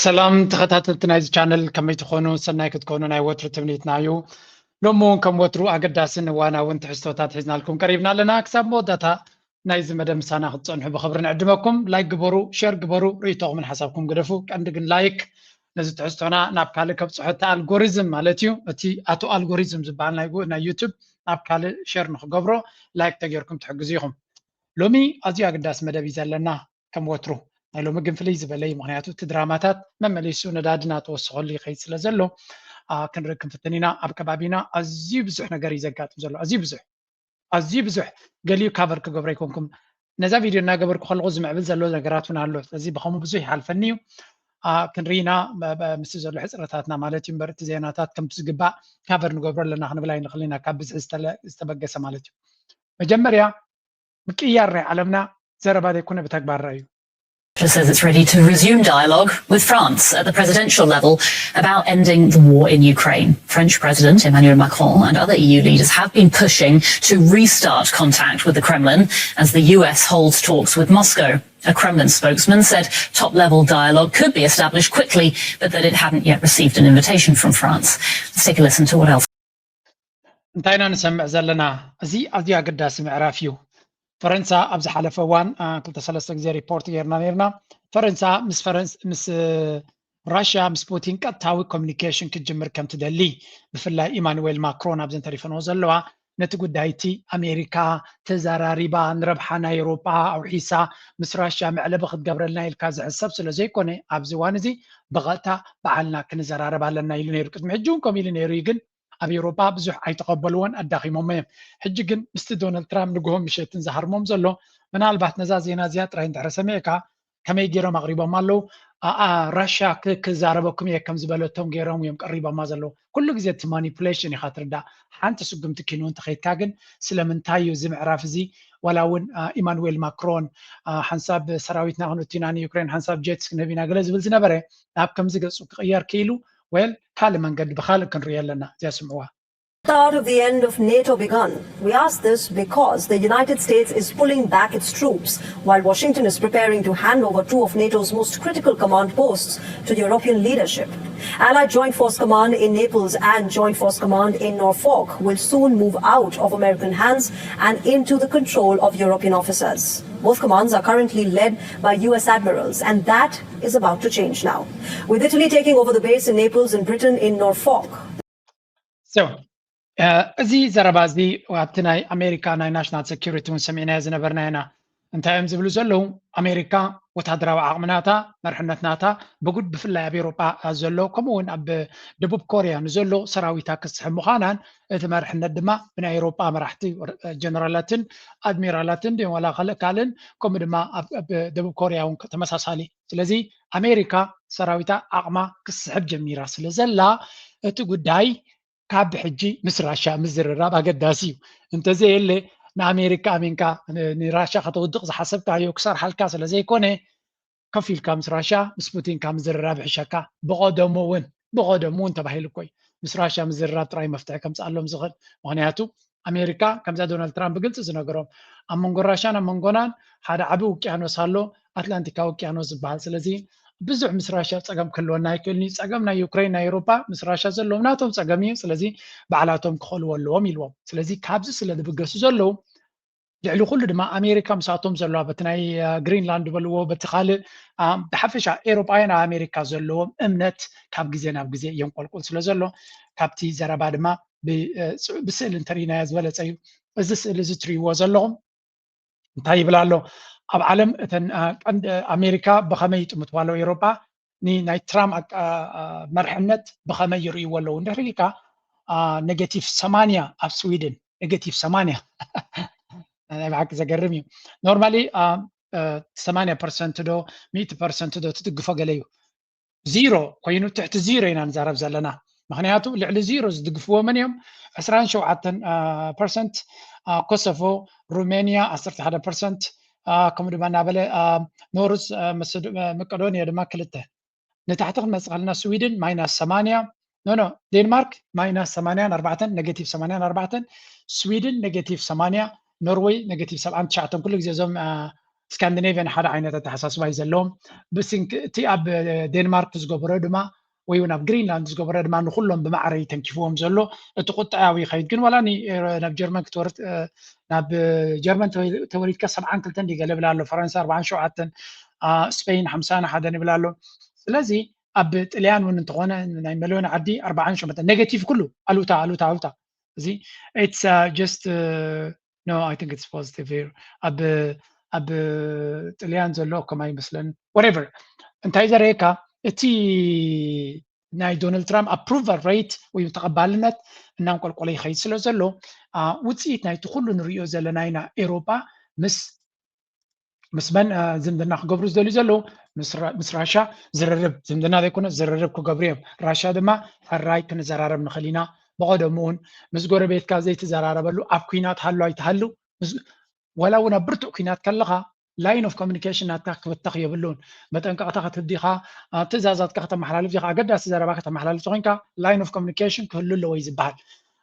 ሰላም ተኸታተልቲ ናይዚ ቻነል፣ ከመይ ትኾኑ? ሰናይ ክትኮኑ ናይ ወትሩ ትምኒትና እዩ። ሎሚ እውን ከም ወትሩ ኣገዳስን እዋናውን ትሕዝቶታት ሒዝናልኩም ቀሪብና ኣለና። ክሳብ መወዳእታ ናይዚ መደብ ምሳና ክትጸንሑ ብኽብሪ ንዕድመኩም። ላይክ ግበሩ፣ ሼር ግበሩ፣ ርእይቶኹምን ሓሳብኩም ግደፉ። ቀንዲ ግን ላይክ ነዚ ትሕዝቶና ናብ ካልእ ከብጽሖ፣ እቲ ኣልጎሪዝም ማለት እዩ፣ እቲ ኣቶ ኣልጎሪዝም ዝበሃል ናይ ጉ-፣ ናይ ዩቱብ ናብ ካልእ ሼር ንክገብሮ ላይክ ተጌርኩም ትሕግዙ ኢኹም። ሎሚ ኣዝዩ ኣገዳሲ መደብ እዩ ዘለና። ከም ወትሩ ናይ ሎሚ ግን ፍልይ ዝበለ እዩ። ምኽንያቱ እቲ ድራማታት መመሊሱ ነዳዲ እናተወሰኸሉ ይኸይድ ስለ ዘሎ፣ አ፣ ክንርኢ ክንፍትን ኢና። ኣብ ከባቢና ኣዝዩ ብዙሕ ነገር እዩ ዘጋጥም ዘሎ። ኣዝዩ ብዙሕ፣ ኣዝዩ ብዙሕ። ገሊኡ ካቨር ክገብሮ ኣይኮንኩም። ነዛ ቪድዮ እናገበርኩ ከለኹ ዝምዕብል ዘሎ ነገራት እውን ኣሎ። ስለዚ ብኸምኡ ብዙሕ ይሓልፈኒ እዩ። አ፣ ክንርኢ ኢና፣ በ-፣ በ-፣ ምስቲ ዘሎ ሕጽረታትና ማለት እዩ። እምበር እቲ ዜናታት ከምቲ ዝግባእ ካቨር ንገብሮ ኣለና ክንብል ኣይንኽእል ኢና፣ ካብ ብዝሒ ዝተለ-፣ ዝተበገሰ ማለት እዩ። መጀመርያ ምቅያር ናይ ዓለምና ዘረባ ዘይኮነ ብተግባር ርኣዩ። Says it's ready to resume dialogue with France at the presidential level about ending the war in Ukraine. French President Emmanuel Macron and other E U leaders have been pushing to restart contact with the Kremlin as the U S holds talks with Moscow. A Kremlin spokesman said top-level dialogue could be established quickly, but that it hadn't yet received an invitation from France. Let's take a listen to what else. እንታይ ኢና ንሰምዕ ዘለና? እዚ ኣዝዩ ኣገዳሲ ምዕራፍ እዩ። ፈረንሳ ኣብ ዝሓለፈ እዋን፣ አ፣ ክልተ ሰለስተ ግዜ ሪፖርት ጌርና ኔርና። ፈረንሳ ምስ ፈረንስ-፣ ምስ፣ እ፣ ራሽያ፣ ምስ ፑቲን ቀጥታዊ ኮሚኒኬሽን ክትጅምር ከም ትደሊ፣ ብፍላይ ኢማኑዌል ማክሮን ኣብዘን ተሪፈንኦ ዘለዋ፣ ነቲ ጉዳይ እቲ ኣሜሪካ ተዘራሪባ፣ ንረብሓ ናይ ኤውሮጳ ኣውሒሳ ምስ ራሽያ መዕለቢ ክትገብረልና ኢልካ ዝሕሰብ ስለ ዘይኮነ፣ ኣብዚ እዋን እዚ ብቐጥታ ባዕልና ክንዘራረብ ኣለና ኢሉ ነይሩ። ቅድሚ ሕጂ እውን ከምኡ ኢሉ ነይሩ እዩ፣ ግን ኣብ ኤውሮጳ ብዙሕ ኣይተቐበልዎን፣ ኣዳኺሞሞ እዮም። ሕጂ ግን ምስቲ ዶናልድ ትራምፕ ንግሆን ምሸትን ዝሃርሞም ዘሎ፣ ምናልባት ነዛ ዜና እዚኣ ጥራይ እንድሕር ሰሚዕካ፣ ከመይ ገይሮም ኣቕሪቦም ኣለዉ? ኣ-፣ ኣ-፣ ራሽያ ክ-፣ ክዛረበኩም እየ ከም ዝበለቶም ገይሮም እዮም ቀሪቦማ ዘለዉ። ኩሉ ግዜ እቲ ማኒፑሌሽን ኢኻ ትርዳእ። ሓንቲ ስጉምቲ ኪኑ እንተኸይድካ ግን፣ ስለምንታይ እዩ እዚ ምዕራፍ እዚ፣ ዋላ እውን፣ ኣ፣ ኢማኑዌል ማክሮን፣ ኣ፣ ሓንሳብ ሰራዊትና ክንእቱ ኢና ንዩክሬን፣ ሓንሳብ ጀትስ ክንህብ ኢና ገለ ዝብል ዝነበረ፣ ናብ ከምዚ ገጹ ክቕየር ክኢሉ፣ ዌል፣ ካልእ መንገዲ ብኻልእ ክንርእዮ ኣለና። እዚኣ ስምዕዋ። Start of the end of NATO begun? We ask this because the United States is pulling back its troops, while Washington is preparing to hand over two of NATO's most critical command posts to European leadership. Allied Joint Force Command in Naples and Joint Force Command in Norfolk will soon move out of American hands and into the control of European officers. Both commands are currently led by U S admirals, and that is about to change now, with Italy taking over the base in Naples and Britain in Norfolk. So, እ፣ እዚ ዘረባ እዚ ኣብቲ ናይ ኣሜሪካ ናይ ናሽናል ሴኩሪቲ እውን ሰሚዕናዮ ዝነበርና ኢና። እንታይ እዮም ዝብሉ ዘለዉ? ኣሜሪካ ወታደራዊ ዓቕሚ ናታ፣ መርሕነት ናታ፣ ብጉድ ብፍላይ ኣብ ኤውሮጳ ዘሎ፣ ከምኡ እውን ኣብ ደቡብ ኮርያ ንዘሎ ሰራዊታ ክስሕብ ምዃናን፣ እቲ መርሕነት ድማ ብናይ ኤውሮጳ መራሕቲ፣ ጀነራላትን ኣድሚራላትን ድዮም ዋላ ካልእ ካልእን፣ ከምኡ ድማ ኣብ፣ ኣብ ደቡብ ኮርያ እውን ተመሳሳሊ። ስለዚ ኣሜሪካ ሰራዊታ ዓቕማ ክስሕብ ጀሚራ ስለ ዘላ፣ እቲ ጉዳይ ካብ ብሕጂ ምስ ራሻ ምዝርራብ ኣገዳሲ እዩ። እንተዘየለ ንኣሜሪካ ኣሚንካ ን-፣ ንራሻ ከተውድቕ ዝሓሰብካዮ ክሰርሓልካ ስለ ዘይኮነ፣ ከፊልካ ምስ ራሻ፣ ምስ ፑቲንካ ምዝርራብ ይሕሸካ። ብቐደሙ እውን፣ ብቐደሙ እውን ተባሂሉ እኮ እዩ። ምስ ራሻ ምዝርራብ ጥራይ መፍትሒ ከምጽኣሎም ዝኽእል። ምኽንያቱ ኣሜሪካ ከምዛ ዶናልድ ትራምፕ ብግልጺ ዝነገሮም፣ ኣብ መንጎ ራሻን ኣብ መንጎናን ሓደ ዓቢ ውቅያኖስ ኣሎ፣ ኣትላንቲካዊ ውቅያኖስ ዝበሃል። ስለዚ ብዙሕ ምስ ራሻ ጸገም ክህልወና ኣይክእልን እዩ። ጸገም ናይ ዩክሬን፣ ናይ ኤውሮጳ ምስ ራሻ ዘለዎም ናቶም ጸገም እዩ። ስለዚ ባዕላቶም ክኸልዎ ኣለዎም ኢልዎም። ስለዚ ካብዚ ስለ ዝብገሱ ዘለዉ፣ ልዕሊ ኩሉ ድማ ኣሜሪካ ምስኣቶም ዘለዋ፣ በቲ ናይ፣ አ፣ ግሪንላንድ በልዎ፣ በቲ ካልእ፣ አ፣ ብሓፈሻ ኤውሮጳውያን ኣብ ኣሜሪካ ዘለዎም እምነት ካብ ግዜ ናብ ግዜ የንቆልቁል ስለ ዘሎ፣ ካብቲ ዘረባ ድማ ብ-፣ እ፣ ጽ-፣ ብስእሊ እንተርኢናዮ ዝበለጸ እዩ። እዚ ስእሊ እዚ ትርእይዎ ዘለኹም እንታይ ይብል ኣሎ? ኣብ ዓለም እተን፣ አ፣ ቀንዲ፣ ኣሜሪካ ብኸመይ ይጥምትዋ ኣለዉ? ኤውሮጳ ን-፣ ናይ ትራምፕ ኣቃ-፣ አ፣ መርሕነት ብኸመይ ይርእይዎ ኣለዉ? እንድሕር ኢልካ፣ አ፣ ኔጌቲቭ ሰማንያ ኣብ ስዊድን፣ ኔጌቲቭ ሰማንያ። ናይ ብሓቂ ዘገርም እዩ። ኖርማሊ፣ አ፣ አ፣ ሰማንያ ፐርሰንት ዶ፣ ሚእቲ ፐርሰንት ዶ ትድግፎ ገለ እዩ። ዚሮ ኮይኑ፣ ትሕቲ ዚሮ ኢና ንዛረብ ዘለና። ምኽንያቱ ልዕሊ ዚሮ ዝድግፍዎ መን እዮም? ዕስራን ሸውዓተን ፐርሰንት፣ አ፣ ኮሶቮ፣ ሩሜንያ ዓሰርተ ሓደ ፐርሰንት፣ አ፣ ከምኡ ድማ እናበለ፣ አ፣ ኖርዝ፣ አ፣ መሰዶ-፣ አ፣ መቄዶንያ ድማ ክልተ። ንታሕቲ ክንመጽእ ከለና ስዊድን ማይናስ ሰማንያ፣ ኖ፣ ኖ፣ ዴንማርክ ማይናስ ሰማንያን ኣርባዕተን፣ ኔጌቲቭ ሰማንያን ኣርባዕተን፣ ስዊድን ኔጌቲቭ ሰማንያ፣ ኖርዌይ ኔጌቲቭ ሰብዓን ትሽዓተን። ኩሉ ግዜ እዞም፣ አ፣ ስካንዲኔቭያን ሓደ ዓይነት ኣተሓሳስባ እዩ ዘለዎም። ብስንኪ እቲ ኣብ ዴንማርክ ዝገበሮ ድማ ወይ እውን ኣብ ግሪንላንድ ዝገበረ ድማ ንኩሎም ብማዕረ እዩ ተንኪፍዎም ዘሎ። እቲ ቁጥዓዊ ይኸይድ ግን ዋላ ናብ ጀርመን ክትወርድ ናብ ጀርመን ተወሊድካ ሰብዓን ክልተን ድዩ ገለ ይብል ኣሎ፣ ፈረንሳ ኣርባዓን ሸውዓተን፣ ስፔን ሓምሳን ሓደን ይብል ኣሎ። ስለዚ ኣብ ጥልያን እውን እንተኾነ ናይ መለዮን ዓዲ ኣርባዓን ሸውዓተን ኔጌቲቭ ኩሉ ኣሉታ ኣሉታ ኣሉታ። እዚ it's just no I think it's positive here ኣብ ኣብ ጥልያን ዘሎ ከም ኣይመስለን። Whatever እንታይ ዘረየካ እቲ ናይ ዶናልድ ትራምፕ ኣፕሩቫል ሬት ወይ ተቐባልነት እናንቆልቆለ ይኸይድ ስለ ዘሎ ውፅኢት ናይቲ ኩሉ ንሪኦ ዘለና ኢና። ኤሮጳ ምስ ምስ መን ዝምድና ክገብሩ ዝደልዩ ዘለዉ? ምስ ራሻ ዝርርብ ዝምድና ዘይኮነ ዝርርብ ክገብሩ እዮም። ራሻ ድማ ሕራይ ክንዘራረብ ንኽእል ኢና። ብቐደሙ እውን ምስ ጎረቤትካ ዘይትዘራረበሉ ኣብ ኩናት ሃሉ ኣይትሃሉ፣ ወላ እውን ኣብ ብርቱዕ ኩናት ከለኻ line of communication ናትካ ክብተኽ የብሉን። መጠንቀቕታ ክትህብ ዲኻ፣ ትእዛዛትካ ከተመሓላልፍ ዲኻ፣ ኣገዳሲ ዘረባ ከተመሓላልፍ ተኮይንካ line of communication ክህሉ ኣለዎ እዩ ዝበሃል።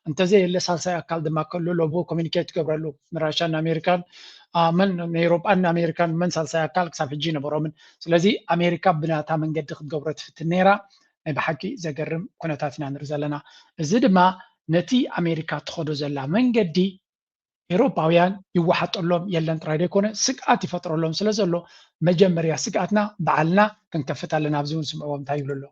እንተዘየለ ሳልሳይ ኣካል ድማ ክህሉ ኣለዎ ብኡ ኮሚኒኬት ትገብረሉ። ንራሻን ንኣሜሪካን መን ንኤሮጳን ንኣሜሪካን መን ሳልሳይ ኣካል ክሳብ ሕጂ ይነበሮምን። ስለዚ ኣሜሪካ ብናታ መንገዲ ክትገብሮ ትፍትን ነይራ። ናይ ብሓቂ ዘገርም ኩነታት ኢና ንርኢ ዘለና። እዚ ድማ ነቲ ኣሜሪካ ትኸዶ ዘላ መንገዲ ኤሮጳውያን ይወሓጠሎም የለን ጥራይ ዘይኮነ ስግኣት ይፈጥረሎም ስለ ዘሎ መጀመርያ ስግኣትና ባዕልና ክንከፍት ኣለና። ኣብዚ እውን ስምዕዎም እንታይ ይብሉ ኣለዉ?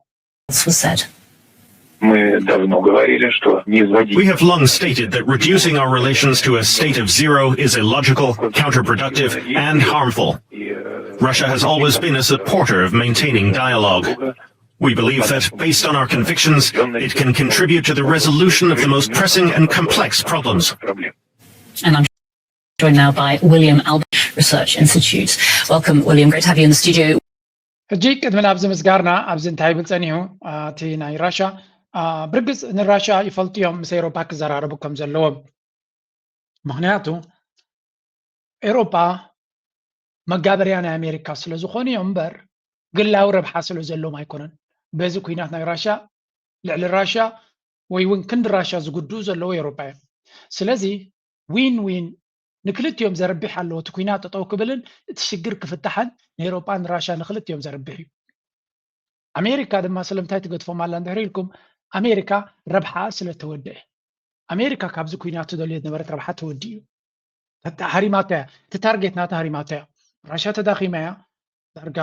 We have long stated that reducing our relations to a state of zero is illogical, counterproductive, and harmful. Russia has always been a supporter of maintaining dialogue. We believe that, based on our convictions, it can contribute to the resolution of the most pressing and complex problems. And I'm joined now by William Albert Research Institute. Welcome, William. Great to have you in the studio. ሕጂ ቅድሚ ናብዚ ምስጋርና ኣብዚ እንታይ ይብል ጸኒሑ እቲ ናይ ራሻ ብርግጽ ንራሻ ይፈልጡ እዮም ምስ ኤሮፓ ክዘራረቡ ከም ዘለዎም። ምክንያቱ ኤሮፓ መጋበርያ ናይ ኣሜሪካ ስለ ዝኾኑ እዮም እምበር ግላዊ ረብሓ ስለ ዘለዎም ኣይኮነን። በዚ ኩናት ናይ ራሻ ልዕሊ ራሻ ወይ እውን ክንዲ ራሻ ዝጉድኡ ዘለዉ ኤሮፓ እዮም። ስለዚ ዊን ዊን ንክልቲኦም ዘርብሕ ኣለዎ። እቲ ኩናት ጠጠው ክብልን እቲ ሽግር ክፍታሕን ንኤሮፓ ንራሻ ንክልቲኦም ዘርብሕ እዩ። ኣሜሪካ ድማ ስለምንታይ ትገድፎም ኣላ እንድሕር ኢልኩም ኣሜሪካ ረብሓ ስለ ተወደአ። ኣሜሪካ ካብዚ ኩናት ትደልዮ ዝነበረት ረብሓ ተወዲኡ እዩ። ሃሪማታ እያ። እቲ ታርጌት ናታ ሃሪማታ እያ። ራሻ ተዳኺማ እያ። ዳርጋ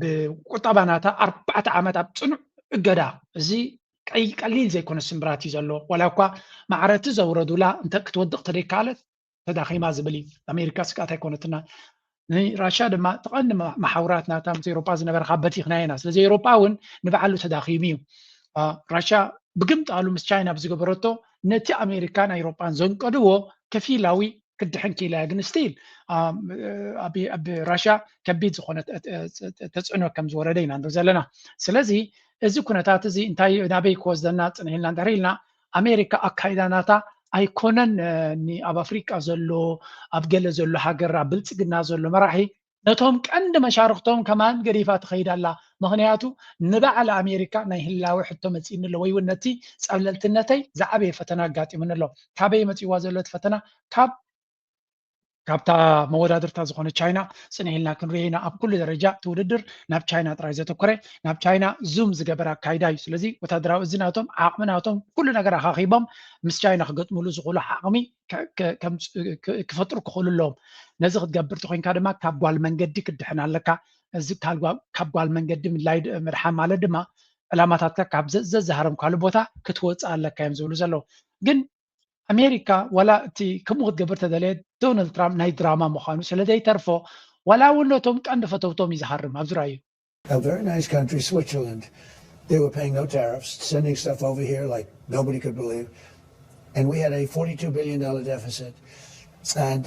ብቁጠባ ናታ ኣርባዕተ ዓመት ኣብ ፅኑዕ እገዳ። እዚ ቀሊል ዘይኮነ ስምብራት እዩ ዘሎ። ዋላ እኳ ማዕረ እቲ ዘውረዱላ እንተ ክትወድቕ ተደይከኣለት ተዳኺማ ዝብል እዩ። ኣሜሪካ ስግኣት ኣይኮነትና። ንራሻ ድማ እቲ ቀንዲ መሓውራት ናታ ምስ ኤሮጳ ዝነበረ ካብ በቲኽና ኢና። ስለዚ ኤሮጳ እውን ንባዕሉ ተዳኺሙ እዩ። ራሻ ብግምጣሉ ምስ ቻይና ብዝገበረቶ ነቲ ኣሜሪካን ኣውሮጳን ዘንቀድዎ ከፊላዊ ክድሕን ክኢላ እያ። ግን ስቲል ኣብ ራሻ ከቢድ ዝኾነ ተፅዕኖ ከም ዝወረደ ኢና ንርኢ ዘለና። ስለዚ እዚ ኩነታት እዚ እንታይ ናበይ ክወስደና ፅንሕ ኢልና እንድሕር ኢልና ኣሜሪካ ኣካይዳ ናታ ኣይኮነን ኣብ ኣፍሪቃ ዘሎ ኣብ ገለ ዘሎ ሃገር ኣብ ብልፅግና ዘሎ መራሒ ነቶም ቀንዲ መሻርክቶም ከማን ገዲፋ ትኸይድ ኣላ። ምኽንያቱ ንባዕል ኣሜሪካ ናይ ህላወ ሕቶ መፂእኒ ኣሎ ወይ እውን ነቲ ፀብለልትነተይ ዝዓበየ ፈተና ኣጋጢሙኒ ኣሎ። ካበይ መፂእዋ ዘሎ እቲ ፈተና? ካብ ካብታ መወዳድርታ ዝኾነ ቻይና ፅንሕ ኢልና ክንሪኦ ኢና። ኣብ ኩሉ ደረጃ እቲ ውድድር ናብ ቻይና ጥራይ ዘተኮረ፣ ናብ ቻይና ዙም ዝገበረ ኣካይዳ እዩ። ስለዚ ወታደራዊ እዚ ናቶም ዓቕሚ ናቶም ኩሉ ነገር ኣኻኺቦም ምስ ቻይና ክገጥምሉ ዝኽእሉ ዓቕሚ ክፈጥሩ ክኽእሉ ኣለዎም። ነዚ ክትገብር ተኮይንካ ድማ ካብ ጓል መንገዲ ክድሕን ኣለካ። እዚ ካብ ጓል መንገዲ ምድላይ ምድሓን ማለት ድማ ዕላማታትካ ካብ ዘዛሃረምካሉ ቦታ ክትወፅእ ኣለካ እዮም ዝብሉ ዘለዉ። ግን ኣሜሪካ ዋላ እቲ ከምኡ ክትገብር ተደለየ ዶናልድ ትራምፕ ናይ ድራማ ምዃኑ ስለ ዘይተርፎ ዋላ እውን ነቶም ቀንዲ ፈተውቶም እዩ ዝሃርም። ኣብዚ ርኣዩ። A very nice country, Switzerland. They were paying no tariffs, sending stuff over here like nobody could believe. And we had a forty-two billion dollar deficit. And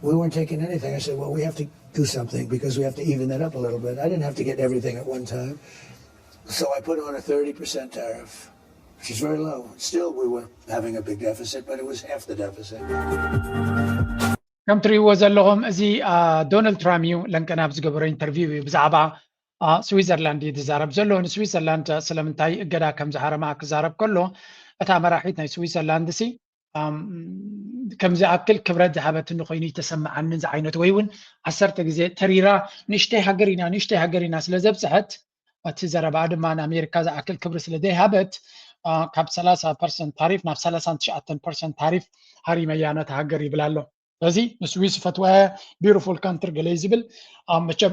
we weren't taking anything. I said, well, we have to do something because we have to even that up a little bit. I didn't have to get everything at one time. So I put on a thirty percent tariff, which is very low. Still, we were having a big deficit, but it was half the deficit. ከም ትሪእዎ ዘለኹም እዚ ዶናልድ ትራምፕ እዩ ለንቀናብ ዝገበሮ ኢንተርቪው እዩ ብዛዕባ ስዊዘርላንድ እዩ ዝዛረብ ዘሎ። ንስዊዘርላንድ ስለምንታይ እገዳ ከም ዝሃረማ ክዛረብ ከሎ እታ መራሒት ናይ ስዊዘርላንድ ሲ ከም ዝኣክል ክብረት ዝሃበትኒ ኮይኑ ይተሰምዓኒ ዝዓይነቱ፣ ወይ እውን ዓሰርተ ግዜ ተሪራ ንእሽተይ ሃገር ኢና ንእሽተይ ሃገር ኢና ስለ ዘብፅሐት፣ እቲ ዘረባኣ ድማ ንኣሜሪካ ዝኣክል ክብሪ ስለ ዘይሃበት፣ አ፣ ካብ ሰላሳ ፐርሰንት ታሪፍ ናብ ሰላሳን ትሽዓተን ፐርሰንት ታሪፍ ሃሪመያ ነታ ሃገር ይብል ኣሎ። ስለዚ ንስዊስ ፈትዋ፣ ቢዩቲፉል ካንትሪ ገለ እዩ ዝብል። አ፣ መቸም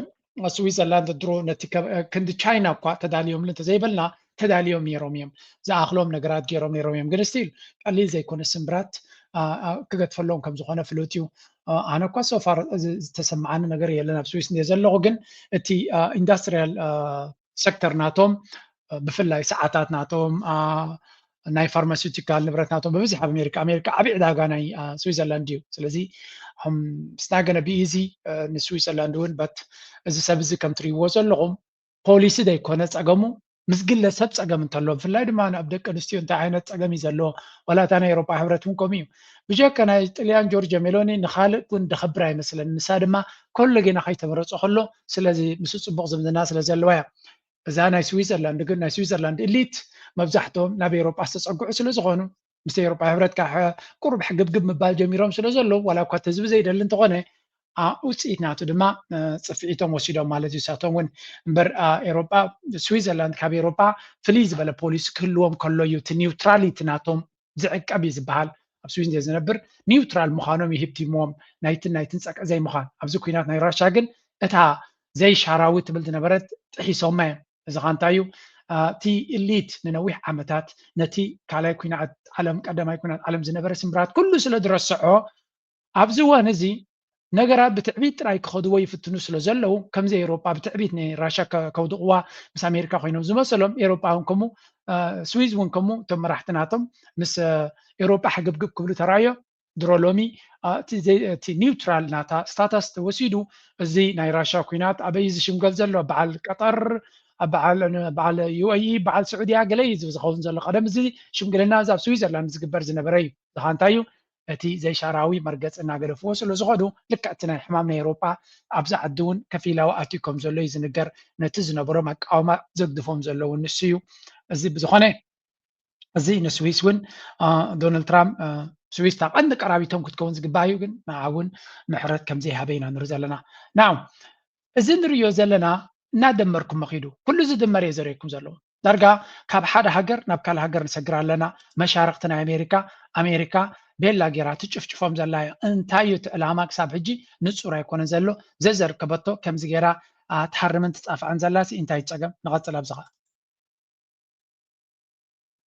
ስዊዘርላንድ ድሮ ነቲ ከ-፣ ክንዲ ቻይና እኳ ተዳልዮምሉ እንተዘይበልና፣ ተዳልዮም ነይሮም እዮም። ዝኣኽሎም ነገራት ገይሮም ነይሮም እዮም። ግን ስቲል ቀሊል ዘይኮነ ስምብራት፣ አ፣ አ፣ ክገድፈሎም ከም ዝኾነ ፍሉጥ እዩ። አ፣ ኣነ እኳ ሶፋር ዝተሰምዓኒ ነገር የለን ኣብ ስዊስ እንደ ዘለኹ። ግን እቲ፣ አ፣ ኢንዳስትሪያል፣ አ፣ ሴክተር ናቶም፣ አ፣ ብፍላይ ሰዓታት ናቶም፣ አ፣ ናይ ፋርማሲውቲካል ንብረት ናቶም ብብዝሒ ኣብ ኣሜሪካ፣ ኣሜሪካ ዓብዪ ዕዳጋ ናይ፣ አ፣ ስዊዘርላንድ እዩ። ስለዚ፣ እም፣ it's not gonna be easy፣ አ፣ ንስዊዘርላንድ እውን፣ በት እዚ ሰብ እዚ ከም ትሪእዎ ዘለኹም ፖሊሲ ዘይኮነ ጸገሙ፣ ምስ ግለሰብ ጸገም እንተሎ፣ ብፍላይ ድማ ኣብ ደቂ ኣንስትዮ እንታይ ዓይነት ጸገም እዩ ዘለዎ? ዋላ እታ ናይ ኤውሮጳ ሕብረት እውን ከምኡ እዩ። ብጀካ ናይ ጥልያን ጆርጆ ሜሎኒ ንኻልእ እውን ደኸብር ኣይመስለኒ። ንሳ ድማ ኮሎ ጌና ከይተመረጸ ከሎ፣ ስለዚ ምስ ጽቡቕ ዝምድና ስለ ዘለዋ እያ። እዛ ናይ ስዊዘርላንድ ግን፣ ናይ ስዊዘርላንድ ኢሊት መብዛሕትኦም ናብ ኤውሮጳ ዝተጸግዑ ስለ ዝኾኑ፣ ምስ ኤውሮጳ ሕብረት ከዓ ቁሩብ ሕግብግብ ምባል ጀሚሮም ስለ ዘለዉ፣ ዋላ እኳ እቲ ህዝቢ ዘይደሊ እንተኾነ፣ አ፣ ውፅኢት ናቱ ድማ፣ እ፣ ፅፍዒቶም ወሲዶም ማለት እዩ። ንሳቶም እውን እምበር፣ አ፣ ኤውሮጳ፣ ስዊዘርላንድ ካብ ኤውሮጳ ፍልይ ዝበለ ፖሊሲ ክህልዎም ከሎ እዩ። እቲ ኒውትራሊቲ ናቶም ዝዕቀብ እዩ ዝበሃል። ኣብ ስዊዝ ዝነብር ኒውትራል ምዃኖም እዩ ሂብቲሞም፣ ናይትን ናይትን ፀቅዒ ዘይምዃን። ኣብዚ ኩናት ናይ ራሻ ግን እታ ዘይሻራዊ ትብል ዝነበረት ጥሒሶማ እዮም። እዚ ኸ እንታይ እዩ? አ፣ እቲ ኢሊት ንነዊሕ ዓመታት ነቲ ካልኣይ ኩናት ዓለም፣ ቀዳማይ ኩናት ዓለም ዝነበረ ስምብራት ኩሉ ስለ ዝረስዖ፣ ኣብዚ እዋን እዚ ነገራት ብትዕቢት ጥራይ ክኸድዎ ይፍትኑ ስለ ዘለዉ፣ ከምዚ ኤውሮጳ ብትዕቢት ንራሻ ከ-፣ ከውድቕዋ ምስ ኣሜሪካ ኮይኖም ዝመሰሎም፣ ኤውሮጳ እውን ከምኡ፣ አ፣ ስዊዝ እውን ከምኡ፣ እቶም መራሕቲ ናቶም ምስ፣ አ፣ ኤውሮጳ ሕግብግብ ክብሉ ተራእዮ። ድሮ ሎሚ፣ አ፣ እቲ ዘይ-፣ እቲ ኒውትራል ናታ ስታተስ ተወሲዱ፣ እዚ ናይ ራሻ ኩናት ኣበይ እዩ ዝሽምገል ዘሎ? በዓል ቀጠር፣ ኣብ በዓል፣ በዓል ዩ ኤ ኢ፣ በዓል ስዑድያ ገለ እዩ ዝኸውን ዘሎ። ቀደም እዚ ሽምግልና እዚ ኣብ ስዊዘርላንድ ዝግበር ዝነበረ እዩ። እዚ ኸ እንታይ እዩ? እቲ ዘይሻራዊ መርገጺ እናገደፍዎ ስለ ዝኸዱ፣ ልክዕ እቲ ናይ ሕማም ናይ ኤውሮጳ ኣብዚ ዓዲ እውን ከፊላዊ ኣትዩ ከም ዘሎ እዩ ዝንገር። ነቲ ዝነበሮም ኣቃውማ ዘግድፎም ዘለዉ ንሱ እዩ። እዚ ብዝኾነ፣ እዚ ንስዊስ እውን፣ አ፣ ዶናልድ ትራምፕ፣ አ፣ ስዊስ እታ ቀንዲ ቀራቢቶም ክትከውን ዝግባእ እዩ፣ ግን ንዓ እውን ምሕረት ከም ዘይሃበ ኢና ንርኢ ዘለና። ናው፣ እዚ ንርእዮ ዘለና እናደመርኩም መኺዱ፣ ኩሉ ዝድመር እየ ዘርእየኩም ዘለኹ። ዳርጋ ካብ ሓደ ሃገር ናብ ካልእ ሃገር ንሰግር ኣለና። መሻርኽቲ ናይ ኣሜሪካ፣ ኣሜሪካ ቤላ ጌራ ትጭፍጭፎም ዘላ እያ። እንታይ እዩ እቲ ዕላማ ክሳብ ሕጂ ንጹር ኣይኮነን ዘሎ። ዘዘርከበቶ ከምዚ ጌራ፣ አ፣ ትሃርምን ትጻፍዕን ዘላሲ እንታይ እዩ ጸገም? ንቐጽል ኣብዚ ኸኣ።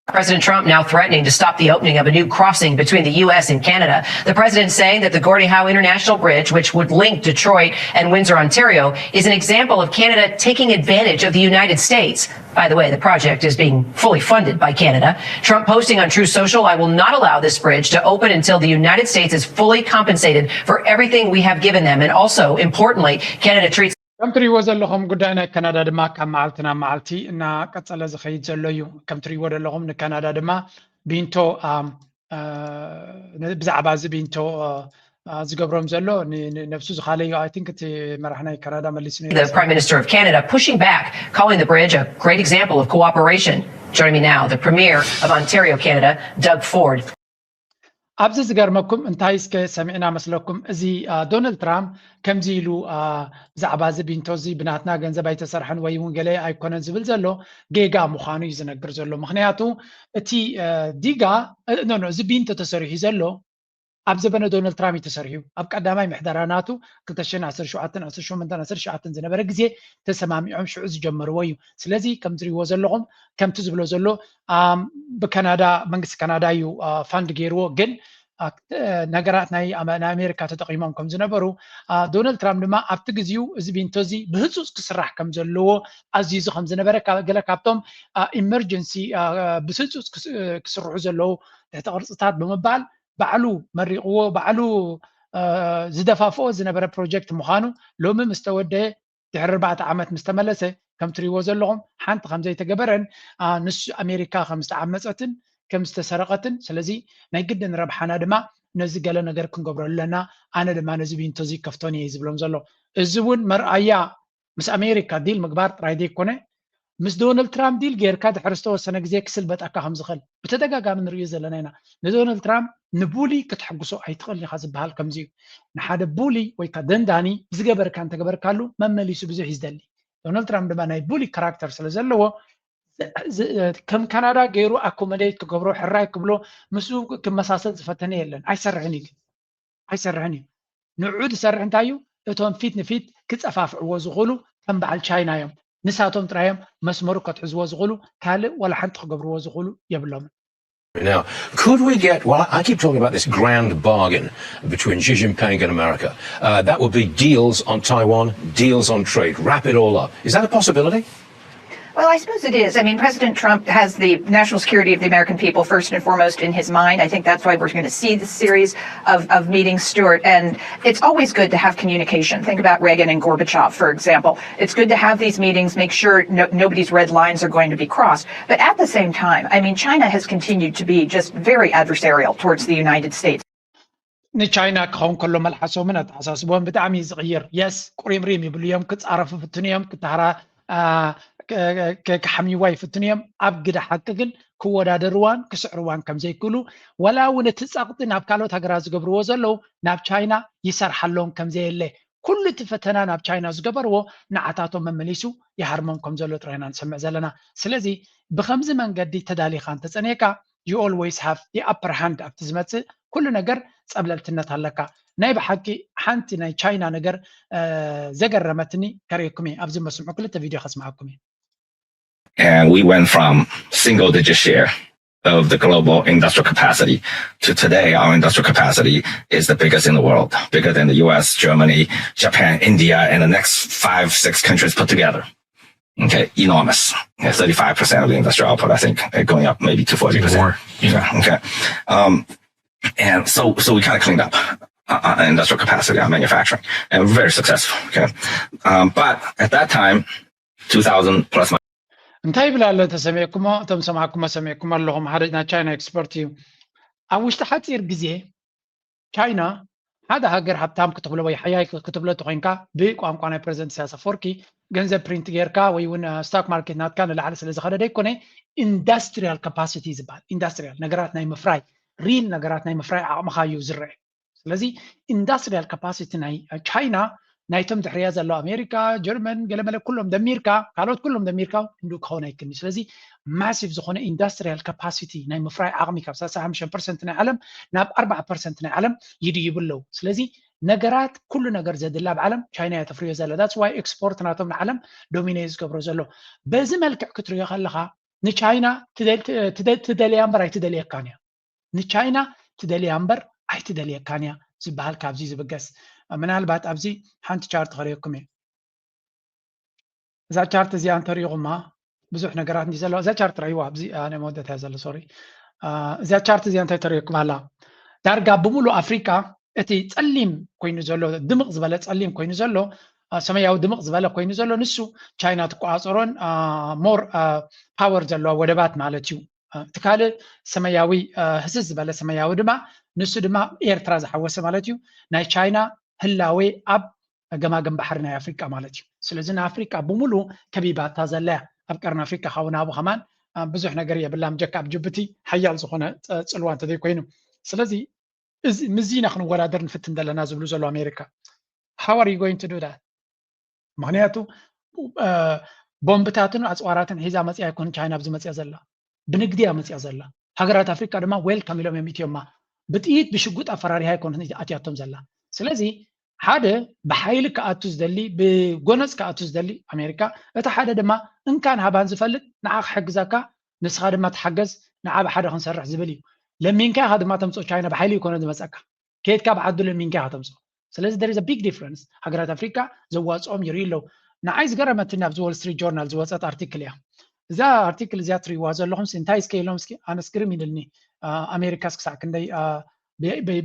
President Trump now threatening to stop the opening of a new crossing between the U S and Canada. The president saying that the Gordie Howe International Bridge, which would link Detroit and Windsor, Ontario, is an example of Canada taking advantage of the United States. By the way, the project is being fully funded by Canada. Trump posting on Truth Social, "I will not allow this bridge to open until the United States is fully compensated for everything we have given them." And also, importantly, Canada treats ከም ትሪእዎ ዘለኹም ጉዳይ ናይ ካናዳ ድማ ካብ መዓልቲ ናብ መዓልቲ እናቀጸለ ዝኸይድ ዘሎ እዩ። ከም ትሪእዎ ዘለኹም ንካናዳ ድማ ቢንቶ፣ ኣም፣ እ፣ ነ-፣ ብዛዕባ እዚ ቢንቶ፣ እ፣ እ፣ ዝገብሮም ዘሎ ን-፣ ን-፣ ነብሱ ዝኻለ እዩ። I think እቲ መራሕ ናይ ካናዳ መሊሱ ነይሩ። The Prime Minister of Canada pushing back, calling the bridge a great example of cooperation. Joining me now, the Premier of Ontario, Canada, Doug Ford. ኣብዚ ዝገርመኩም እንታይ እስከ ሰሚዕና መስለኩም? እዚ፣ አ፣ ዶናልድ ትራምፕ ከምዚ ኢሉ፣ አ፣ ብዛዕባ እዚ ቢንቶ እዚ ብናትና ገንዘብ ኣይተሰርሐን ወይ እውን ገለ ኣይኮነን ዝብል ዘሎ ጌጋ ምዃኑ እዩ ዝነግር ዘሎ። ምኽንያቱ እቲ፣ አ፣ ዲጋ፣ እ፣ ኖ፣ ኖ፣ እዚ ቢንቶ ተሰሪሑ ዘሎ ኣብ ዘበነ ዶናልድ ትራምፕ እዩ ተሰሪሑ። ኣብ ቀዳማይ ምሕደራ ናቱ ክልተ ሽሕን ዓሰርተ ሸውዓተን፣ ዓሰርተ ሸሞንተን፣ ዓሰርተ ትሽዓተን ዝነበረ ግዜ ተሰማሚዖም ሽዑ ዝጀመርዎ እዩ። ስለዚ ከም ትሪእዎ ዘለኹም፣ ከምቲ ዝብሎ ዘሎ፣ ኣም፣ ብካናዳ፣ መንግስቲ ካናዳ እዩ፣ አ፣ ፋንድ ገይርዎ። ግን፣ አ፣ ነገራት ናይ ኣመ-፣ ናይ ኣሜሪካ ተጠቒሞም ከም ዝነበሩ፣ አ፣ ዶናልድ ትራምፕ ድማ ኣብቲ ግዜኡ እዚ ቢንቶ እዚ ብህጹጽ ክስራሕ ከም ዘለዎ ኣዚዙ ከም ዝነበረ፣ ካብ፣ ገለ ካብቶም፣ አ፣ ኢመርጀንሲ፣ አ፣ ብህጹጽ ክስ-፣ ክስርሑ ዘለዉ ትሕተ ቅርጽታት ብምባል ባዕሉ መሪቕዎ፣ ባዕሉ፣ አ፣ ዝደፋፍኦ ዝነበረ ፕሮጀክት ምዃኑ ሎሚ ምስ ተወደአ ድሕሪ ኣርባዕተ ዓመት ምስ ተመለሰ፣ ከም ትሪእዎ ዘለኹም ሓንቲ ከም ዘይተገበረን፣ አ፣ ንሱ ኣሜሪካ ከም ዝተዓመጸትን ከም ዝተሰረቐትን፣ ስለዚ ናይ ግድን ረብሓና ድማ ነዚ ገለ ነገር ክንገብረሉ ኣለና፣ ኣነ ድማ ነዚ ቢንቶ እዚ ከፍቶን እየ ዝብሎም ዘሎ። እዚ እውን መርኣያ ምስ ኣሜሪካ ዲል ምግባር ጥራይ ዘይኮነ፣ ምስ ዶናልድ ትራምፕ ዲል ጌርካ ድሕሪ ዝተወሰነ ግዜ ክስልበጠካ ከም ዝኽእል ብተደጋጋሚ ንርእዮ ዘለና ኢና። ንዶናልድ ትራምፕ ንቡሊ ክትሕግሶ ኣይትኽእልን ኢኻ ዝበሃል ከምዚ እዩ። ንሓደ ቡሊ ወይ ከዓ ደንዳኒ ዝገበርካ እንተገበርካሉ መመሊሱ ብዙሕ እዩ ዝደሊ። ዶናልድ ትራምፕ ድማ ናይ ቡሊ ካራክተር ስለ ዘለዎ ከም ካናዳ ገይሩ ኣኮመዴት ክገብሮ ሕራይ ክብሎ ምስኡ ክመሳሰል ዝፈተነ የለን። ኣይሰርሕን እዩ። ኣይሰርሕን እዩ። ንዑ ዝሰርሕ እንታይ እዩ? እቶም ፊት ንፊት ክፀፋፍዕዎ ዝኽእሉ ከም በዓል ቻይና እዮም። ንሳቶም ጥራዮም መስመሩ ከትሕዝዎ ዝኽእሉ፣ ካልእ ዋላ ሓንቲ ክገብርዎ ዝኽእሉ የብሎምን። Now, could we get, well, I keep talking about this grand bargain between Xi Jinping and America. Uh, that would be deals on Taiwan, deals on trade, wrap it all up. Is that a possibility? Well, I suppose it is. I mean, President Trump has the national security of the American people first and foremost in his mind. I think that's why we're going to see this series of, of meetings, Stewart. And it's always good to have communication. Think about Reagan and Gorbachev, for example. It's good to have these meetings, make sure no, nobody's red lines are going to be crossed. But at the same time, I mean, China has continued to be just very adversarial towards the United States. ንቻይና ክኸውን ከሎ መልሓሶምን ኣተሓሳስቦም ብጣዕሚ እዩ ዝቕይር። የስ ቁሪምሪም ይብሉ እዮም፣ ክፃረፉ ፍትኑ እዮም፣ ክተሃራ ክሓምይዋ ይፍትኑ እዮም። ኣብ ግደ ሓቂ ግን ክወዳደርዋን ክስዕርዋን ከም ዘይክእሉ፣ ወላ እውን እቲ ፀቕጢ ናብ ካልኦት ሃገራት ዝገብርዎ ዘለዉ ናብ ቻይና ይሰርሓሎም ከም ዘየለ፣ ኩሉ እቲ ፈተና ናብ ቻይና ዝገበርዎ ንዓታቶም መመሊሱ ይሃርሞም ከም ዘሎ ጥራይና ንሰምዕ ዘለና። ስለዚ ብከምዚ መንገዲ ተዳሊኻ እንተፀኒሕካ you always have the upper hand ኣብቲ ዝመፅእ ኩሉ ነገር ፀብለልትነት ኣለካ። ናይ ብሓቂ ሓንቲ ናይ ቻይና ነገር ዘገረመትኒ ከርእየኩም እየ። ኣብዚ መስምዑ ክልተ ቪድዮ ከስምዓኩም እየ። And we went from single digit share of the global industrial capacity to today, our industrial capacity is the biggest in the world, bigger than the U S, Germany, Japan, India, and the next five, six countries put together. Okay, enormous. Yeah, thirty-five percent of the industrial output, I think, going up maybe to forty percent. More. Yeah, okay. Um, and so, so we kind of cleaned up uh, industrial capacity, our manufacturing, and very successful. Okay. Um, but at that time, two thousand plus እንታይ ይብል ኣሎ ተሰሚዕኩሞ? እቶም ሰማዕኩሞ ሰሚዕኩሞ ኣለኹም። ሓደ ናይ ቻይና ኤክስፐርት እዩ። ኣብ ውሽጢ ሓፂር ግዜ ቻይና ሓደ ሃገር ሃብታም ክትብሎ ወይ ሓያል ክትብሎ ተኮይንካ ብቋንቋ ናይ ፕሬዚደንት ኢሳያስ ኣፈወርቂ ገንዘብ ፕሪንት ጌርካ ወይ እውን ስቶክ ማርኬት ናትካ ንላዕሊ ስለ ዝኸደ ደይኮነ ኢንዳስትሪያል ካፓሲቲ ዝበሃል ኢንዳስትሪያል ነገራት ናይ ምፍራይ ሪል ነገራት ናይ ምፍራይ ዓቕምኻ እዩ ዝረአ። ስለዚ ኢንዳስትሪያል ካፓሲቲ ናይ ቻይና ናይቶም ድሕሪያ ዘለዉ ኣሜሪካ፣ ጀርመን፣ ገለመለ ኩሎም ደሚርካ ካልኦት ኩሎም ደሚርካ ክንድኡ ክኸውን ኣይክእልን እዩ። ስለዚ ማሲቭ ዝኾነ ኢንዳስትሪያል ካፓሲቲ ናይ ምፍራይ ዓቕሚ ካብ ሰላሳ ሓሙሽተ ፐርሰንት ናይ ዓለም ናብ ኣርባዓ ፐርሰንት ናይ ዓለም ይድይቡ ኣለዉ። ስለዚ ነገራት ኩሉ ነገር ዘድሊ ኣብ ዓለም ቻይና እያ ተፍርዮ ዘላ። that's why ኤክስፖርት ናቶም ንዓለም ዶሚኔት ዝገብሮ ዘሎ። በዚ መልክዕ ክትሪኦ ከለኻ ንቻይና ትደልያ እምበር ኣይትደልየካን እያ። ንቻይና ትደልያ እምበር ኣይትደልየካን እያ ዝበሃል ካብዚ ዝብገስ። ምናልባት ኣብዚ ሓንቲ ቻርት ከርእየኩም እየ። እዛ ቻርት እዚኣ እንተሪኢኹማ ብዙሕ ነገራት እንዲ ዘለዋ እዛ ቻርት ራይዋ ኣብዚ ኣነ መወደት እያ ዘሎ ሶሪ። እዚኣ ቻርት እዚኣ እንታይ ተሪእኩም ኣላ? ዳርጋ ብምሉእ ኣፍሪቃ እቲ ጸሊም ኮይኑ ዘሎ ድምቕ ዝበለ ጸሊም ኮይኑ ዘሎ ሰማያዊ ድምቕ ዝበለ ኮይኑ ዘሎ ንሱ ቻይና ትቆፃፀሮን ሞር ፓወር ዘለዋ ወደባት ማለት እዩ። እቲ ካልእ ሰማያዊ ህስስ ዝበለ ሰማያዊ ድማ ንሱ ድማ ኤርትራ ዝሓወሰ ማለት እዩ። ናይ ቻይና ህላዌ ኣብ ገማግም ባሕሪ ናይ ኣፍሪቃ ማለት እዩ። ስለዚ ንኣፍሪቃ ብምሉ ከቢባታ ዘለያ ኣብ ቀርኒ ኣፍሪቃ ካብ ናቡ ከማን ብዙሕ ነገር የብላን ብጀካ ኣብ ጅቡቲ ሓያል ዝኾነ ፅልዋ እንተዘይኮይኑ። ስለዚ እዚ ምዚ ኢና ክንወዳደር ንፍትን ዘለና ዝብሉ ዘሎ ኣሜሪካ። How are you going to do that? ምክንያቱ ቦምብታትን ኣፅዋራትን ሒዛ መፅያ ኣይኮን ቻይና ኣብዚ መፅያ ዘላ ብንግዲ እያ መፅያ ዘላ። ሃገራት ኣፍሪካ ድማ ዌልካም ኢሎም እዮም ኢትዮማ ብጥይት ብሽጉጥ ኣፈራሪሃ ኣይኮን ኣትያቶም ዘላ። ስለዚ ሓደ ብሓይሊ ክኣቱ ዝደሊ ብጎነፅ ክኣቱ ዝደሊ ኣሜሪካ፣ እቲ ሓደ ድማ እንካን ሃባን ዝፈልጥ ንዓ ክሕግዘካ ንስኻ ድማ ተሓገዝ ንዓ ብሓደ ክንሰርሕ ዝብል እዩ። ለሚንካ ኢኻ ድማ ተምፅኦ ቻይና ብሓይሊ ይኮነ ዝመፀካ ከየድካ ብዓዱ ለሚንካ ኢኻ ተምፅኦ። ስለዚ there is a big difference። ሃገራት ኣፍሪካ ዘዋፅኦም ይርኢ ኣለዉ። ንዓይ ዝገረመትኒ ኣብዚ Wall Street Journal ዝወፀት ኣርቲክል እያ። እዛ ኣርቲክል እዚኣ ትሪእዋ ዘለኹም እንታይ እስከ ኢሎም እስኪ ኣነስ ግርም ኢልኒ። ኣሜሪካስ ክሳዕ ክንደይ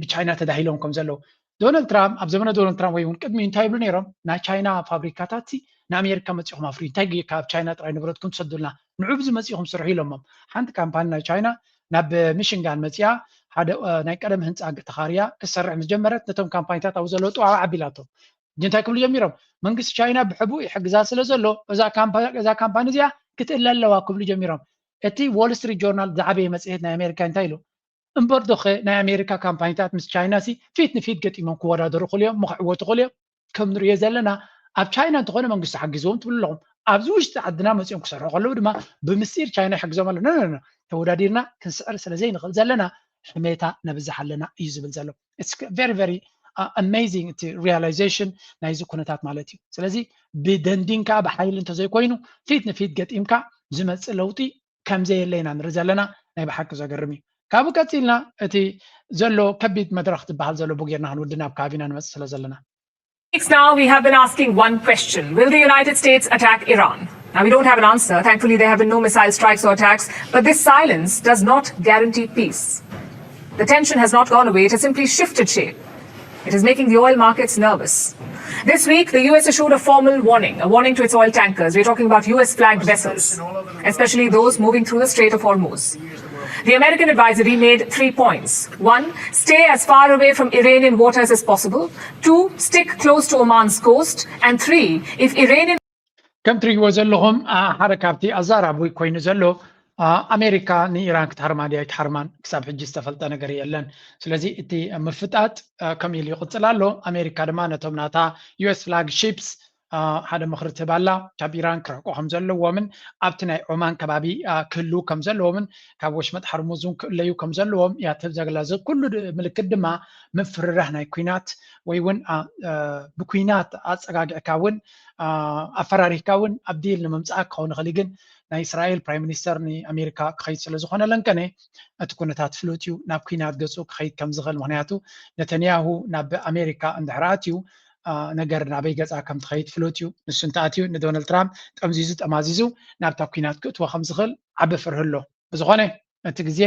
ብቻይና ተዳሂሎም ከም ዘለዉ። ዶናልድ ትራምፕ ኣብ ዘመነ ዶናልድ ትራምፕ ወይ እውን ቅድሚ እንታይ ይብሉ ነይሮም? ናይ ቻይና ፋብሪካታት ንኣሜሪካ መፂኹም ኣፍርዩ እንታይ ካብ ቻይና ጥራይ ንብረትኩም ትሰዱልና ንዑ ብዚ መፂኹም ስርሑ ኢሎሞም። ሓንቲ ካምፓኒ ናይ ቻይና ናብ ሚሽንጋን መፂኣ ሓደ ናይ ቀደም ህንፃ ተኻርያ ክትሰርሕ ምስ ጀመረት ነቶም ካምፓኒታት ኣብኡ ዘለዉ ጥዋዕ ኣቢላቶም። እንታይ ክብሉ ጀሚሮም? መንግስቲ ቻይና ብሕቡእ ይሕግዛ ስለ ዘሎ እዛ ካምፓ- እዛ ካምፓኒ እዚኣ ክትእለ ኣለዋ ክብሉ ጀሚሮም። እቲ ዎል ስትሪት ጆርናል ዝዓበየ መጽሔት ናይ ኣሜሪካ እንታይ ኢሉ? እምበር ዶኸ ናይ ኣሜሪካ ካምፓኒታት ምስ ቻይና ሲ ፊት ንፊት ገጢሞም ክወዳደሩ ክእሉ እዮም፣ ክዕወቱ ክእሉ እዮም? ከም ንሪኦ ዘለና ኣብ ቻይና እንተኾነ መንግስቲ ሓጊዝዎም ትብሉ ኣለኹም። ኣብዚ ውሽጢ ዓድና መፂኦም ክሰርሑ ከለዉ ድማ ብምስጢር ቻይና ይሕግዞም ኣሎ። ኖ ኖ ኖ፣ ተወዳዲርና ክንስዕር ስለ ዘይንኽእል ዘለና ሕሜታ ነብዝሕ ኣለና እዩ ዝብል ዘሎ። It's very very amazing እቲ realization ናይዚ ኩነታት ማለት እዩ። ስለዚ ብደንዲንካ ብሓይሊ እንተዘይኮይኑ ፊት ንፊት ገጢምካ ዝመፅእ ለውጢ ከም ዘየለ ኢና ንርኢ ዘለና። ናይ ብሓቂ ዘገርም እዩ። ካብኡ ቀፂልና እቲ ዘሎ ከቢድ መድረኽ ዝበሃል ዘሎ ብጌርና ክንውድን ኣብ ከባቢና ንመፅእ ስለ ዘለና Weeks now, we have been asking one question. Will the United States attack Iran? Now, we don't have an answer. Thankfully, there have been no missile strikes or attacks. But this silence does not guarantee peace. The tension has not gone away, it has simply shifted shape. It is making the oil markets nervous. This week, the U S issued a formal warning, a warning to its oil tankers. We're talking about U S flagged vessels, especially those moving through the Strait of Hormuz. The American advisory made three points. One, stay as far away from Iranian waters as possible. Two, stick close to Oman's coast. And three, if Iranian ከም ትሪእዎ ዘለኹም ሓደ ካብቲ ኣዛራቢ ኮይኑ ዘሎ ኣሜሪካ ንኢራን ክትሃርማ ድያ ኣይትሃርማን ክሳብ ሕጂ ዝተፈልጠ ነገር የለን። ስለዚ እቲ ምፍጣጥ ከምኡ ኢሉ ይቕፅል ኣሎ። ኣሜሪካ ድማ ነቶም ናታ ዩ ኤስ ፍላግ ሺፕስ ሓደ ምኽሪ ትህብ ኣላ። ካብ ኢራን ክርሕቁ ከም ዘለዎምን ኣብቲ ናይ ኦማን ከባቢ ክህልዉ ከም ዘለዎምን ካብ ወሽመጥ ሓርሙዝ እውን ክእለዩ ከም ዘለዎም እያ ትህብ ዘላ። እዚ ኩሉ ምልክት ድማ ምፍርራህ ናይ ኲናት ወይ እውን ብኲናት ኣፀጋጊዕካ እውን ኣፈራሪህካ እውን ኣብ ዲል ንምምፃእ ክኸውን ይኽእል። ግን ናይ እስራኤል ፕራይም ሚኒስተር ንኣሜሪካ ክኸይድ ስለ ዝኾነ ለንቀነ እቲ ኩነታት ፍሉጥ እዩ። ናብ ኲናት ገፁ ክኸይድ ከም ዝኽእል ምኽንያቱ ነተንያሁ ናብ ኣሜሪካ እንድሕር ኣትዩ ነገር ናበይ ገፃ ከም ትኸይድ ፍሉጥ እዩ። ንሱ እንተኣትዩ ንዶናልድ ትራምፕ ጠምዚዙ ጠማዚዙ ናብታ ኲናት ክእትዎ ከም ዝኽእል ዓቢ ፍርሂ ኣሎ። ብዝኾነ ነቲ ግዜ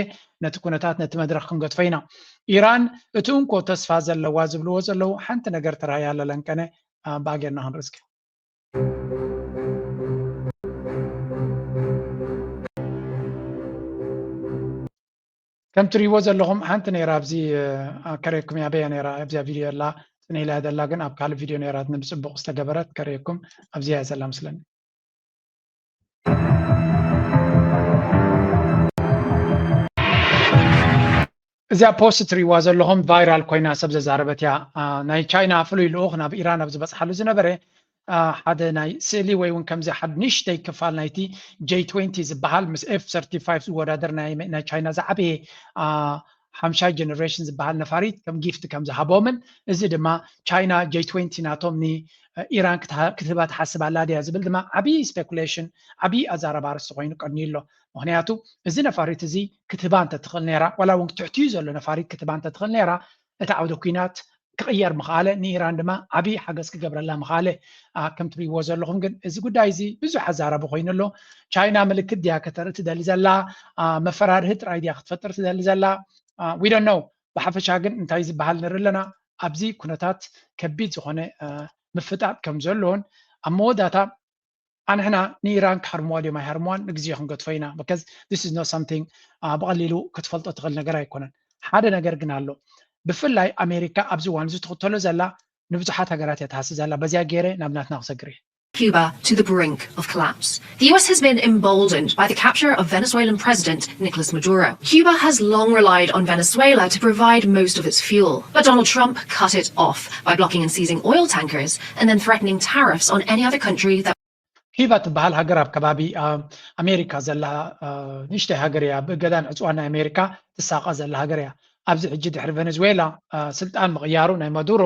ነቲ ኩነታት ነቲ መድረኽ ክንገድፎ ኢና። ኢራን እቲ እንኮ ተስፋ ዘለዋ ዝብልዎ ዘለዉ ሓንቲ ነገር ተራእያ ኣላ ለንቀነ ብኣጌርና ክንርኢ እስኪ። ከም ትሪእዎ ዘለኹም ሓንቲ ነይራ ኣብዚ ከረኩም ያበያ ነይራ ኣብዚያ ቪድዮ ኣላ ጽንሕ ኢላ ደላ ግን ኣብ ካልእ ቪድዮ ነይራ ንብጽቡቕ ዝተገበረት ከረኩም ኣብዚያ ዘላ ምስለኒ። እዚኣ ፖስት ትሪእዋ ዘለኹም ቫይራል ኮይና ሰብ ዘዛረበት እያ። ናይ ቻይና ፍሉይ ልኡኽ ናብ ኢራን ኣብ ዝበፅሓሉ ዝነበረ ሓደ ናይ ስእሊ ወይ እውን ከምዚ ሓደ ንእሽተይ ክፋል ናይቲ ጄ ትዌንቲ ዝበሃል ምስ ኤፍ ሰርቲፋይቭ ዝወዳደር ናይ ቻይና ዝዓበየ ሓምሻይ ጀነሬሽን ዝበሃል ነፋሪት ከም ጊፍት ከም ዝሃቦምን እዚ ድማ ቻይና ጄ ትዌንቲ ናቶም ንኢራን ክትህባ ትሓስብ ኣላ ድያ ዝብል ድማ ዓብዪ ስፔኩሌሽን ዓብዪ ኣዛረባ ኣርእስቲ ኮይኑ ቀንዩ ኣሎ። ምኽንያቱ እዚ ነፋሪት እዚ ክትህባ እንተትኽእል ነይራ ዋላ እውን ትሕትኡ ዘሎ ነፋሪት ክትህባ እንተትኽእል ነይራ እቲ ዓውደ ኲናት ክቕየር ምኽኣለ፣ ንኢራን ድማ ዓብዪ ሓገዝ ክገብረላ ምኽኣለ። ከም ትሪእዎ ዘለኹም ግን እዚ ጉዳይ እዚ ብዙሕ ኣዛራቢ ኮይኑ ኣሎ። ቻይና ምልክት ድያ ከተርኢ ትደሊ ዘላ? መፈራርሂ ጥራይ ድያ ክትፈጥር ትደሊ ዘላ? We don't know። ብሓፈሻ ግን እንታይ ዝበሃል ንርኢ ኣለና። ኣብዚ ኩነታት ከቢድ ዝኾነ ምፍጣጥ ከም ዘሎን ኣብ መወዳእታ ኣንሕና ንኢራን ክሃርምዋ ድዮም ኣይሃርምዋን ንግዜ ክንገድፎ ኢና። Because this is not something ብቐሊሉ ክትፈልጦ ትኽእል ነገር ኣይኮነን። ሓደ ነገር ግን ኣሎ። ብፍላይ ኣሜሪካ ኣብዚ እዋን እዚ ትኽተሎ ዘላ ንብዙሓት ሃገራት እያ ትሃሲ ዘላ። በዚያ ገይረ ናብ ናትና ክሰግር እየ። Cuba to the brink of collapse. The U S has been emboldened by the capture of Venezuelan President Nicolas Maduro. Cuba has long relied on Venezuela to provide most of its fuel, but Donald Trump cut it off by blocking and seizing oil tankers and then threatening tariffs on any other country that ኪባ ትበሃል ሃገር ኣብ ከባቢ ኣሜሪካ ዘላ ንእሽተይ ሃገር እያ። ብእገዳን ዕፅዋን ናይ ኣሜሪካ ትሳቐ ዘላ ሃገር እያ። ኣብዚ ሕጂ ድሕሪ ቨነዝዌላ ስልጣን ምቕያሩ ናይ ማዱሮ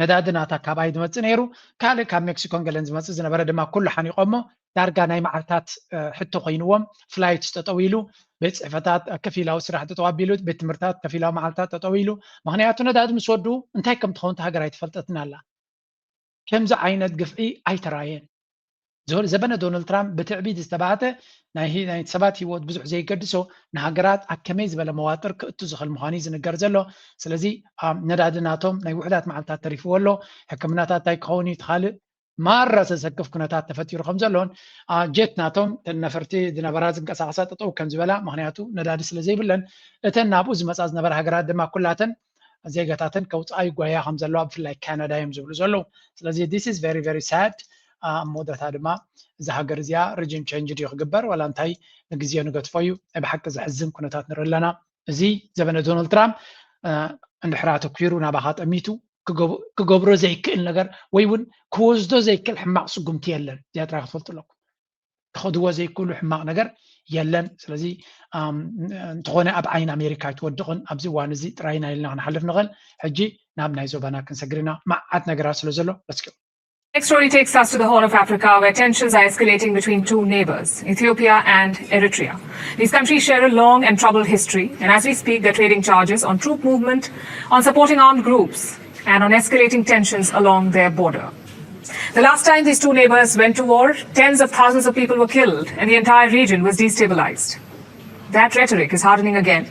ነዳዲ ናታ ካባይ ዝመፅእ ነይሩ። ካልእ ካብ ሜክሲኮን ገለን ዝመፅእ ዝነበረ ድማ ኩሉ ሓኒቖሞ ዳርጋ ናይ መዓልታት ሕቶ ኮይንዎም ፍላይት ጠጠው ኢሉ፣ ቤት ፅሕፈታት ከፊላዊ ስራሕ ጠጠው ኣቢሉ፣ ቤት ትምህርታት ከፊላዊ መዓልታት ጠጠው ኢሉ። ምክንያቱ ነዳዲ ምስ ወዱ እንታይ ከም ትኸውን ሃገር ኣይተፈልጠትን ኣላ። ከምዚ ዓይነት ግፍዒ ኣይተራየን። ዘበነ ዶናልድ ትራምፕ ብትዕቢት ዝተባህተ ናይ ሰባት ህይወት ብዙሕ ዘይገድሶ ንሃገራት ኣብ ከመይ ዝበለ መዋጥር ክእቱ ዝኽእል ምዃኑ እዩ ዝንገር ዘሎ። ስለዚ ነዳዲ ናቶም ናይ ውሕዳት መዓልታት ተሪፍዎ ኣሎ። ሕክምናታት እንታይ ክኸውን እዩ እቲ ካልእ ማራ ዘሰክፍ ኩነታት ተፈጢሩ ከም ዘሎን ጀት ናቶም ነፈርቲ ዝነበራ ዝንቀሳቐሳ ጠጠው ከም ዝበላ ምክንያቱ ነዳዲ ስለ ዘይብለን እተን ናብኡ ዝመፃ ዝነበራ ሃገራት ድማ ኩላተን ዜጋታተን ከውፅኣ ይጓያ ከም ዘለዋ ብፍላይ ካናዳ እዮም ዝብሉ ዘለዉ። ስለዚ this is very very sad። ኣብ መወዳእታ ድማ እዛ ሃገር እዚኣ regime change ድዩ ክግበር ዋላ እንታይ ንግዜኡ ንገድፎ እዩ። ናይ ብሓቂ ዘሕዝን ኩነታት ንርኢ ኣለና። እዚ ዘበነ ዶናልድ ትራምፕ እንድሕር ኣተኲሩ ናባኻ ጠሚቱ ክገብሮ ዘይክእል ነገር ወይ እውን ክወስዶ ዘይክእል ሕማቕ ስጉምቲ የለን። እዚኣ ጥራይ ክትፈልጡ ኣለኩም። ክኸድዎ ዘይክእሉ ሕማቕ ነገር የለን። ስለዚ እንተኾነ ኣብ ዓይኒ ኣሜሪካ ኣይትወድቕን። ኣብዚ እዋን እዚ ጥራይና ኢልና ክንሓልፍ ንኽእል። ሕጂ ናብ ናይ ዞባና ክንሰግር ኢና። መዓት ነገራት ስለ ዘሎ let's go። Next story takes us to the Horn of Africa, where tensions are escalating between two neighbors, Ethiopia and Eritrea. These countries share a long and troubled history, and as we speak, they're trading charges on troop movement, on supporting armed groups, and on escalating tensions along their border. The last time these two neighbors went to war, tens of thousands of people were killed and the entire region was destabilized. That rhetoric is hardening again.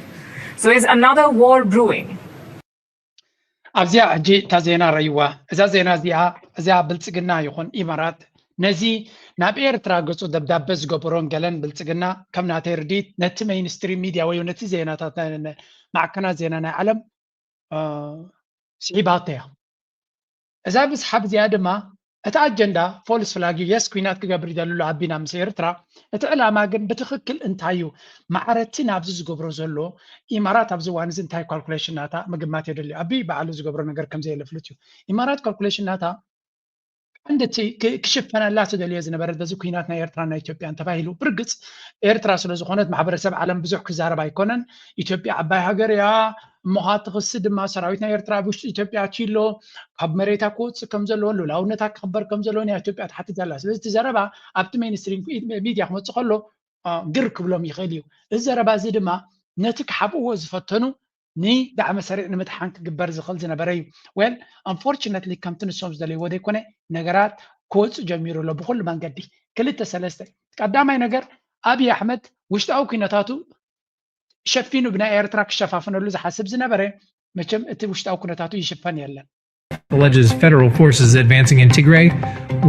So is another war brewing? ኣብዚኣ ሕጂ እታ ዜና ረይዋ። እዛ ዜና እዚኣ እዚኣ ብልፅግና ይኹን ኢማራት ነዚ ናብ ኤርትራ ገፁ ደብዳበ ዝገበሮን ገለን ብልፅግና ከም ናተይ ርዲት ነቲ mainstream media ወይ ነቲ ዜናታት ማዕከናት ዜና ናይ ዓለም ስዒባቶ እያ። እዛ ምስሓብ እዚኣ ድማ እቲ ኣጀንዳ false flag እዩ። የስ ኩናት ክገብር ይደልሎ ኣቢና ምስ ኤርትራ። እቲ ዕላማ ግን ብትኽክል እንታይ እዩ? ማዕረቲ ናብዚ ዝገብሮ ዘሎ ኢማራት ኣብዚ እዋን እዚ እንታይ calculation ናታ ምግማት የደልዩ። ኣቢ ባዕሉ ዝገብሮ ነገር ከም ዘየለ ፍሉጥ እዩ። ኢማራት calculation ናታ ቀንዲ እቲ ክሽፈነላ ትደልዮ ዝነበረት በዚ ኩናት ናይ ኤርትራ ናይ ኢትዮጵያን ተባሂሉ ብርግፅ ኤርትራ ስለ ዝኾነት ማሕበረሰብ ዓለም ብዙሕ ክዛረብ ኣይኮነን። ኢትዮጵያ ዓባይ ሃገር እያ። እሞ እቲ ክሲ ድማ ሰራዊት ናይ ኤርትራ ኣብ ውሽጢ ኢትዮጵያ ኣትዩ ኣሎ። ካብ መሬታ ክወፅእ ከም ዘለዎ፣ ልኡላውነታ ክኽበር ከም ዘለዎ ናይ ኢትዮጵያ ትሓትት ኣላ። ስለዚ እቲ ዘረባ ኣብቲ mainstream media ክመፅእ ከሎ ግር ክብሎም ይኽእል እዩ። እዚ ዘረባ እዚ ድማ ነቲ ክሓብእዎ ዝፈተኑ ንዳዕመ ሰሪዕ ንምድሓን ክግበር ዝኽእል ዝነበረ እዩ። Well unfortunately ከምቲ ንሶም ዝደለይዎ ዘይኮነ ነገራት ክወፅእ ጀሚሩ ኣሎ ብኩሉ መንገዲ። ክልተ ሰለስተ። ቀዳማይ ነገር ኣብይ ኣሕመድ ውሽጣዊ ኩነታቱ ሸፊኑ ብናይ ኤርትራ ክሸፋፍነሉ ዝሓስብ ዝነበረ መቸም እቲ ውሽጣዊ ኩነታቱ ይሽፈን የለን። alleges federal forces advancing in Tigray,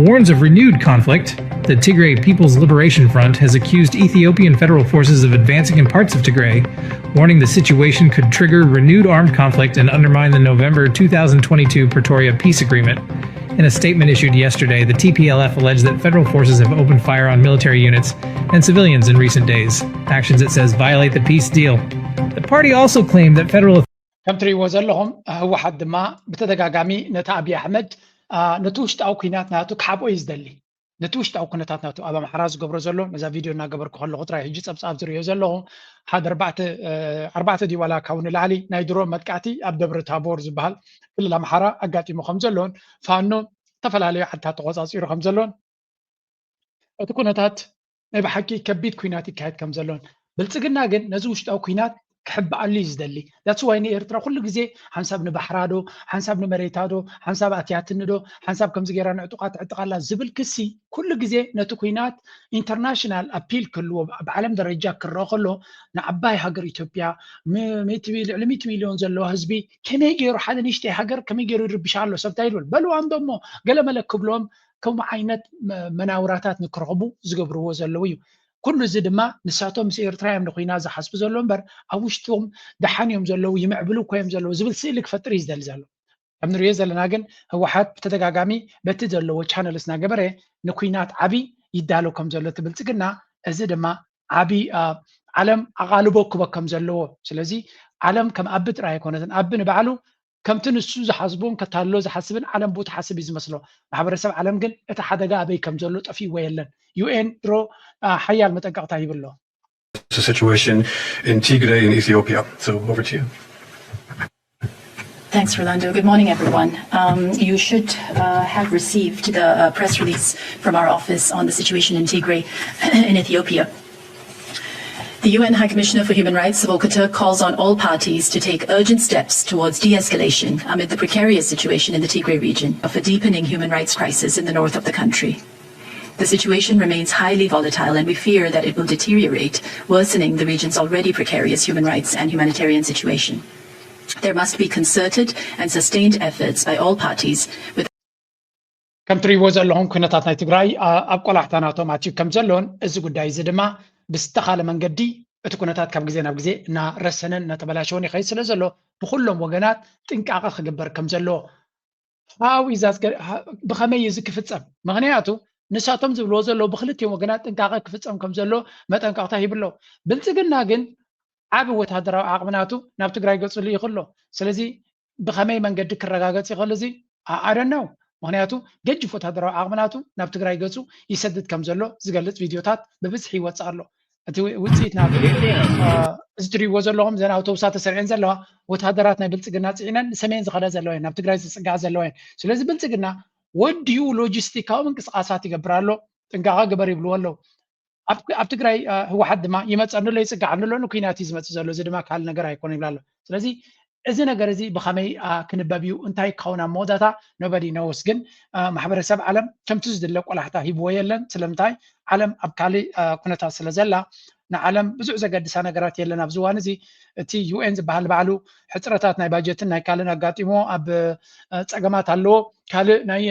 warns of renewed conflict. The Tigray People's Liberation Front has accused Ethiopian federal forces of advancing in parts of Tigray, warning the situation could trigger renewed armed conflict and undermine the November two thousand twenty-two Pretoria peace agreement. In a statement issued yesterday, the T P L F alleged that federal forces have opened fire on military units and civilians in recent days, actions it says violate the peace deal. The party also claimed that federal ከም ትሪእዎ ዘለኹም ህወሓት ድማ ብተደጋጋሚ ነቲ ኣብይ ኣሕመድ ነቲ ውሽጣዊ ኩናት ናቱ ክሓብኦ እዩ ዝደሊ። ነቲ ውሽጣዊ ኩነታት ናቱ ኣብ ኣምሓራ ዝገብሮ ዘሎ ነዛ ቪድዮ እናገበርኩ ከለኹ ጥራይ ሕጂ ፀብፃብ ዝሪኦ ዘለኹ ሓደ ኣርባዕተ ድዩ ዋላ ካብ ንላዕሊ ናይ ድሮ መጥቃዕቲ ኣብ ደብረ ታቦር ዝበሃል ክልል ኣምሓራ ኣጋጢሙ ከም ዘሎን ፋኖ ዝተፈላለዩ ዓድታት ተቆፃፂሩ ከም ዘሎን እቲ ኩነታት ናይ ብሓቂ ከቢድ ኩናት ይካየድ ከም ዘሎን ብልፅግና ግን ነዚ ውሽጣዊ ኩናት ክሕብኣሉ እዩ ዝደሊ። That's why ንኤርትራ ኩሉ ግዜ ሓንሳብ ንባሕራ ዶ ሓንሳብ ንመሬታ ዶ ሓንሳብ ኣትያትኒ ዶ ሓንሳብ ከምዚ ገይራ ንዕጡቓት ትዕጥቕ ኣላ ዝብል ክሲ ኩሉ ግዜ ነቲ ኩናት international appeal ክህልዎ ብዓለም ደረጃ ክረአ ከሎ ንዓባይ ሃገር ኢትዮጵያ ልዕሊ ሚእቲ ሚልዮን ዘለዋ ህዝቢ ከመይ ገይሩ ሓደ ንእሽተይ ሃገር ከመይ ገይሩ ይርብሻ ኣሎ ሰብ እንታይ ይብል በልዋ እንዶ እሞ ገለመለ ክብሎም ከምኡ ዓይነት መናውራታት ንክረኽቡ ዝገብርዎ ዘለዉ እዩ። ኩሉ እዚ ድማ ንሳቶም ምስ ኤርትራ እዮም ንኩናት ዝሓስቡ ዘለዉ እምበር ኣብ ውሽጦም ደሓን እዮም ዘለዉ ይምዕብሉ እኮ እዮም ዘለዉ ዝብል ስእሊ ክፈጥር እዩ ዝደሊ ዘሎ። ከም ንሪኦ ዘለና ግን ህወሓት ብተደጋጋሚ በቲ ዘለዎ channels እናገበረ ንኩናት ዓብዪ ይዳሎ ከም ዘሎ እቲ ብልፅግና እዚ ድማ ዓብዪ ዓለም ኣቓልቦ ክበ ከም ዘለዎ ስለዚ ዓለም ከም ኣቢ ጥራይ ኣይኮነትን ኣቢ ንባዕሉ ከምቲ ንሱ ዝሓስቦን ከታልሎ ዝሓስብን ዓለም ብኡ ትሓስብ እዩ ዝመስሎ። ማሕበረሰብ ዓለም ግን እቲ ሓደጋ ኣበይ ከም ዘሎ ጠፊእዎ የለን። ዩ ኤን ድሮ ሓያል መጠንቀቕታ ይብሎ። The situation in Tigray in Ethiopia. So over to you. Thanks, Rolando. Good morning, everyone. Um, you should uh, have received the uh, press release from our office on the situation in Tigray in Ethiopia. The U N High Commissioner for Human Rights, Volker Turk, calls on all parties to take urgent steps towards de-escalation amid the precarious situation in the Tigray region of a deepening human rights crisis in the north of the country. The situation remains highly volatile and we fear that it will deteriorate, worsening the region's already precarious human rights and humanitarian situation. There must be concerted and sustained efforts by all parties with ከም ትሪእዎ ዘለኹም ኩነታት ናይ ትግራይ ኣብ ቆላሕታ ናቶም ኣትዩ ከም ዘሎን እዚ ጉዳይ እዚ ድማ ብዝተኻለ መንገዲ እቲ ኩነታት ካብ ግዜ ናብ ግዜ እናረሰነን እናተበላሸወን ይኸይድ ስለ ዘሎ፣ ብኩሎም ወገናት ጥንቃቐ ክግበር ከም ዘለዎ፣ how is that ገ- how- ብኸመይ እዩ እዚ ክፍጸም? ምኽንያቱ ንሳቶም ዝብልዎ ዘለዉ ብክልቲኦም ወገናት ጥንቃቐ ክፍጸም ከም ዘሎ መጠንቀቕታ ሂቡ ኣሎ። ብልጽግና ግን ዓቢ ወታደራዊ ዓቕሚ ናቱ ናብ ትግራይ ገጹ ልኢኹ ኣሎ። ስለዚ ብኸመይ መንገዲ ክረጋገጽ ይኽእል እዚ? ኣኣደነው። ምኽንያቱ ገጅፍ ወታደራዊ ዓቕሚ ናቱ ናብ ትግራይ ገጹ ይሰድድ ከም ዘሎ ዝገልጽ ቪድዮታት ብብዝሒ ይወጽእ ኣሎ። እቲ ውፅኢት ናብ እዚ ትሪእዎ ዘለኹም ዘን ኣውቶቡሳት ተሰሪዐን ዘለዋ ወታደራት ናይ ብልፅግና ፅዒነን ንሰሜን ዝኸዳ ዘለዋ እየን፣ ናብ ትግራይ ዝፅግዓ ዘለዋ እየን። ስለዚ ብልፅግና ወዲኡ ሎጂስቲካዊ ምንቅስቃሳት ይገብር ኣሎ። ጥንቃቐ ግበር ይብልዎ ኣለዉ። ኣብ ትግራይ ህወሓት ድማ ይመፀኒ ኣሎ፣ ይፅግዓኒ ኣሎ፣ ንኩናት እዩ ዝመፅእ ዘሎ፣ እዚ ድማ ካልእ ነገር ኣይኮነ ይብል ኣሎ። ስለዚ እዚ ነገር እዚ ብኸመይ ክንበብ እዩ፣ እንታይ ክኸውን ኣብ መወዳእታ፣ nobody knows። ግን ማሕበረሰብ ዓለም ከምቲ ዝድለ ቆላሕታ ሂብዎ የለን። ስለምንታይ? ዓለም ኣብ ካልእ ኩነታት ስለ ዘላ ንዓለም ብዙሕ ዘገድሳ ነገራት የለን ኣብዚ እዋን እዚ። እቲ ዩ ኤን ዝበሃል ባዕሉ ሕፅረታት ናይ ባጀትን ናይ ካልእን ኣጋጢሞ ኣብ ፀገማት ኣለዎ። ካልእ ናይ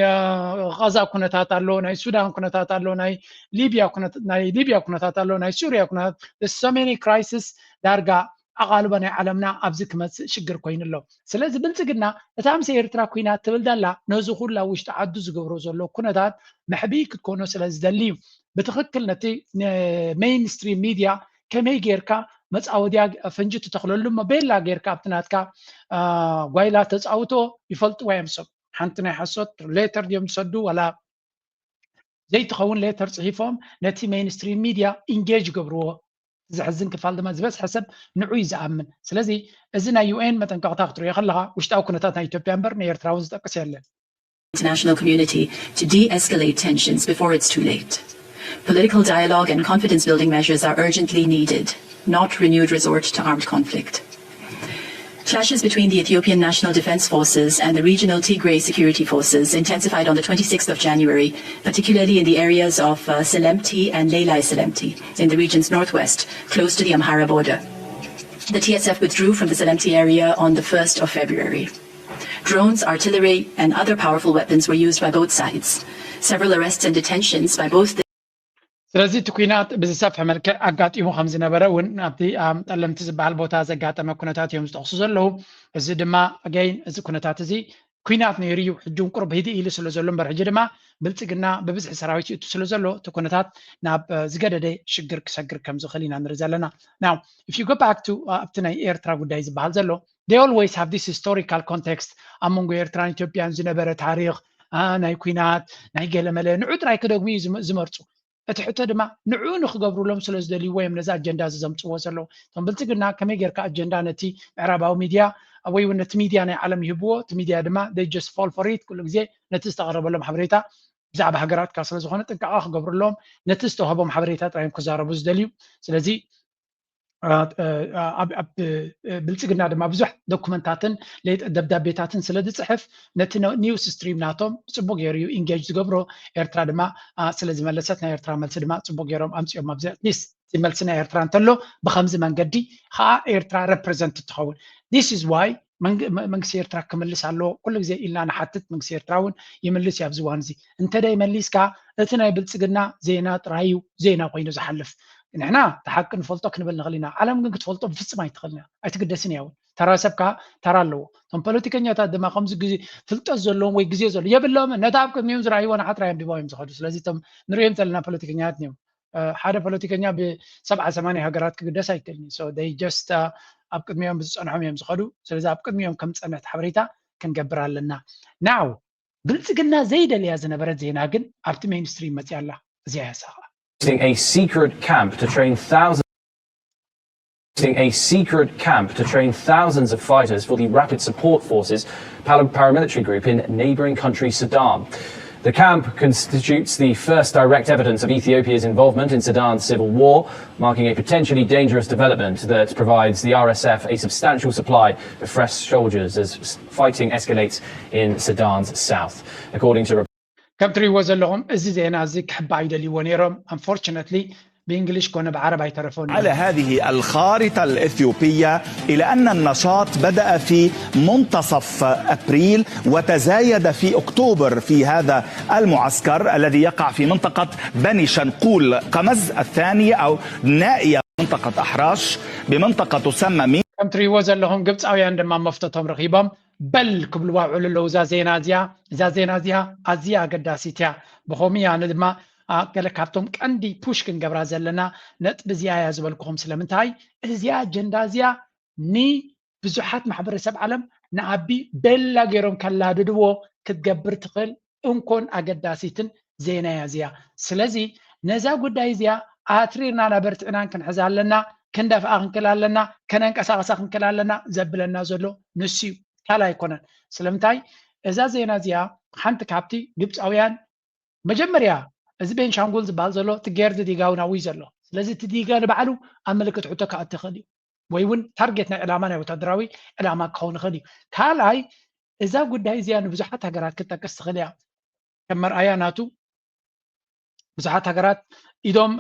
ቃዛ ኩነታት ኣሎ፣ ናይ ሱዳን ኩነታት ኣሎ፣ ናይ ሊብያ ኩነታት ኣሎ፣ ናይ ሱሪያ ኩነታት፣ so many crisis፣ ዳርጋ ኣቓልቦ ናይ ዓለምና ኣብዚ ክመፅእ ሽግር ኮይኑ ኣሎ። ስለዚ ብልፅግና እታ ምስ ኤርትራ ኩናት ትብል ዘላ ነዚ ኩሉ ኣብ ውሽጢ ዓዱ ዝገብሮ ዘሎ ኩነታት መሕብኢ ክትኮኖ ስለ ዝደሊ እዩ። ብትኽክል ነቲ ሜይንስትሪም ሚድያ ከመይ ጌርካ መፃወድያ ፈንጂ ትተኽለሉ እሞ ቤላ ጌርካ ኣብቲ ናትካ ጓይላ ተፃውቶ ይፈልጥዋ እዮም ሰብ። ሓንቲ ናይ ሓሶት ሌተር ድዮም ዝሰዱ ዋላ ዘይትኸውን ሌተር ፅሒፎም ነቲ ሜይንስትሪም ሚድያ ኢንጌጅ ገብርዎ። ዘሕዝን ክፋል ድማ ዝበዝሐ ሰብ ንዑ እዩ ዝኣምን። ስለዚ እዚ ናይ ዩ ኤን መጠንቀቕታ ክትሪኦ ከለኻ ውሽጣዊ ኩነታት ናይ ኢትዮጵያ እምበር ንኤርትራ እውን ዝጠቅስ የለን። International community to de-escalate tensions before it's too late. Political dialogue and confidence-building measures are urgently needed, not renewed resort to armed conflict. Clashes between the Ethiopian National Defense Forces and the regional Tigray security forces intensified on the twenty-sixth of January, particularly in the areas of uh, Selemti and Leilai Selemti in the region's northwest, close to the Amhara border. The T S F withdrew from the Selemti area on the first of February. Drones, artillery, and other powerful weapons were used by both sides. Several arrests and detentions by both the ስለዚ እቲ ኩናት ብዝሰፍሐ መልክዕ ኣጋጢሙ ከም ዝነበረ እውን ኣብቲ ኣብ ጠለምቲ ዝበሃል ቦታ ዘጋጠመ ኩነታት እዮም ዝጠቕሱ ዘለዉ። እዚ ድማ ኣገይን እዚ ኩነታት እዚ ኩናት ነይሩ እዩ፣ ሕጂ እውን ቁሩብ ህድእ ኢሉ ስለ ዘሎ እምበር ሕጂ ድማ ብልፅግና ብብዝሒ ሰራዊት ይእቱ ስለ ዘሎ እቲ ኩነታት ናብ ዝገደደ ሽግር ክሰግር ከም ዝኽእል ኢና ንርኢ ዘለና። Now if you go back to ኣብቲ ናይ ኤርትራ ጉዳይ ዝበሃል ዘሎ they always have this historical context ኣብ መንጎ ኤርትራን ኢትዮጵያን ዝነበረ ታሪኽ ናይ ኩናት ናይ ገለመለ ንዑ ጥራይ ክደግሙ እዩ ዝመርፁ። እቲ ሕቶ ድማ ንዑ ንክገብሩሎም ስለ ዝደልይዎ እዮም ነዚ ኣጀንዳ እዚ ዘምፅዎ ዘለዉ። እቶም ብልፅግና ከመይ ጌርካ ኣጀንዳ ነቲ ምዕራባዊ ሚድያ ወይ እውን ነቲ ሚድያ ናይ ዓለም ይህብዎ፣ እቲ ሚድያ ድማ they just fall for it። ኩሉ ግዜ ነቲ ዝተቐረበሎም ሓበሬታ ብዛዕባ ሃገራትካ ስለ ዝኾነ ጥንቃቐ ክገብሩሎም ነቲ ዝተዋህቦም ሓበሬታ ጥራይ እዮም ክዛረቡ ዝደልዩ። ስለዚ ኣብ ብልፅግና ድማ ብዙሕ ዶኩመንታትን ደብዳቤታትን ስለ ዝፅሕፍ ነቲ ኒውስ ስትሪም ናቶም ብፅቡቅ ገይሩ እዩ ኢንጌጅ ዝገብሮ። ኤርትራ ድማ ስለ ዝመለሰት ናይ ኤርትራ መልሲ ድማ ፅቡቅ ገይሮም ኣምፅኦም ኣብዚ ኣትሊስት እቲ መልሲ ናይ ኤርትራ እንተሎ ብከምዚ መንገዲ ከዓ ኤርትራ represent ትኸውን። This is why መንግስቲ ኤርትራ ክምልስ ኣለዎ ኩሉ ግዜ ኢልና ንሓትት። መንግስቲ ኤርትራ እውን ይምልስ እዩ ኣብዚ እዋን እዚ። እንተደይ መሊስካ እቲ ናይ ብልፅግና ዜና ጥራይ እዩ ዜና ኮይኑ ዝሓልፍ። ንሕና እቲ ሓቂ ንፈልጦ ክንብል ንኽእል ኢና፣ ዓለም ግን ክትፈልጦ ብፍፅም ኣይትኽእልን እያ፣ ኣይትግደስን እያ እውን። ተራ ሰብ ከዓ ተራ ኣለዎ። እቶም ፖለቲከኛታት ድማ ከምዚ ግዜ ፍልጠት ዘለዎም ወይ ግዜ ዘሎ የብሎምን። ነቲ ኣብ ቅድሚኦም ዝረኣይዎ ንዓ ጥራይ ኣንቢቦም እዮም ዝኸዱ። ስለዚ እቶም ንሪኦም ዘለና ፖለቲከኛታት እዮም ሓደ ፖለቲከኛ ብሰብዓ ሰማንያ ሃገራት ክግደስ ኣይክእልን እዩ። So they just ኣብ ቅድሚኦም ብዝፀንሖም እዮም ዝኸዱ። ስለዚ ኣብ ቅድሚኦም ከም ዝፀንሕ ሓበሬታ ክንገብር ኣለና። Now ብልፅግና ዘይደልያ ዝነበረት ዜና ግን ኣብቲ ሜይንስትሪም መፅያ ኣላ። እዚኣ እያ እሳ ከዓ a secret camp to train thousands a secret camp to train thousands of fighters for the Rapid Support Forces paramilitary group in neighbouring country Sudan. The camp constitutes the first direct evidence of Ethiopia's involvement in Sudan's civil war, marking a potentially dangerous development that provides the R S F a substantial supply of fresh soldiers as fighting escalates in Sudan's south. According to ከም ትሪእዎ ዘለኹም እዚ ዜና እዚ ክሕባእ ይደልይዎ ነይሮም። Unfortunately ብእንግሊሽ ኮነ ብዓረብ ኣይተረፎን። على هذه الخارطة الإثيوبية إلى أن النشاط بدأ في منتصف أبريل وتزايد في أكتوبر في هذا المعسكر الذي يقع في منطقة بني شنقول قمز الثانية أو نائية منطقة أحراش بمنطقة تسمى ከም ትሪእዎ ዘለኹም ግብፃውያን ድማ መፍተቶም ረኺቦም በል ክብሉ ዋውዕሉ ኣለዉ። እዛ ዜና እዚኣ እዛ ዜና እዚኣ ኣዝያ ኣገዳሲት እያ። ብኸምኡ እያ ድማ ገለ ካብቶም ቀንዲ ፑሽ ክንገብራ ዘለና ነጥቢ እዚኣ እያ ዝበልኩኹም። ስለምንታይ እዚኣ ኣጀንዳ እዚኣ ንብዙሓት ማሕበረሰብ ዓለም ንኣቢ ቤላ ገይሮም ከላድድዎ ክትገብር ትኽእል እንኮን ኣገዳሲትን ዜና እያ እዚኣ። ስለዚ ነዛ ጉዳይ እዚኣ ኣትሪርና ናበርትዕናን ክንሕዛ ኣለና፣ ክንደፍኣ ክንክል ኣለና፣ ከነንቀሳቐሳ ክንክል ኣለና ዘብለና ዘሎ ንሱ እዩ፣ ካልእ ኣይኮነን። ስለምንታይ እዛ ዜና እዚኣ ሓንቲ ካብቲ ግብፃውያን መጀመርያ እዚ ቤንሻንጉል ዝበሃል ዘሎ እቲ ጌርድ ዲጋ እውን ኣብኡ እዩ ዘሎ። ስለዚ እቲ ዲጋ ንባዕሉ ኣብ ምልክት ሕቶ ክኣቲ ይኽእል እዩ፣ ወይ እውን ታርጌት ናይ ዕላማ ናይ ወታደራዊ ዕላማ ክኸውን ይኽእል እዩ። ካልኣይ እዛ ጉዳይ እዚኣ ንብዙሓት ሃገራት ክትጠቅስ ትኽእል እያ። ከም መርኣያ ናቱ ብዙሓት ሃገራት ኢዶም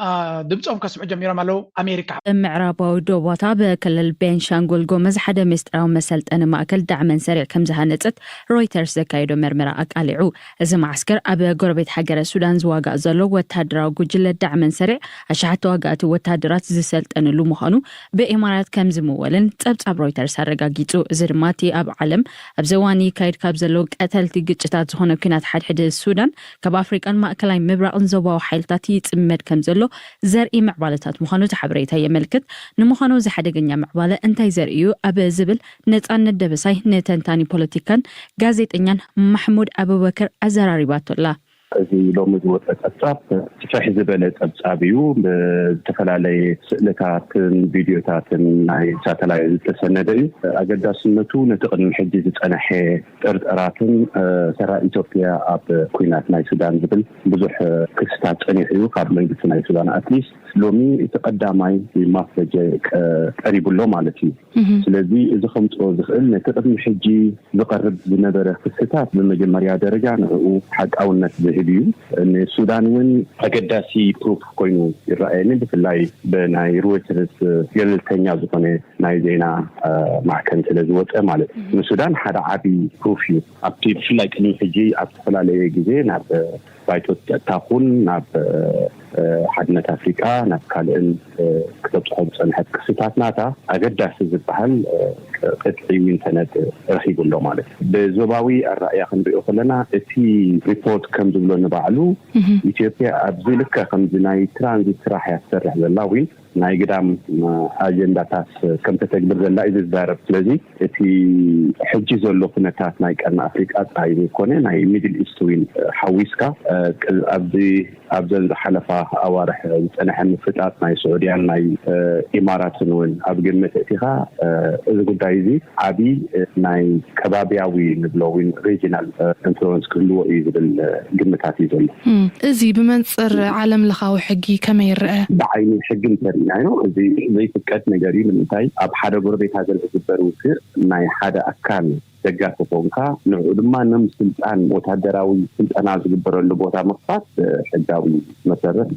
ድምፆም ከስምዑ ጀሚሮም ኣለዉ። ኣሜሪካ ምዕራባዊ ዶባታ ብክልል ቤንሻንጉል ጎመዝ ሓደ ምስጢራዊ መሰልጠኒ ማእከል ዳዕመን ሰሪዕ ከም ዝሃነጸት ሮይተርስ ዘካየዶ መርመራ ኣቃሊዑ። እዚ መዓስከር ኣብ ጎረቤት ሃገረ ሱዳን ዝዋጋእ ዘሎ ወታደራዊ ጉጅለ ዳዕመን ሰሪዕ ኣሽሓት ተዋጋእቲ ወታደራት ዝሰልጠንሉ ምዃኑ ብኢማራት ከም ዝምወልን ጸብጻብ ሮይተርስ ኣረጋጊጹ። እዚ ድማ እቲ ኣብ ዓለም ኣብዚ እዋን ይካየድ ካብ ዘሎ ቀተልቲ ግጭታት ዝኾነ ኲናት ሓድሕድ ሱዳን ካብ ኣፍሪቃን ማእከላይ ምብራቕን ዞባዊ ሓይልታት ይጽመድ ከም ዘሎ ዘርኢ ምዕባለታት ምዃኑ እቲ ሓበሬታ የመልክት። ንምዃኑ እዚ ሓደገኛ ምዕባለ እንታይ ዘርኢ እዩ ኣብ ዝብል ነጻነት ደበሳይ ንተንታኒ ፖለቲካን ጋዜጠኛን ማሕሙድ ኣቡበከር ኣዘራሪባቶ ኣላ። እዚ ሎሚ ዝወፀ ፀብፃብ ስፍሕ ዝበለ ፀብፃብ እዩ። ብዝተፈላለየ ስእልታትን ቪድዮታትን ናይ ሳተላይት ዝተሰነደ እዩ። ኣገዳስነቱ ነቲ ቅድሚ ሕጂ ዝፀነሐ ጥርጠራትን ተራ ኢትዮጵያ ኣብ ኲናት ናይ ሱዳን ዝብል ብዙሕ ክስታት ፀኒሑ እዩ ካብ መንግስቲ ናይ ሱዳን። ኣትሊስት ሎሚ እቲ ቀዳማይ ማስረጃ ቀሪቡ ኣሎ ማለት እዩ። ስለዚ እዚ ከምፅኦ ዝኽእል ነቲ ቅድሚ ሕጂ ዝቐርብ ዝነበረ ክስታት ብመጀመርያ ደረጃ ንዕኡ ሓቃውነት ዝህብ እዩ። ንሱዳን እውን ኣገዳሲ ፕሩፍ ኮይኑ ይረኣየኒ፣ ብፍላይ ብናይ ሮይተርስ ገለልተኛ ዝኾነ ናይ ዜና ማዕከን ስለ ዝወፀ ማለት እዩ። ንሱዳን ሓደ ዓቢ ፕሩፍ እዩ። ኣብቲ ብፍላይ ቅድሚ ሕጂ ኣብ ዝተፈላለየ ግዜ ናብ ባይቶ ጸጥታ ኩን ናብ ሓድነት ኣፍሪቃ ናብ ካልእን ክተብጽሖ ዝጸንሐት ክስታት ናታ ኣገዳሲ ዝበሃል ቅጥዒ ዊንተነት ረኺቡ ኣሎ ማለት እዩ። ብዞባዊ ኣረኣእያ ክንሪኦ ከለና እቲ ሪፖርት ከም ዝብሎ ንባዕሉ ኢትዮጵያ ኣብዚ ልክዕ ከምዚ ናይ ትራንዚት ስራሕ እያ ትሰርሕ ዘላ ዊን ናይ ግዳም ኣጀንዳታት ከም ተተግብር ዘላ እዩ ዝዛረብ። ስለዚ እቲ ሕጂ ዘሎ ኩነታት ናይ ቀርኒ ኣፍሪቃ ጥራይ ዘይኮነ ናይ ሚድል ኢስት እውን ሓዊስካ ኣብዚ ኣብዘን ዝሓለፋ ኣዋርሕ ዝፀነሐ ምፍጣጥ ናይ ስዑድያን ናይ ኢማራትን እውን ኣብ ግምት እቲኻ እዚ ጉዳይ እዚ ዓብዪ ናይ ከባቢያዊ ንብሎ እውን ሪጂናል ኢንፍሉወንስ ክህልዎ እዩ ዝብል ግምታት እዩ ዘሎ። እዚ ብመንፅር ዓለም ለኻዊ ሕጊ ከመይ ይረአ? ብዓይኒ ሕጊ እንተሪእናዮ እዚ ዘይፍቀድ ነገር እዩ። ንምንታይ ኣብ ሓደ ጎረቤት ሃገር ዝግበር ውግእ ናይ ሓደ ኣካል ደጋፊ ኮንካ ንዕኡ ድማ ነም ስልጣን ወታደራዊ ስልጠና ዝግበረሉ ቦታ ምኽፋት ሕጋዊ መሰረት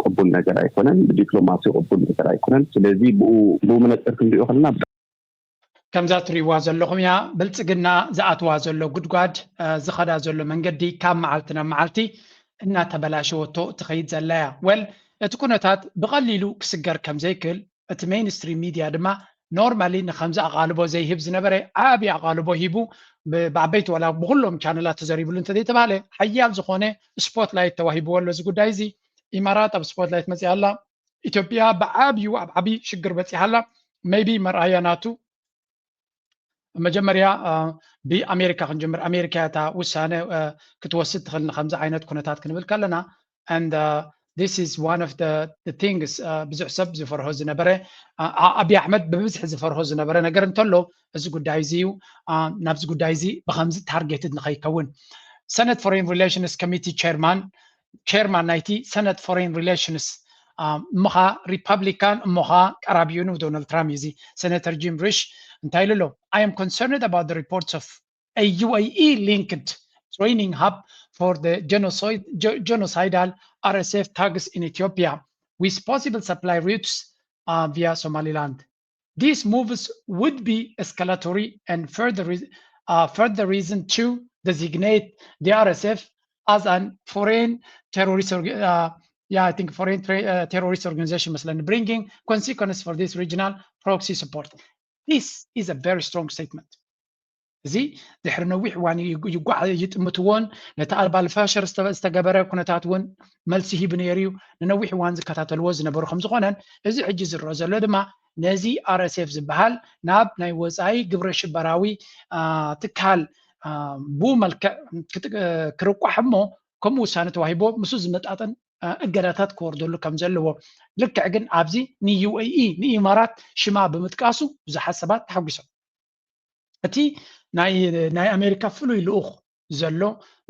ቅቡል ነገር ኣይኮነን፣ ብዲፕሎማሲ ቅቡል ነገር ኣይኮነን። ስለዚ ብኡ ብኡ መነፅር ክንሪኦ ከለና ከምዛ ትሪእዋ ዘለኹም እያ ብልፅግና ዝኣትዋ ዘሎ ጉድጓድ ዝኸዳ ዘሎ መንገዲ ካብ መዓልቲ ናብ መዓልቲ እናተበላሸወቶ ትኸይድ ዘላ እያ። ወል እቲ ኩነታት ብቐሊሉ ክስገር ከም ዘይክእል እቲ ሜይንስትሪም ሚድያ ድማ ኖርማሊ ንከምዚ ኣቓልቦ ዘይህብ ዝነበረ ዓቢ ኣቓልቦ ሂቡ ብዓበይቲ ዋላ ብኩሎም ቻነላት ተዘሪብሉ እንተዘይተባሃለ ሓያል ዝኾነ ስፖትላይት ተዋሂብዎ ኣሎ እዚ ጉዳይ እዚ። ኢማራት ኣብ ስፖትላይት መፅያ ኣላ። ኢትዮጵያ ብዓብዩ ኣብ ዓቢ ሽግር በፂሓ ኣላ። ሜይቢ መርኣያ ናቱ መጀመርያ ብኣሜሪካ ክንጅምር። ኣሜሪካ እታ ውሳነ ክትወስድ ትኽእል ንከምዚ ዓይነት ኩነታት ክንብል ከለና and this is one of the things ብዙሕ ሰብ ዝፈርሆ ዝነበረ ኣብይ ኣሕመድ ብብዝሒ ዝፈርሆ ዝነበረ ነገር እንተሎ እዚ ጉዳይ እዚ እዩ። ናብዚ ጉዳይ እዚ ብከምዚ ታርጌትድ ንኸይከውን ሰነት ፎሬን ሪሌሽንስ ኮሚቲ ቸርማን ቸርማን ናይቲ ሰነት ፎሬን ሪሌሽንስ እሞኻ ሪፐብሊካን እሞኻ ቀራቢኡ ንዶናልድ ትራምፕ እዩ እዚ ሰነተር ጂም ሪሽ እንታይ ኢሉ ኣሎ? I am concerned about the reports of a U A E linked training hub for the genocide, ge- genocidal R S F thugs in Ethiopia with possible supply routes uh, via Somaliland. These moves would be escalatory and further, re- uh, further reason to designate the R S F as an foreign terrorist orga- uh, yeah, I think foreign tra- uh, terrorist organization መስለኒ bringing consequence for this regional proxy support. This is a very strong statement. እዚ ድሕሪ ነዊሕ እዋን ይጉ- ይጓዓ ይጥምትዎን ነቲ ኣልባ ልፋሸር ዝተ- ዝተገበረ ኩነታት እውን መልሲ ሂቡ ነይሩ እዩ። ንነዊሕ እዋን ዝከታተልዎ ዝነበሩ ከም ዝኾነን እዚ ሕጂ ዝረአ ዘሎ ድማ ነዚ R S F ዝበሃል ናብ ናይ ወፃኢ ግብረ ሽበራዊ አ፣ ትካል አ፣ ብኡ መልክዕ ክጥ- ክርቋሕ እሞ ከምኡ ውሳነ ተዋሂቦ ምስኡ ዝመጣጠን አ፣ እገዳታት ክወርደሉ ከም ዘለዎ ልክዕ ግን ኣብዚ ን U A E ንኢማራት ሽማ ብምጥቃሱ ብዙሓት ሰባት ተሓጒሶም። እቲ ናይ ናይ ኣሜሪካ ፍሉይ ልኡኽ ዘሎ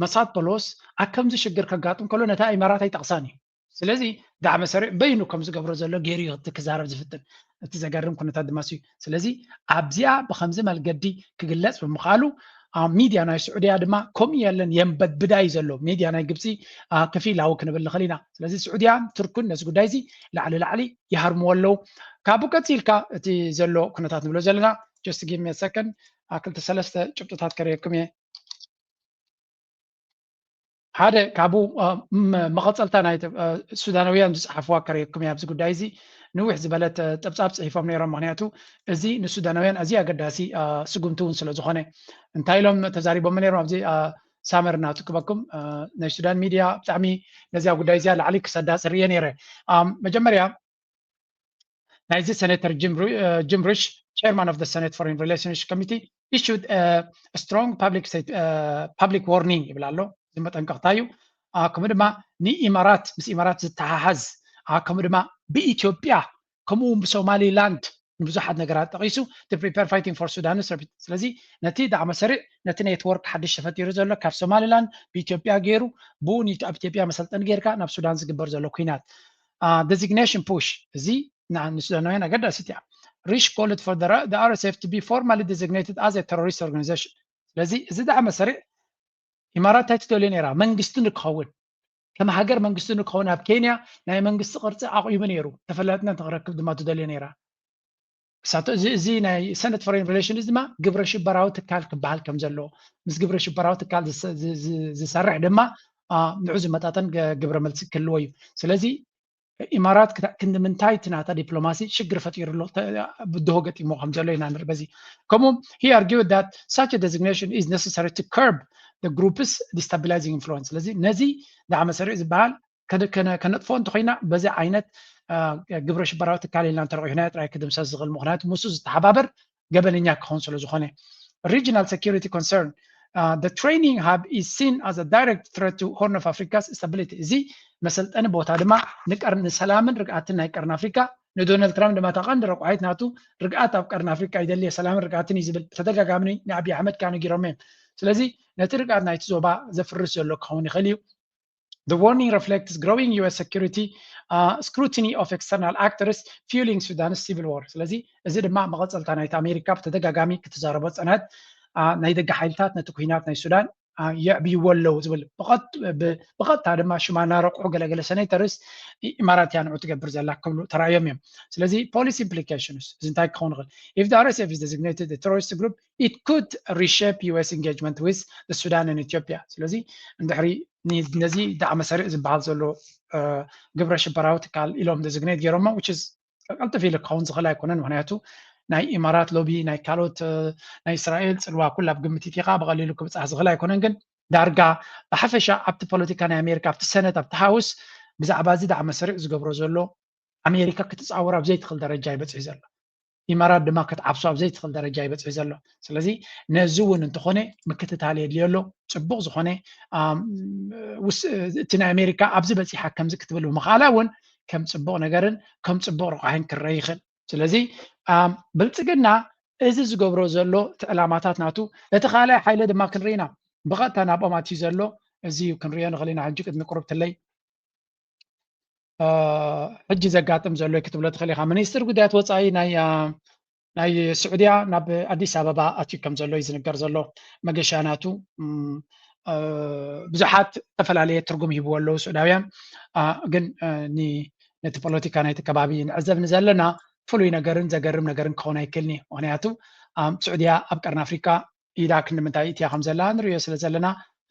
መሳድ ፖሎስ ኣብ ከምዚ ሽግር ከጋጥም ከሎ ነታ ኢማራት ኣይጠቕሳን እዩ። ስለዚ ዳዕመ ሰሪዕ በይኑ ከም ዝገብሮ ዘሎ ገይሩ እዩ እቲ ክዛረብ ዝፍትን። እቲ ዘገርም ኩነታት ድማ እሱ እዩ። ስለዚ ኣብዚኣ ብከምዚ መልገዲ ክግለጽ ብምኽኣሉ ኣብ ሚድያ ናይ ስዑድያ ድማ ከምኡ የለን የንበድብዳ እዩ ዘሎ። ሚድያ ናይ ግብፂ አ፣ ክፊላዊ ክንብል ንኽእል ኢና። ስለዚ ስዑድያን ቱርክን ነዚ ጉዳይ እዚ ላዕሊ ላዕሊ ይሃርምዎ ኣለዉ። ካብኡ ቀፂልካ እቲ ዘሎ ኩነታት ንብሎ ዘለና just give me a second ክልተ ሰለስተ ጭብጥታት ከርእየኩም እየ። ሓደ ካብኡ አ፣ ም- መቐፀልታ ናይ አ፣ ሱዳናውያን ዝፀሓፍዋ ከርእየኩም እየ ኣብዚ ጉዳይ እዚ። ንዊሕ ዝበለት አ፣ ፀብፃብ ፅሒፎም ነይሮም። ምክንያቱ እዚ ንሱዳናውያን ኣዝዩ ኣገዳሲ አ፣ ስጉምቲ እውን ስለ ዝኾነ እንታይ ኢሎም ተዛሪቦም ነይሮም ኣብዚ አ፣ ሳመር እናትክበኩም አ፣ ናይ ሱዳን ሚድያ ብጣዕሚ ነዚኣ ጉዳይ እዚኣ ላዕሊ ክሰዳ ፅርየ ነይረ። አ፣ መጀመርያ ናይዚ senator Jim Ri- uh, Jim Risch, chairman of the Senate Foreign Relations Committee, issued a strong public state, uh, public warning ይብል ኣሎ። እዚ መጠንቀቕታ እዩ። አ፣ ከምኡ ድማ ንኢማራት ምስ ኢማራት ዝተሓሓዝ አ፣ ከምኡ ድማ ብኢትዮጵያ ከምኡ እውን ብሶማሊላንድ ንብዙሓት ነገራት ጠቒሱ to prepare fighting for Sudan. ስለዚ ነቲ ዳዕመ ሰሪዕ ነቲ ኔትወርክ ሓድሽ ተፈጢሩ ዘሎ ካብ ሶማሊላንድ ብኢትዮጵያ ገይሩ ብኡ ንኢትዮ- ኣብ ኢትዮጵያ መሰልጠኒ ጌርካ ናብ ሱዳን ዝግበር ዘሎ ኩናት designation push እዚ ንሱዳናውያን ኣገዳሲት እያ። Risch called for the R S F to be formally designated as a terrorist organization. ስለዚ እዚ ዳዕመ ሰሪዕ ኢማራት እንታይ ትደልዮ ነይራ? መንግስቲ ንክኸውን ከም ሃገር መንግስቲ ንክኸውን ኣብ ኬንያ ናይ መንግስቲ ቅርፂ ኣቑይሙ ነይሩ። ተፈላጥነት ንክረክብ ድማ ትደልዮ ነይራ። እሳቶ እዚ እዚ ናይ ሰነት ፎሬን ሪሌሽንስ ድማ ግብረ ሽበራዊ ትካል ክበሃል ከም ዘለዎ ምስ ግብረ ሽበራዊ ትካል ዝሰ- ዝ- ዝ- ዝሰርሕ ድማ አ፣ ንዑ ዝመጣጠን ገ- ግብረ መልሲ ክህልዎ እዩ። ስለዚ ኢማራት ክታ- ክንዲ ምንታይ እቲ ናታ ዲፕሎማሲ ሽግር ፈጢሩ ኣሎ ተ- ብድሆ ገጢሞ ከም ዘሎ ኢና ንርኢ። በዚ ከምኡ he argued that such a designation is necessary to curb the group's destabilizing influence። ስለዚ ነዚ ዳዕመ ሰሪዕ ዝበሃል ከነ- ከነ- ከነጥፍኦ እንተኮይና በዚ ዓይነት አ፣ ግብረ ሽበራዊ ትካል ኢልና እንተረቂሕናዮ ጥራይ ክድምሰስ ዝኽእል ምክንያቱ ምስኡ ዝተሓባበር ገበነኛ ክኸውን ስለ ዝኾነ regional security concern uh, the training hub is seen as a direct threat to Horn of Africa's stability። እዚ መሰልጠኒ ቦታ ድማ ንቀር ንሰላምን ርግኣትን ናይ ቀርኒ ኣፍሪካ ንዶናልድ ትራምፕ ድማ እታ ቀንዲ ረቋሒት ናቱ ርግኣት ኣብ ቀርኒ ኣፍሪካ ይደልየ ሰላምን ርግኣትን እዩ ዝብል ብተደጋጋሚ ንኣብይ ኣሕመድ ከኣ ነጊሮም እዮም። ስለዚ ነቲ ርግኣት ናይቲ ዞባ ዘፍርስ ዘሎ ክኸውን ይኽእል እዩ። The warning reflects growing U S security uh, scrutiny of external actors fueling Sudan's civil war። ስለዚ እዚ ድማ መቐፀልታ ናይቲ ኣሜሪካ ብተደጋጋሚ ክትዛረቦ ዝፀንሐት አ፣ ናይ ደገ ሓይልታት ነቲ ኩናት ናይ ሱዳን አ፣ የዕብይዎ ኣለዉ ዝብል ብቐጥ- ብ- ብቐጥታ ድማ ሽማ እናረቑሑ ገለገለ ሴኔተርስ ኢማራት እያ ንዑ ትገብር ዘላ ክብሉ ተራእዮም እዮም። ስለዚ policy implications እዚ እንታይ ክኸውን ይኽእል? If the R S F is designated a terrorist group, it could reshape U S engagement with Sudan and Ethiopia። ስለዚ እንድሕሪ ኒ- ነዚ ዳዕመ ሰሪዕ ዝበሃል ዘሎ አ፣ ግብረ ሽበራዊ ትካል ኢሎም designate ገይሮሞ which is ቀልጥፍ ኢሉ ክኸውን ዝኽእል ኣይኮነን። ምክንያቱ ናይ ኢማራት ሎቢ ናይ ካልኦት አ፣ ናይ እስራኤል ፅልዋ ኩሉ ኣብ ግምት ኢኻ ብቐሊሉ ክብፃሕ ዝኽእል ኣይኮነን። ግን ዳርጋ ብሓፈሻ ኣብቲ ፖለቲካ ናይ ኣሜሪካ ኣብቲ ሰነት ኣብቲ ሃውስ ብዛዕባ እዚ ዳዕመ ሰሪዕ ዝገብሮ ዘሎ ኣሜሪካ ክትፃወር ኣብ ዘይትኽእል ደረጃ ይበፅሒ ዘሎ። ኢማራት ድማ ክትዓብሶ ኣብ ዘይትኽእል ደረጃ ይበፅሒ ዘሎ። ስለዚ ነዚ እውን እንተኾነ ምክትታል የድልዮ ኣሎ። ፅቡቕ ዝኾነ ኣም፣ ውስ- እቲ ናይ ኣሜሪካ ኣብዚ በፂሓ ከምዚ ክትብል ብምኽኣላ እውን ከም ፅቡቕ ነገርን ከም ፅቡቕ ረቋሒን ክረአ ይኽእል። ስለዚ ኣም፣ ብልፅግና እዚ ዝገብሮ ዘሎ እቲ ዕላማታት ናቱ እቲ ካልኣይ ሓይሊ ድማ ክንርኢ ኢና። ብቐጥታ ናብኦም ኣትዩ ዘሎ እዚ እዩ ክንሪኦ ንኽእል ኢና። ሕጂ ቅድሚ ቁርብትለይ አ፣ ሕጂ ዘጋጥም ዘሎ ክትብሎ ትኽእል ኢኻ። ሚኒስትር ጉዳያት ወፃኢ ናይ አ፣ ናይ ስዑድያ ናብ ኣዲስ ኣበባ ኣትዩ ከም ዘሎ እዩ ዝንገር ዘሎ። መገሻ ናቱ እም፣ አ፣ ብዙሓት ዝተፈላለየ ትርጉም ሂብዎ ኣለዉ ስዑዳውያን። አ፣ ግን አ፣ ኒ- ነቲ ፖለቲካ ናይቲ ከባቢ ንዕዘብ ንዘለና ፍሉይ ነገርን ዘገርም ነገርን ክኸውን ኣይክእልን እዩ። ምክንያቱ አ፣ ስዑድያ ኣብ ቀርኒ ኣፍሪካ ኢዳ ክንዲ ምንታይ እትያ ከም ዘላ ንሪኦ ስለ ዘለና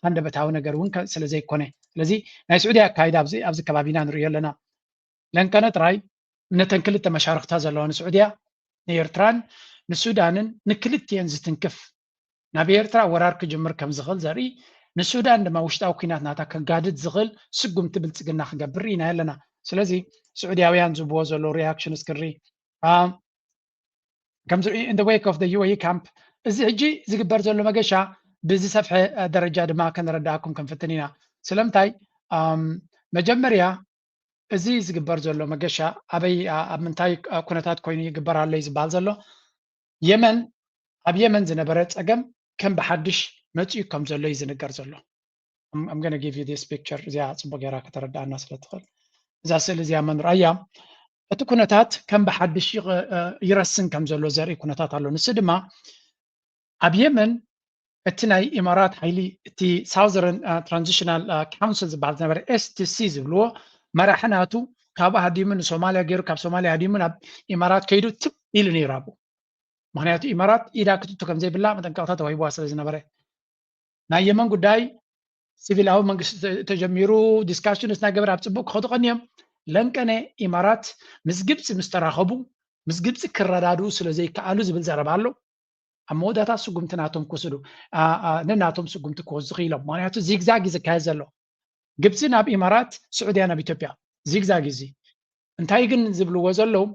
ሃንደበታዊ ነገር እውን ከ- ስለ ዘይኮነ ስለዚ ናይ ስዑድያ ኣካይዳ ኣብዚ ኣብዚ ከባቢና ንሪኦ ኣለና። ለንቀነ ጥራይ ነተን ክልተ መሻርክታ ዘለዋ ንስዑድያ ንኤርትራን ንሱዳንን ንክልቲኤን ዝትንክፍ ናብ ኤርትራ ወራር ክጅምር ከም ዝኽእል ዘርኢ ንሱዳን ድማ ውሽጣዊ ኩናት ናታ ከጋድድ ዝኽእል ስጉምቲ ብልጽግና ክገብር ርኢና ኣለና። ስለዚ ስዑድያውያን ዝብዎ ዘለዉ ሪያክሽን እስክሪ ከም ዝርኢ in the wake of the U A E camp እዚ ሕጂ ዝግበር ዘሎ መገሻ ብዝሰፍሐ ደረጃ ድማ ከነረዳእኩም ክንፍትን ኢና። ስለምንታይ መጀመርያ እዚ ዝግበር ዘሎ መገሻ ኣበይ ኣብ ምንታይ ኩነታት ኮይኑ ይግበር ኣሎ እዩ ዝበሃል ዘሎ። የመን ኣብ የመን ዝነበረ ፀገም ከም ብሓድሽ መፅኡ ከም ዘሎ እዩ ዝንገር ዘሎ። I'm going to give you this picture እዚኣ ፅቡቅ ጌራ ከተረዳእና ስለ ትኽእል እዛ ስእሊ እዚኣ መን ርኣያ እቲ ኩነታት ከም ብሓድሽ ይረስን ከም ዘሎ ዘርኢ ኩነታት ኣሎ። ንሱ ድማ ኣብ የመን እቲ ናይ ኢማራት ሓይሊ እቲ Southern Transitional Council ዝበሃል ዝነበረ S T C ዝብልዎ መራሒ ናቱ ካብኡ ሃዲሙ ንሶማልያ ገይሩ ካብ ሶማልያ ሃዲሙ ናብ ኢማራት ከይዱ ትብ ኢሉ ነይሩ ኣብኡ። ምክንያቱ ኢማራት ኢዳ ክትእቱ ከም ዘይብላ መጠንቀቕታ ተዋሂብዋ ስለ ዝነበረ ናይ የመን ጉዳይ ሲቪላዊ መንግስቲ ተጀሚሩ discussions እናገበረ ኣብ ፅቡቅ ክኸዱ ቀንዮም። ለንቀነ ኢማራት ምስ ግብፂ ምስ ተራኸቡ ምስ ግብፂ ክረዳድኡ ስለ ዘይከኣሉ ዝብል ዘረባ ኣሎ። ኣብ መወዳእታ ስጉምቲ ናቶም ክወስዱ ነናቶም ስጉምቲ ክወስዱ ክኢሎም። ምክንያቱ ዚግዛግ እዩ ዝካየድ ዘሎ። ግብፂ ናብ ኢማራት፣ ስዑድያ ናብ ኢትዮጵያ ዚግዛግ እዚ እንታይ ግን ዝብልዎ ዘለዉ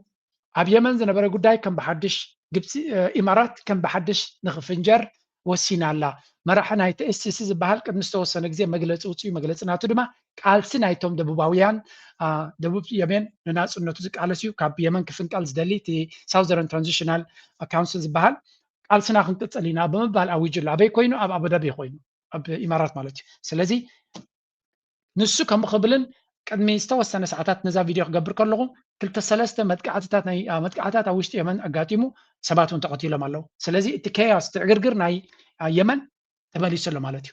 ኣብ የመን ዝነበረ ጉዳይ ከም ብሓድሽ ግብፂ ኢማራት ከም ብሓድሽ ንክፍንጀር ወሲና ኣላ። መራሒ ናይቲ S T C ዝበሃል ቅድሚ ዝተወሰነ ግዜ መግለፂ ውፅኡ። መግለፂ ናቱ ድማ ቃልሲ ናይቶም ደቡባውያን ደቡብ የመን ንናፅነቱ ዝቃለስ እዩ። ካብ የመን ክፍንቀል ዝደሊ እቲ Southern Transitional Council ዝበሃል ቃልስና ክንቅፅል ኢና ብምባል ኣዊጁ ኣሎ። ኣበይ ኮይኑ? ኣብ ኣቡዳቢ ኮይኑ ኣብ ኢማራት ማለት እዩ። ስለዚ ንሱ ከምኡ ክብልን ቅድሚ ዝተወሰነ ሰዓታት ነዛ ቪድዮ ክገብር ከለኹ ክልተ ሰለስተ መጥቃዕትታት ናይ መጥቃዕትታት ኣብ ውሽጢ የመን ኣጋጢሙ ሰባት እውን ተቐቲሎም ኣለዉ። ስለዚ እቲ ኬያስ ትዕግርግር ናይ የመን ተመሊሱ ኣሎ ማለት እዩ።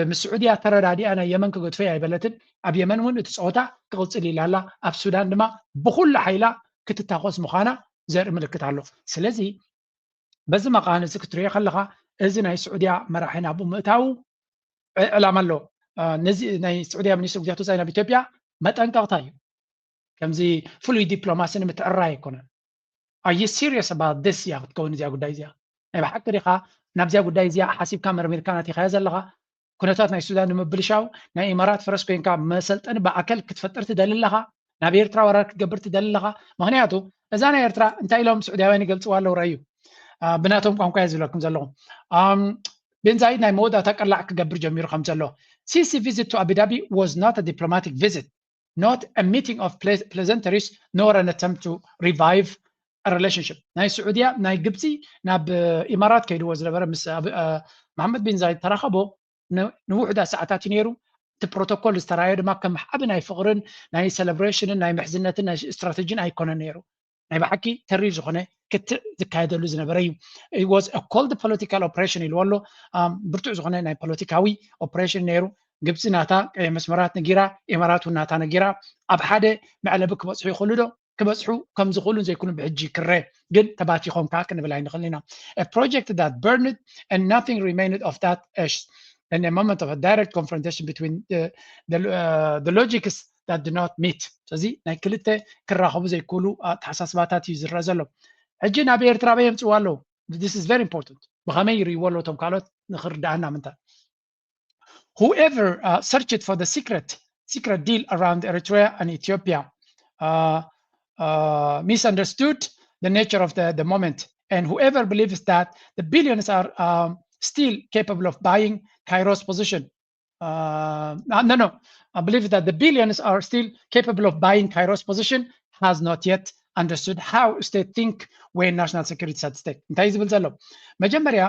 ምስ ስዑድያ ተረዳዲኣ ናይ የመን ክገድፈይ ኣይበለትን። ኣብ የመን እውን እቲ ፀወታ ክቕፅል ኢላ ኣላ። ኣብ ሱዳን ድማ ብኩሉ ሓይላ ክትታኮስ ምዃና ዘርኢ ምልክት ኣሎ። ስለዚ በዚ መቃን እዚ ክትሪኦ ከለካ እዚ ናይ ስዑድያ መራሒ ናብኡ ምእታው ዕላማ ኣሎ። ነዚ ናይ ስዑድያ ሚኒስትር ጉዳያት ወፃኢ ናብ ኢትዮጵያ መጠንቀቕታ እዩ። ከምዚ ፍሉይ ዲፕሎማሲ ንምትዕራይ ኣይኮነን። Are you serious about this? እያ ክትከውን እዚኣ ጉዳይ እዚኣ ናይ ብሓቂ ዲኻ ናብዚኣ ጉዳይ እዚኣ ሓሲብካ መርሚርካ ናቲኻዮ ዘለኻ? ኩነታት ናይ ሱዳን ንምብልሻው ናይ ኢማራት ፈረስ ኮይንካ መሰልጠኒ ብኣካል ክትፈጥር ትደሊ ኣለኻ? ናብ ኤርትራ ወራር ክትገብር ትደሊ ኣለኻ? ምክንያቱ እዛ ናይ ኤርትራ እንታይ ኢሎም ስዑድያውያን ይገልፅዋ ኣለዉ ረዩ ብናቶም ቋንቋ እየ ዝብለኩም ዘለኹ። ቤንዛይድ ናይ መወዳእታ ቀላዕ ክገብር ጀሚሩ ከም ዘሎ Sisi visit to Abu Dhabi was not a diplomatic visit, not a meeting of pleasantries nor an attempt to revive relationship ናይ ስዑድያ ናይ ግብፂ ናብ ኢማራት ከይድዎ ዝነበረ ምስ መሓመድ ቢን ዛይድ ተራኸቦ ንውሕዳት ሰዓታት እዩ ነይሩ። እቲ ፕሮቶኮል ዝተራዮ ድማ ከም ዓቢ ናይ ፍቕርን ናይ ሴሌብሬሽንን ናይ ምሕዝነትን ናይ ስትራተጂን ኣይኮነን ነይሩ። ናይ ብሓቂ ተሪር ዝኾነ ክትዕ ዝካየደሉ ዝነበረ እዩ። It was a cold political operation ኢልዎ ኣሎ። ብርቱዕ ዝኾነ ናይ ፖለቲካዊ ኦፕሬሽን ነይሩ። ግብፂ ናታ ቀይሕ መስመራት ነጊራ፣ ኢማራት እውን ናታ ነጊራ። ኣብ ሓደ መዕለቢ ክበፅሑ ይኽእሉ ዶ? ክበፅሑ ከም ዝኽእሉን ዘይክእሉን ብሕጂ ክረ ግን ተባቲኾም ከዓ ክንብል ኣይንኽእል ኢና። A project that burned and nothing remained of that ash in a moment of a direct confrontation between the, the, uh, the logics that do not meet. ስለዚ ናይ ክልተ ክራኸቡ ዘይክእሉ ኣተሓሳስባታት እዩ ዝረአ ዘሎ። ሕጂ ናብ ኤርትራ በይ የምፅዋ ኣለዉ። This is very important። ብኸመይ ይርእይዎ ኣለዉ እቶም ካልኦት ንክርዳኣና ምንታይ Whoever uh, searched for the secret secret deal around Eritrea and Ethiopia uh, uh, misunderstood the nature of the, the moment, and whoever believes that the billions are um, still capable of buying Cairo's position, uh, no, no, I believe that the billions are still capable of buying Cairo's position has not yet understood how state think when national security is at stake. እንታይ ዝብል ዘሎ መጀመርያ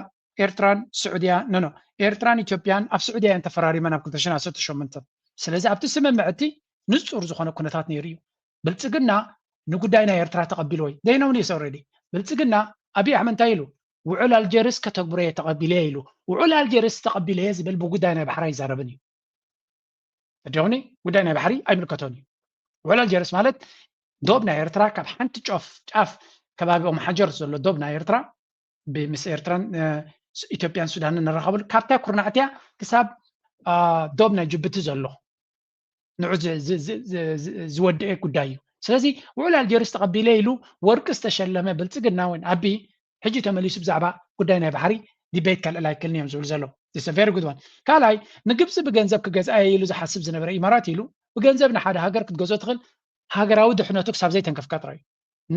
ኤርትራን ስዑድያ ኖ ኖ ኤርትራን ኢትዮጵያን ኣብ ስዑድያ እየን ተፈራሪመን ኣብ ክልተ ሽሕን ዓሰርተ ሸሞንተ። ስለዚ ኣብቲ ስምምዕ እቲ ንጹር ዝኾነ ኩነታት ነይሩ እዩ። ብልጽግና ንጉዳይ ናይ ኤርትራ ተቐቢልዎ እዩ። They know this already። ብልጽግና ኣብይ ኣሕመድ እንታይ ኢሉ? ውዕል ኣልጀርስ ከተግብሮ እየ ተቐቢለ እየ ኢሉ። ውዕል ኣልጀርስ ተቐቢለ እየ ዝብል ብጉዳይ ናይ ባሕሪ ኣይዛረብን እዩ። ተዲኹኒ ጉዳይ ናይ ባሕሪ ኣይምልከቶን እዩ። ውዕል ኣልጀርስ ማለት ዶብ ናይ ኤርትራ ካብ ሓንቲ ጫፍ ጫፍ ከባቢ ኦም ሓጀር ዘሎ ዶብ ናይ ኤርትራ ምስ ኤርትራን ኢትዮጵያን ሱዳንን ንራኸበሉ ካብታ ኩርናዕትያ ክሳብ ዶብ ናይ ጅቡቲ ዘሎ ንዑ ዝወደኤ ጉዳይ እዩ። ስለዚ ውዕል ኣልጀርስ ተቐቢለ ኢሉ ወርቂ ዝተሸለመ ብልፅግና ወይን ኣቢ ሕጂ ተመሊሱ ብዛዕባ ጉዳይ ናይ ባሕሪ ዲቤት ከልዕል ኣይክልን እዮም ዝብል ዘሎ። ቨሪ ጉድ ዋን። ካልኣይ ንግብፂ ብገንዘብ ክገዝኣ ኢሉ ዝሓስብ ዝነበረ ኢማራት ኢሉ ብገንዘብ ንሓደ ሃገር ክትገዝኦ ትኽእል ሃገራዊ ድሕነቱ ክሳብ ዘይተንከፍካ ጥራይ እዩ።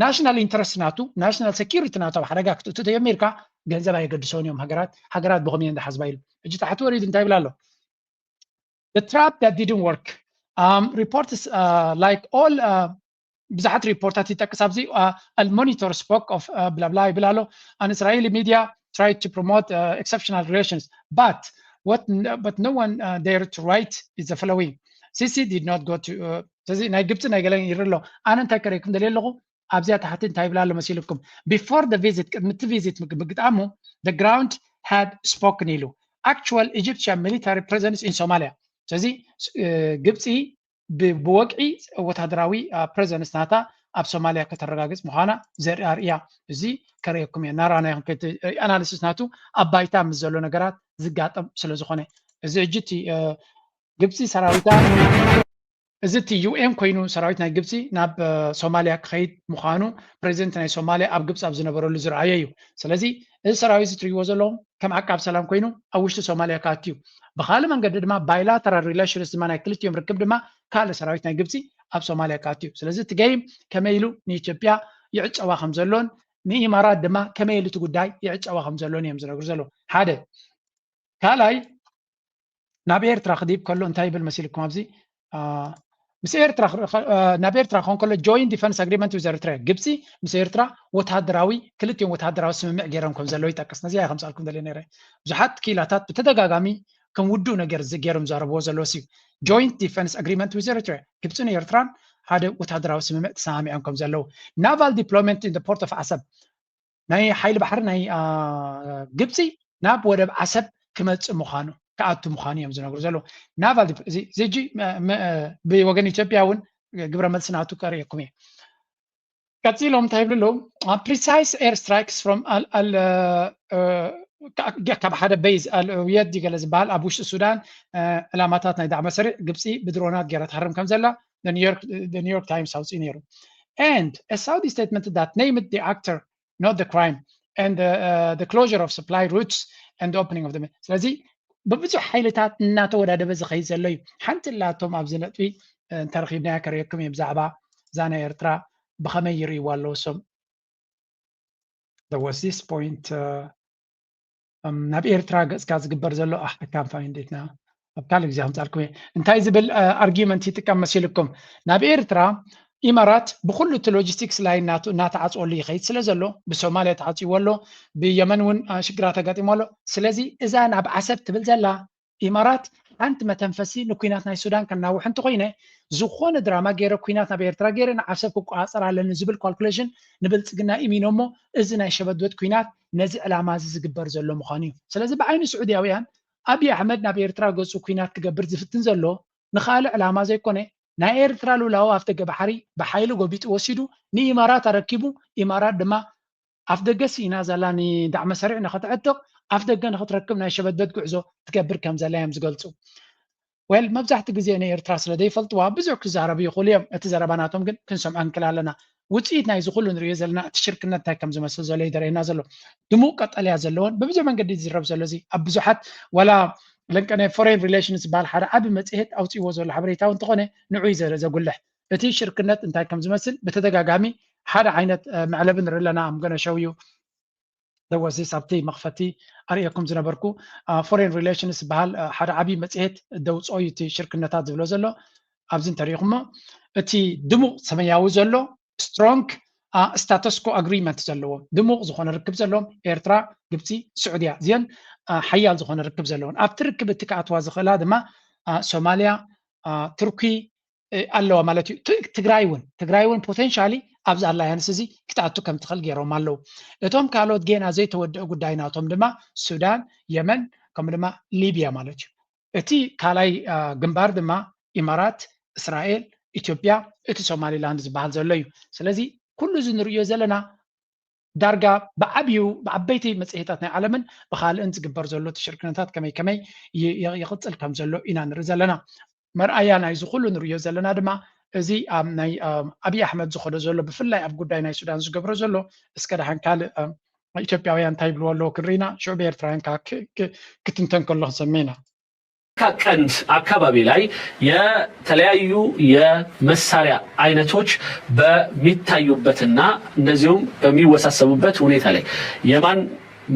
ናሽናል ኢንትረስት ናቱ ናሽናል ሴኪሪቲ ናቱ ኣብ ሓደጋ ክትእቱ ተጀሚርካ ገንዘብ ኣየገድሶን እዮም ሃገራት። ሃገራት ብኸምኡ እየን ዝሓስባ ኢሉ ሕጂ ታሕቲ ወሪዱ እንታይ ይብል ኣሎ? The trap that didn't work. Um, reports uh, like all uh, ብዙሓት ሪፖርታት ይጠቅስ ኣብዚ። Al Monitor spoke of ብላብላ ይብል ኣሎ። An Israeli media tried to promote uh, exceptional relations, but what but no one uh, dared to write is the following. Sisi did not go to uh, ስለዚ ናይ ግብፂ ናይ ገለን ይርኢ ኣሎ። ኣነ እንታይ ከርእየኩም ደልየ ኣለኹ ኣብዚኣ ታሕቲ እንታይ ይብል ኣሎ መሲልኩም? Before the visit ቅድሚ እቲ ቪዚት ምግጣሙ the ground had spoken ኢሉ። Actual Egyptian military presence in Somalia። ስለዚ ግብፂ ብወግዒ ወታደራዊ ፕሬዘንስ ናታ ኣብ ሶማሊያ ከተረጋግፅ ምዃና ዘርኢ ኣርእያ። እዚ ከርእየኩም እየ እናረኣና ይኹን ኣናሊሲስ ናቱ ኣብ ባይታ ምስ ዘሎ ነገራት ዝጋጠም ስለ ዝኾነ እዚ ሕጂ እቲ ግብፂ ሰራዊታ እዚ እቲ ዩኤን ኮይኑ ሰራዊት ናይ ግብፂ ናብ ሶማሊያ ክኸይድ ምዃኑ ፕሬዚደንት ናይ ሶማሊያ ኣብ ግብፂ ኣብ ዝነበረሉ ዝረኣየ እዩ። ስለዚ እዚ ሰራዊት እዚ ትሪእዎ ዘለኹም ከም ዓቃብ ሰላም ኮይኑ ኣብ ውሽጢ ሶማሊያ ክኣቱ እዩ። ብካልእ መንገዲ ድማ ባይላተራል ሪሌሽንስ ድማ ናይ ክልቲኦም ርክብ ድማ ካልእ ሰራዊት ናይ ግብፂ ኣብ ሶማሊያ ክኣቱ እዩ። ስለዚ እቲ ገይም ከመይ ኢሉ ንኢትዮጵያ ይዕፀዋ ከም ዘሎን ንኢማራት ድማ ከመይ ኢሉ እቲ ጉዳይ ይዕፀዋ ከም ዘሎን እዮም ዝነግሩ ዘለዉ። ሓደ ካልኣይ ናብ ኤርትራ ክድይብ ከሎ እንታይ ይብል መሲልኩም ኣብዚ ምስ ኤርትራ ናብ ኤርትራ ክኸውን ከሎ joint defence agreement with Eritrea ግብፂ ምስ ኤርትራ ወታደራዊ ክልቲኦም ወታደራዊ ስምምዕ ገይሮም ከም ዘለዉ ይጠቅስ። ነዚኣ ከምፃልኩም ደለ ነረ ብዙሓት ክኢላታት ብተደጋጋሚ ከም ውዱእ ነገር ገይሮም ዘረብዎ ዘለዉ ሲ joint defence agreement with Eritrea ግብፅን ኤርትራን ሓደ ወታደራዊ ስምምዕ ተሰማሚዖም ከም ዘለዉ naval deployment in the port of Asab ናይ ሓይሊ ባሕሪ ናይ ግብፂ ናብ ወደብ ዓሰብ ክመፅእ ምዃኑ ክኣቱ ምዃኑ እዮም ዝነግሩ ዘለዉ። ናቫል እዚ ሕጂ ብወገን ኢትዮጵያ እውን ግብረ መልሲ ናቱ ከርእየኩም እየ። ቀፂሎም እንታይ ይብሉ ኣለዉ? Precise air strikes from ካብ ሓደ ቤዝ ኣልእውየት ገለ ዝበሃል ኣብ ውሽጢ ሱዳን ዕላማታት ናይ ዳዕመ ሰሪዕ ግብፂ ብድሮናት ገይራ ትሃርም ከም ዘላ ኒውዮርክ ታይምስ ኣውፅኡ ነይሩ። And a Saudi statement that named the actor not the crime and the, uh, the closure of supply routes and the opening of the ስለዚ ብብዙሕ ሓይልታት እናተወዳደበ ዝኸይድ ዘሎ እዩ። ሓንቲ ላቶም ኣብዚ ነጥቢ እንተረኺብናያ ከርእየኩም እየ ብዛዕባ እዛ ናይ ኤርትራ ብኸመይ ይርእይዋ ኣለዉ እሶም። There was this point uh, um, ናብ ኤርትራ ገፅካ ዝግበር ዘሎ ኣሕካም ፋይንዴትና ኣብ ካልእ ግዜ ከምፃልኩም እየ እንታይ ዝብል ኣርጊመንት ይጥቀም መሲልኩም ናብ ኤርትራ ኢማራት ብኩሉ እቲ ሎጂስቲክስ ላይን እናተዓፅወሉ ይኸይድ ስለ ዘሎ ብሶማልያ ተዓፅዎ ኣሎ ብየመን እውን ሽግራት ኣጋጢሞ ኣሎ። ስለዚ እዛ ናብ ዓሰብ ትብል ዘላ ኢማራት ሓንቲ መተንፈሲ ንኩናት ናይ ሱዳን ከናውሕ እንተኮይነ ዝኾነ ድራማ ገይረ ኩናት ናብ ኤርትራ ገይረ ንዓሰብ ክቆፃፀር ኣለኒ ዝብል ካልኩሌሽን ንብልፅግና ኢሚኖ እሞ እዚ ናይ ሸበድበት ኩናት ነዚ ዕላማ እዚ ዝግበር ዘሎ ምዃኑ እዩ። ስለዚ ብዓይኒ ስዑድያውያን ኣብይ ኣሕመድ ናብ ኤርትራ ገፁ ኩናት ክገብር ዝፍትን ዘሎ ንኻልእ ዕላማ ዘይኮነ ናይ ኤርትራ ሉላዊ ኣፍደገ ባሕሪ ብሓይሊ ጎቢጡ ወሲዱ ንኢማራት ኣረኪቡ ኢማራት ድማ ኣፍደገ ስኢና ዘላ ንዳዕመ ሰሪዕ ንኸተዕጥቕ ኣፍደገ ንኽትረክብ ናይ ሸበድበት ጉዕዞ ትገብር ከም ዘላ እዮም ዝገልፁ። ዌል መብዛሕቲ ግዜ ንኤርትራ ስለ ዘይፈልጥዋ ብዙሕ ክዛረቡ ይኽእሉ እዮም። እቲ ዘረባ ናቶም ግን ክንሰምዖ ንክል ኣለና። ውፅኢት ናይዚ ኩሉ ንሪኦ ዘለና እቲ ሽርክነት እንታይ ከም ዝመስል ዘሎ እዩ ዘርእየና ዘሎ። ድሙቕ ቀጠልያ ዘለዎን ብብዙሕ መንገዲ ዝዝረብ ዘሎ እዚ ኣብ ብዙሓት ዋላ ለንቀነ ፎሬን ሪሌሽንስ ዝበሃል ሓደ ዓቢ መፅሄት ኣውፅእዎ ዘሎ ሓበሬታ እውን እንተኾነ ንዑ እዩ ዘጉልሕ። እቲ ሽርክነት እንታይ ከም ዝመስል ብተደጋጋሚ ሓደ ዓይነት መዕለቢ ንርኢ ኣለና። I'm gonna show you there was this ኣብቲ መኽፈቲ ኣርእየኩም ዝነበርኩ ፎሬን ሪሌሽንስ ዝበሃል ሓደ ዓብዪ መፅሄት ደውፅኦ እዩ እቲ ሽርክነታት ዝብሎ ዘሎ። ኣብዚ እንተሪኢኹሞ እቲ ድሙቕ ሰማያዊ ዘሎ ስትሮንግ ስታተስኮ ኣግሪመንት ዘለዎም ድሙቕ ዝኾነ ርክብ ዘለዎም ኤርትራ፣ ግብፂ፣ ስዑድያ እዚአን ሓያል ዝኾነ ርክብ ዘለዎን ኣብቲ ርክብ እቲ ክኣትዋ ዝኽእላ ድማ ሶማልያ፣ ቱርኪ ኣለዋ ማለት እዩ። ትግራይ እውን ትግራይ እውን ፖቴንሻሊ ኣብዚ ኣላያንስ እዚ ክትኣቱ ከም ትኽእል ገይሮም ኣለዉ። እቶም ካልኦት ጌና ዘይተወደአ ጉዳይ ናቶም ድማ ሱዳን፣ የመን ከምኡ ድማ ሊብያ ማለት እዩ። እቲ ካልኣይ ግንባር ድማ ኢማራት፣ እስራኤል፣ ኢትዮጵያ፣ እቲ ሶማሊላንድ ዝበሃል ዘሎ እዩ። ስለዚ ኩሉ እዚ ንርእዮ ዘለና ዳርጋ ብዓብዩ ብዓበይቲ መፅሄታት ናይ ዓለምን ብካልእን ዝግበር ዘሎ እቲ ሽርክነታት ከመይ ከመይ ይቕፅል ከም ዘሎ ኢና ንርኢ ዘለና። መርኣያ ናይዚ ኩሉ ንርእዮ ዘለና ድማ እዚ ኣብ ናይ ኣብይ ኣሕመድ ዝኸዶ ዘሎ ብፍላይ ኣብ ጉዳይ ናይ ሱዳን ዝገብሮ ዘሎ እስከ ደሓን ካልእ ኢትዮጵያውያን እንታይ ይብልዎ ኣለዎ ክንርኢና ሽዑ ብኤርትራውያን ክትንተን ከሎ ክንሰምዕ ኢና። ቀንድ አካባቢ ላይ የተለያዩ የመሳሪያ አይነቶች በሚታዩበትና እንደዚሁም በሚወሳሰቡበት ሁኔታ ላይ የማን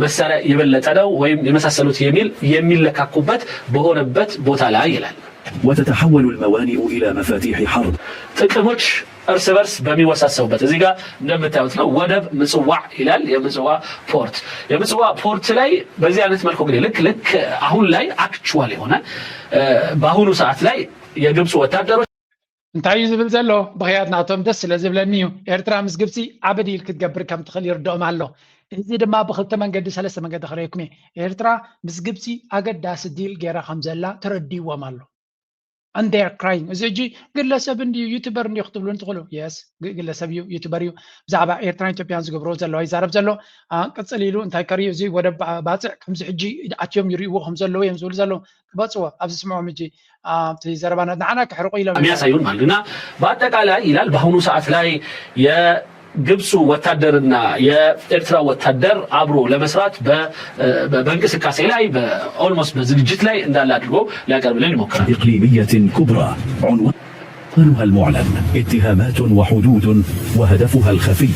መሳሪያ የበለጠ ነው ወይም የመሳሰሉት የሚል የሚለካኩበት በሆነበት ቦታ ላይ ይላል። وتتحول الموانئ إلى مفاتيح حرب. ጥቅሞች እርስ በርስ በሚወሳሰቡበት እዚህ ጋር እንደምታዩት ነው። ወደብ ምጽዋ ይላል። የምጽዋ ፖርት የምጽዋ ፖርት ላይ በዚህ አይነት መልኩ እንግዲህ ልክ ልክ አሁን ላይ አክቹዋል የሆነ በአሁኑ ሰዓት ላይ የግብፅ ወታደሮች እንታይ እዩ ዝብል ዘሎ ብኽያት ናቶም ደስ ስለ ዝብለኒ እዩ። ኤርትራ ምስ ግብፂ ዓቢ ዲል ክትገብር ከም ትኽእል ይርድኦም ኣሎ። እዚ ድማ ብክልተ መንገዲ ሰለስተ መንገዲ ክረየኩም እየ። ኤርትራ ምስ ግብፂ ኣገዳሲ ዲል ገይራ ከም ዘላ ተረዲዎም ኣሎ። And they are crying እዚ ሕጂ ግለሰብ እንድዩ ዩቱበር እንድዩ ክትብሉ እንትኽእሉ የስ ግለሰብ እዩ ዩቱበር እዩ። ብዛዕባ ኤርትራን ኢትዮጵያን ዝገብሮ ዘለዋ ይዛረብ ዘሎ። ቅፅል ኢሉ እንታይ ከርእዩ እዚ ወደ ባፅዕ ከምዚ ሕጂ ኣትዮም ይርእይዎ ከም ዘለዉ እዮም ዝብሉ ዘለዉ። ክበፅዎ ኣብዚ ስምዖም ሕጂ ኣብቲ ዘረባና ንዓና ክሕርቁ ኢሎም የሚያሳዩን ማለት እና በአጠቃላይ ይላል በአሁኑ ሰዓት ላይ የግብፁ ወታደርና የኤርትራ ወታደር አብሮ ለመስራት በእንቅስቃሴ ላይ ኦልሞስት በዝግጅት ላይ እንዳለ አድርጎ ሊያቀርብልን ይሞክራል። إقليمية كبرى عنوانها المعلن اتهامات وحدود وهدفها الخفي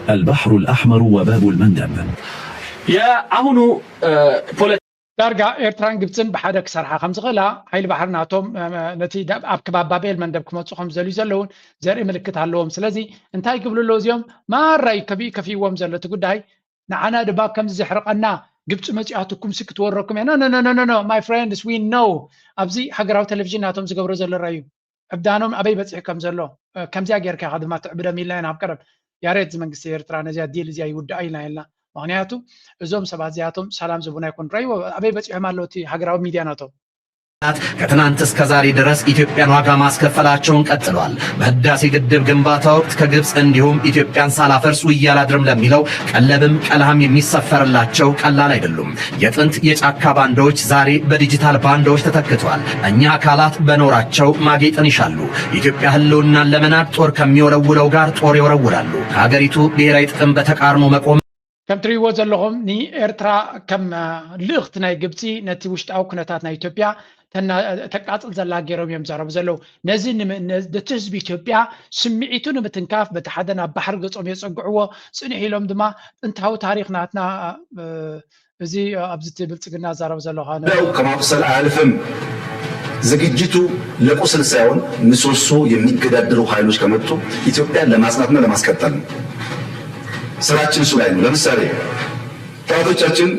البحر الأحمر وباب المندب. የአሁኑ ፖለቲ ዳርጋ ኤርትራን ግብፅን ብሓደ ክሰርሓ ከም ዝኽእላ ሓይሊ ባሕሪ ናቶም ነቲ ኣብ ከባቢ ባቤል መንደብ ክመፁ ከም ዝደልዩ ዘለውን ዘርኢ ምልክት ኣለዎም። ስለዚ እንታይ ክብሉ ኣለዉ እዚኦም ማራ እዩ ከቢኡ ከፊእዎም ዘሎ እቲ ጉዳይ። ንዓና ድማ ከምዚ ዘሕርቐና ግብፂ መፂኣትኩም ሲ ክትወረኩም እያ no no no no no my friends we know ኣብዚ ሃገራዊ ቴሌቪዥን ናቶም ዝገብሮ ዘሎ ረዩ ዕብዳኖም ኣበይ በፂሑ ከም ዘሎ ከምዚኣ ጌርካ ኢኻ ድማ ትዕብዶም ኢልና ኢና ኣብ ቀደም ያሬድ እዚ መንግስቲ ኤርትራ ነዚኣ ዲል እዚኣ ይውድኣ ኢልና የልና ምክንያቱ እዞም ሰባት እዚኣቶም ሰላም ዝቡና ይኮን ረይዎ ኣበይ በፂሖም ኣለዉ እቲ ሃገራዊ ሚድያ ናቶም ከትናንት እስከ ዛሬ ድረስ ኢትዮጵያን ዋጋ ማስከፈላቸውን ቀጥሏል። በህዳሴ ግድብ ግንባታ ወቅት ከግብፅ እንዲሁም ኢትዮጵያን ሳላፈርስ ውዬ አላድርም ለሚለው ቀለብም ቀለሃም የሚሰፈርላቸው ቀላል አይደሉም። የጥንት የጫካ ባንዳዎች ዛሬ በዲጂታል ባንዳዎች ተተክተዋል። እኛ አካላት በኖራቸው ማጌጥን ይሻሉ። ኢትዮጵያ ህልውናን ለመናድ ጦር ከሚወለውለው ጋር ጦር ይወረውራሉ። ከሀገሪቱ ብሔራዊ ጥቅም በተቃርኖ መቆም ከም ትርእይዎ ዘለኹም ንኤርትራ ከም ልእኽቲ ናይ ግብፂ ነቲ ውሽጣዊ ኩነታት ናይ ኢትዮጵያ ተቃፅል ዘላ ገይሮም እዮም ዘረቡ ዘለዉ። ነዚ ነቲ ህዝቢ ኢትዮጵያ ስምዒቱ ንምትንካፍ በቲ ሓደ ናብ ባሕሪ ገፆም የፀግዕዎ ፅንሕ ኢሎም ድማ ጥንታዊ ታሪኽ ናትና እዚ ኣብዚ እቲ ብልፅግና ዛረብ ዘለኻ ው ከማቁሰል አያልፍም። ዝግጅቱ ለቁስል ሳይሆን ምሰሶ የሚገዳደሩ ኃይሎች ከመጡ ኢትዮጵያን ለማጽናትና ለማስቀጠል ነው። ስራችን እሱ ላይ ነው። ለምሳሌ ጠላቶቻችን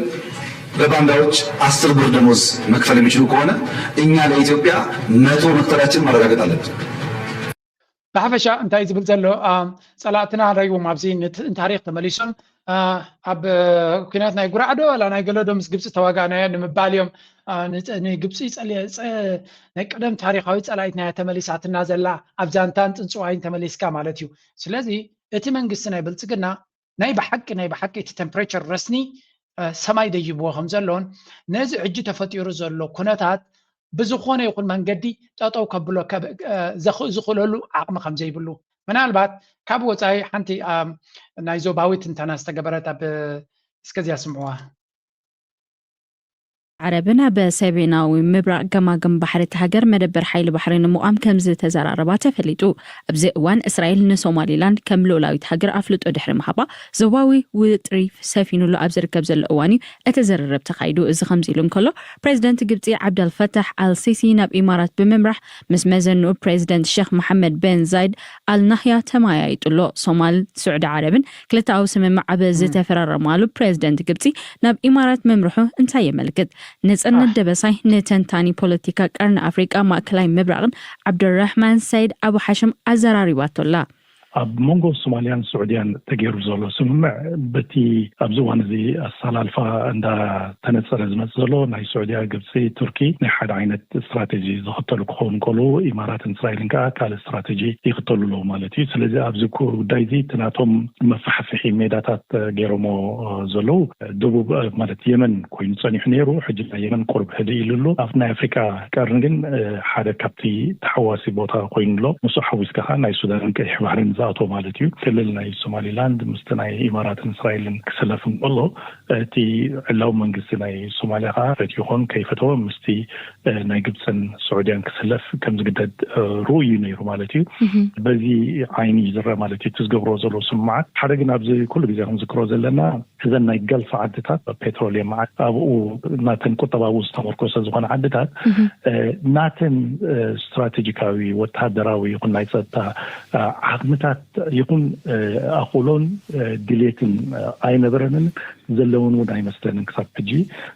ለባንዳዎች አስር ብር ደሞዝ መክፈል የሚችሉ ከሆነ እኛ ለኢትዮጵያ መቶ መክፈላችን ማረጋገጥ አለብን። ብሓፈሻ እንታይ ዝብል ዘሎ ጸላእትና ረይዎም ኣብዚ ንታሪክ ተመሊሶም ኣብ ኩናት ናይ ጉራዕዶ ዋላ ናይ ገለዶ ምስ ግብፂ ተዋጋእናዮ ንምባል እዮም። ንግብፂ ናይ ቀደም ታሪካዊ ፀላኢትና እያ ተመሊሳትና ዘላ ኣብ ዛንታን ፅንፅዋይን ተመሊስካ ማለት እዩ። ስለዚ እቲ መንግስቲ ናይ ብልፅግና ናይ ብሓቂ ናይ ብሓቂ እቲ ቴምፕሬቸር ረስኒ ሰማይ ደይብዎ ከም ዘሎን ነዚ ሕጂ ተፈጢሩ ዘሎ ኩነታት ብዝኾነ ይኹን መንገዲ ጠጠው ከብሎ ዝኽእለሉ ዓቕሚ ከም ዘይብሉ ምናልባት ካብ ወፃኢ ሓንቲ ናይ ዞባዊ ትንተና ዝተገበረት ኣብ እስከዚያ ስምዕዋ። ዓረብን ኣብ ሰሜናዊ ምብራቕ ገማግም ባሕሪ እቲ ሃገር መደበር ሓይሊ ባሕሪ ንምቋም ከም ዝተዘራረባ ተፈሊጡ። ኣብዚ እዋን እስራኤል ንሶማሊላንድ ከም ልኡላዊት ሃገር ኣፍልጦ ድሕሪ ምሃባ ዞባዊ ውጥሪ ሰፊኑሉ ኣብ ዝርከብ ዘሎ እዋን እዩ እቲ ዝርርብ ተኻይዱ። እዚ ከምዚ ኢሉ እንከሎ ፕሬዚደንት ግብፂ ዓብደልፈታሕ ኣልሲሲ ናብ ኢማራት ብምምራሕ ምስ መዘንኡ ፕሬዚደንት ሸኽ መሓመድ ቤን ዛይድ ኣልናህያ ተመያይጡ ኣሎ። ሶማል ስዑዲ ዓረብን ክልተኣዊ ስምምዕ ኣብ ዝተፈራረማሉ ፕሬዚደንት ግብፂ ናብ ኢማራት ምምርሑ እንታይ የመልክት? ነፃነት ደበሳይ ንተንታኒ ፖለቲካ ቀርኒ ኣፍሪቃ ማእከላይ ምብራቕን ዓብደራሕማን ሰይድ ኣቡ ሓሽም ኣዘራሪባቶ ኣላ። ኣብ መንጎ ሶማልያን ስዑድያን ተገይሩ ዘሎ ስምምዕ በቲ ኣብዚ እዋን እዚ ኣሰላልፋ እንዳተነጸረ ዝመጽእ ዘሎ ናይ ስዑድያ፣ ግብፂ፣ ቱርኪ ናይ ሓደ ዓይነት ስትራቴጂ ዝኽተሉ ክኸውን ከሉ፣ ኢማራትን እስራኤልን ከዓ ካልእ ስትራቴጂ ይኽተሉ ኣለዉ ማለት እዩ። ስለዚ ኣብዚ ጉዳይ እዚ እቲ ናቶም መፋሕፍሒ ሜዳታት ገይሮሞ ዘለዉ ደቡብ ማለት የመን ኮይኑ ጸኒሑ ነይሩ። ሕጂ ናይ የመን ቁርብ ህድእ ኢሉ ኣሎ። ኣብ ናይ ኣፍሪካ ቀርኒ ግን ሓደ ካብቲ ተሓዋሲ ቦታ ኮይኑ ኣሎ። ምስኡ ሓዊስካ ከዓ ናይ ሱዳንን ቀይሕ ባሕርን ዝኣቶ ማለት እዩ። ክልል ናይ ሶማሊላንድ ምስቲ ናይ ኢማራትን እስራኤልን ክስለፍ እንከሎ፣ እቲ ዕላዊ መንግስቲ ናይ ሶማሊያ ከዓ ፈትዩ ይኾን ከይፈተወ ምስቲ ናይ ግብፅን ስዑድያን ክስለፍ ከም ዝግደድ ርኡይ እዩ ነይሩ ማለት እዩ። በዚ ዓይኒ እዩ ዝረአ ማለት እዩ እቲ ዝገብሮ ዘሎ ስምምዓት። ሓደ ግን ኣብዚ ኩሉ ግዜ ክንዝክሮ ዘለና እዘን ናይ ገልፍ ዓድታት ፔትሮሊየም ዓድ ኣብኡ ናተን ቁጠባዊ ዝተመርኮሰ ዝኾነ ዓድታት ናተን ስትራቴጂካዊ ወታደራዊ ይኹን ናይ ፀጥታ ዓቕምታት ይኹን ኣኽእሎን ድሌትን ኣይነበረንን ዘለውን እውን ኣይመስለንን ክሳብ ሕጂ።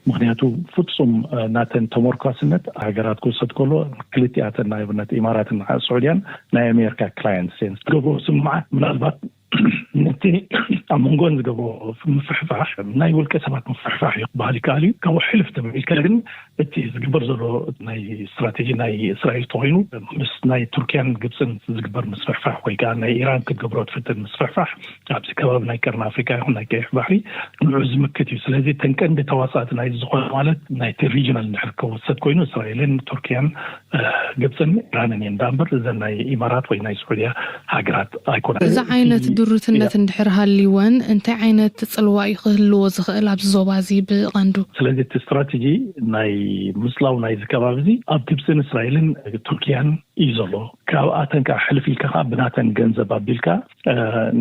ምክንያቱ ፍፁም ናተን ተመርኳስነት ሃገራት ክውሰድ ከሎ ክልቲኣተን ናይ ኣብነት ኢማራትን ስዑድያን ናይ ኣሜሪካ ክላየንትስ እየን። ዝገብሮ ስምምዓት ምናልባት ነቲ ኣብ መንጎን ዝገብሮ ምፍሕፋሕ ናይ ውልቀ ሰባት ምፍሕፋሕ እዩ ክበሃል ይከኣል እዩ። ካብኡ ሕልፍ ተበልካ ግን እቲ ዝግበር ዘሎ ናይ ስትራቴጂ ናይ እስራኤል ተኮይኑ ምስ ናይ ቱርኪያን ግብፅን ዝግበር ምስፍሕፋሕ ወይ ከዓ ናይ ኢራን ክትገብሮ ትፍትን ምስፍሕፋሕ ኣብዚ ከባቢ ናይ ቀርኒ ኣፍሪካ ይኹን ናይ ቀይሕ ባሕሪ ንዑ ዝምክት እዩ። ስለዚ እተን ቀንዲ ተዋሳእቲ ናይ ዝኾነ ማለት ናይቲ ሪጅናል እንድሕር ክወሰድ ኮይኑ እስራኤልን ቱርኪያን ግብፅን ኢራንን እየን። እምበር እዘን ናይ ኢማራት ወይ ናይ ስዑድያ ሃገራት ኣይኮናን። እዚ ዓይነት ድሩትነት እንድሕር ሃልይወን እንታይ ዓይነት ፅልዋ እዩ ክህልዎ ዝኽእል ኣብዚ ዞባ እዚ ብቐንዱ? ስለዚ እቲ ስትራቴጂ ናይ ምፅላው ናይዚ ከባቢ እዚ ኣብ ግብፅን እስራኤልን ቱርኪያን እዩ ዘሎ። ካብኣተን ከዓ ሕልፍ ኢልካ ከዓ ብናተን ገንዘብ ኣቢልካ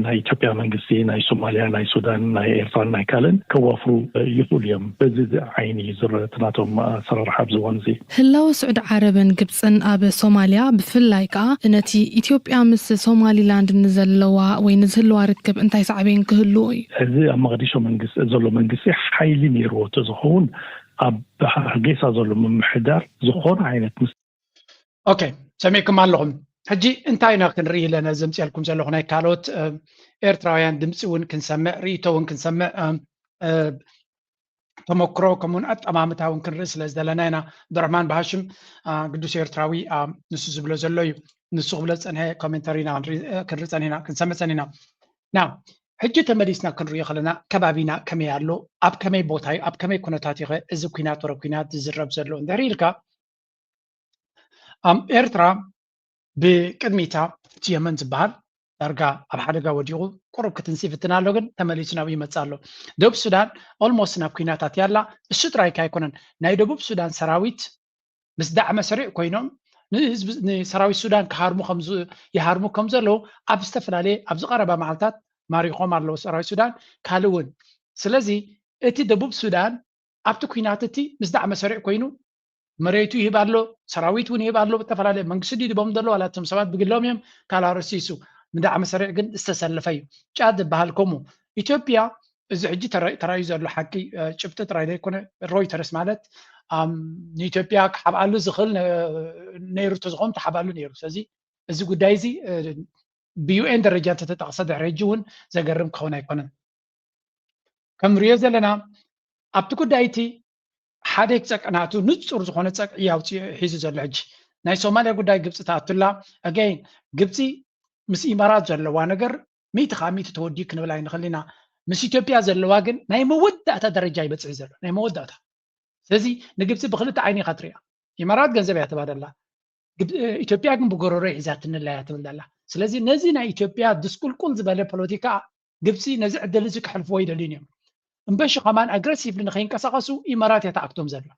ናይ ኢትዮጵያ መንግስቲ፣ ናይ ሶማልያ፣ ናይ ሱዳን፣ ናይ ኤርትራን ናይ ካልእን ከዋፍሩ ይኽእሉ እዮም። በዚ ዓይኒ እዩ ዝረአ እቲ ናቶም ኣሰራርሓ ኣብዚ እዋን እዚ። ህላወ ስዑዲ ዓረብን ግብፅን ኣብ ሶማልያ ብፍላይ ከዓ ነቲ ኢትዮጵያ ምስ ሶማሊላንድ ንዘለዋ ወይ ንዝህልዋ ርክብ እንታይ ሳዕቤን ክህልዎ እዩ? እዚ ኣብ መቐዲሾ መንግስቲ ዘሎ መንግስቲ ሓይሊ ነይርዎ ተዝኸውን ኣብ ሃርጌሳ ዘሎ ምምሕዳር ዝኾነ ዓይነት ምስ ኦኬ፣ ሰሚዕኩም ኣለኹም። ሕጂ እንታይ ኢና ክንርኢ ኢለ ነዚ ዘምፅኤልኩም ዘለኹ ናይ ካልኦት ኤርትራውያን ድምፂ እውን ክንሰምዕ ርእይቶ እውን ክንሰምዕ ተመክሮ ከምኡውን ኣጠማምታ እውን ክንርኢ ስለ ዝደለና ኢና። ብረሕማን ብሃሽም ግዱስ ኤርትራዊ ንሱ ዝብሎ ዘሎ እዩ። ንሱ ክብሎ ዝፀንሐ ኮሜንተሪ ኢና ክንርኢ ፀኒና ክንሰምዕ ፀኒና ና ሕጂ ተመሊስና ክንሪኦ ከለና ከባቢና ከመይ ኣሎ፣ ኣብ ከመይ ቦታ እዩ፣ ኣብ ከመይ ኩነታት እዩ እዚ ኩናት ወረ ኩናት ዝዝረብ ዘሎ እንድሕር ኢልካ ኣብ ኤርትራ ብቅድሚታ እቲ የመን ዝበሃል ዳርጋ ኣብ ሓደጋ ወዲቑ ቁሩብ ክትንሲ ይፍትን ኣሎ፣ ግን ተመሊሱ ናብኡ ይመፅእ ኣሎ። ደቡብ ሱዳን ኦልሞስት ናብ ኩናታት ያላ። እሱ ጥራይካ ኣይኮነን፣ ናይ ደቡብ ሱዳን ሰራዊት ምስ ዳዕመ ሰሪዕ ኮይኖም ንህዝቢ ንሰራዊት ሱዳን ክሃርሙ ከም ይሃርሙ ከም ዘለዉ ኣብ ዝተፈላለየ ኣብዚ ቀረባ መዓልታት ማሪኾም ኣለዉ ሰራዊት ሱዳን ካልእ እውን። ስለዚ እቲ ደቡብ ሱዳን ኣብቲ ኩናት እቲ ምስ ዳዕመ ሰሪዕ ኮይኑ መሬቱ ይህብ ኣሎ፣ ሰራዊት እውን ይህብ ኣሎ። ብተፈላለየ መንግስቲ ድዩ ድቦም ዘሎ ዋላ እቶም ሰባት ብግሎም እዮም ካልኣ ረሲሱ ንዳዕመ ሰሪዕ ግን ዝተሰለፈ እዩ። ጫድ ዝበሃል ከምኡ ኢትዮጵያ እዚ ሕጂ ተራእዩ ዘሎ ሓቂ ጭብጢ ጥራይ ዘይኮነ ሮይተርስ ማለት ንኢትዮጵያ ክሓብኣሉ ዝኽእል ነይሩ ተዝኾን ተሓብኣሉ ነይሩ። ስለዚ እዚ ጉዳይ እዚ ብዩኤን ደረጃ እንተተጠቕሰ ድሕሪ ሕጂ እውን ዘገርም ክኸውን ኣይኮነን። ከም ንሪኦ ዘለና ኣብቲ ጉዳይ እቲ ሓደ ጸቅናቱ ንጹር ዝኾነ ጸቅ እዩ ኣውፂኡ ሒዙ ዘሎ። ሕጂ ናይ ሶማሊያ ጉዳይ ግብፂ ተኣቱላ ኣገይን ግብፂ ምስ ኢማራት ዘለዋ ነገር ሚእቲ ካብ ሚእቲ ተወዲኡ ክንብል ኣይንኽእል ኢና። ምስ ኢትዮጵያ ዘለዋ ግን ናይ መወዳእታ ደረጃ ይበፅሕ ዘሎ ናይ መወዳእታ። ስለዚ ንግብፂ ብክልተ ዓይኒ ኢኻ ትሪኣ። ኢማራት ገንዘብ እያ ትባደላ፣ ኢትዮጵያ ግን ብጎረሮ ሒዛትንላ እያ ትብል ዘላ። ስለዚ ነዚ ናይ ኢትዮጵያ ድስቁልቁል ዝበለ ፖለቲካ ግብፂ ነዚ ዕድል እዚ ክሕልፍዎ ይደልዩን እዮም። እምበሺ ከማን ኣግረሲቭሊ ንከይንቀሳቀሱ ኢማራት እያ ተኣክቶም ዘላ።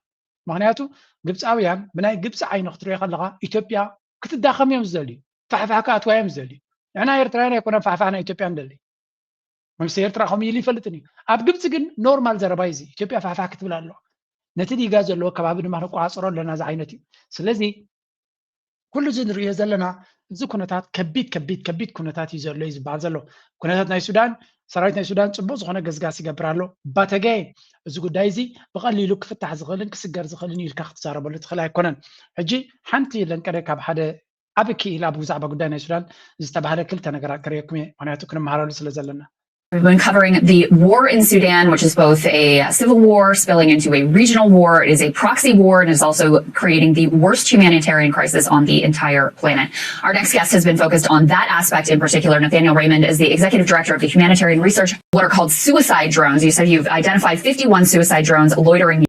ምክንያቱ ግብፃውያን ብናይ ግብፂ ዓይኒ ክትሪኦ ከለካ ኢትዮጵያ ክትዳኸም እዮም ዝደልዩ፣ ፋሕፋሕ ክኣትዋ እዮም ዝደልዩ። ንሕና ኤርትራውያን ኣይኮነን ፋሕፋሕ ናይ ኢትዮጵያ ንደሊ። መንግስቲ ኤርትራ ከምኡ ኢሉ ይፈልጥን እዩ። ኣብ ግብፂ ግን ኖርማል ዘረባ እዩ እዚ። ኢትዮጵያ ፋሕፋሕ ክትብል ኣለዋ። ነቲ ዲጋ ዘለዎ ከባቢ ድማ ንቆፃፀሮ ኣለና ዝዓይነት እዩ። ስለዚ ኩሉ እዚ ንሪኦ ዘለና እዚ ኩነታት ከቢድ ከቢድ ከቢድ ኩነታት እዩ ዘሎ እዩ ዝበሃል ዘሎ። ኩነታት ናይ ሱዳን ሰራዊት ናይ ሱዳን ፅቡቅ ዝኾነ ገስጋስ ይገብር ኣሎ። ባተገ እዚ ጉዳይ እዚ ብቀሊሉ ክፍታሕ ዝኽእልን ክስገር ዝኽእልን ኢልካ ክትዛረበሉ ትኽእል ኣይኮነን። ሕጂ ሓንቲ ለንቀደ ካብ ሓደ ዓብ ክኢላ ብዛዕባ ጉዳይ ናይ ሱዳን ዝተባህለ ክልተ ነገራት ከርእየኩም እየ፣ ምክንያቱ ክንመሃረሉ ስለ ዘለና። We've been covering the war in Sudan, which is both a civil war spilling into a regional war, it is a proxy war, and is also creating the worst humanitarian crisis on the entire planet. Our next guest has been focused on that aspect in particular. Nathaniel Raymond is the executive director of the Humanitarian Research, what are called suicide drones. You said you've identified fifty-one suicide drones loitering.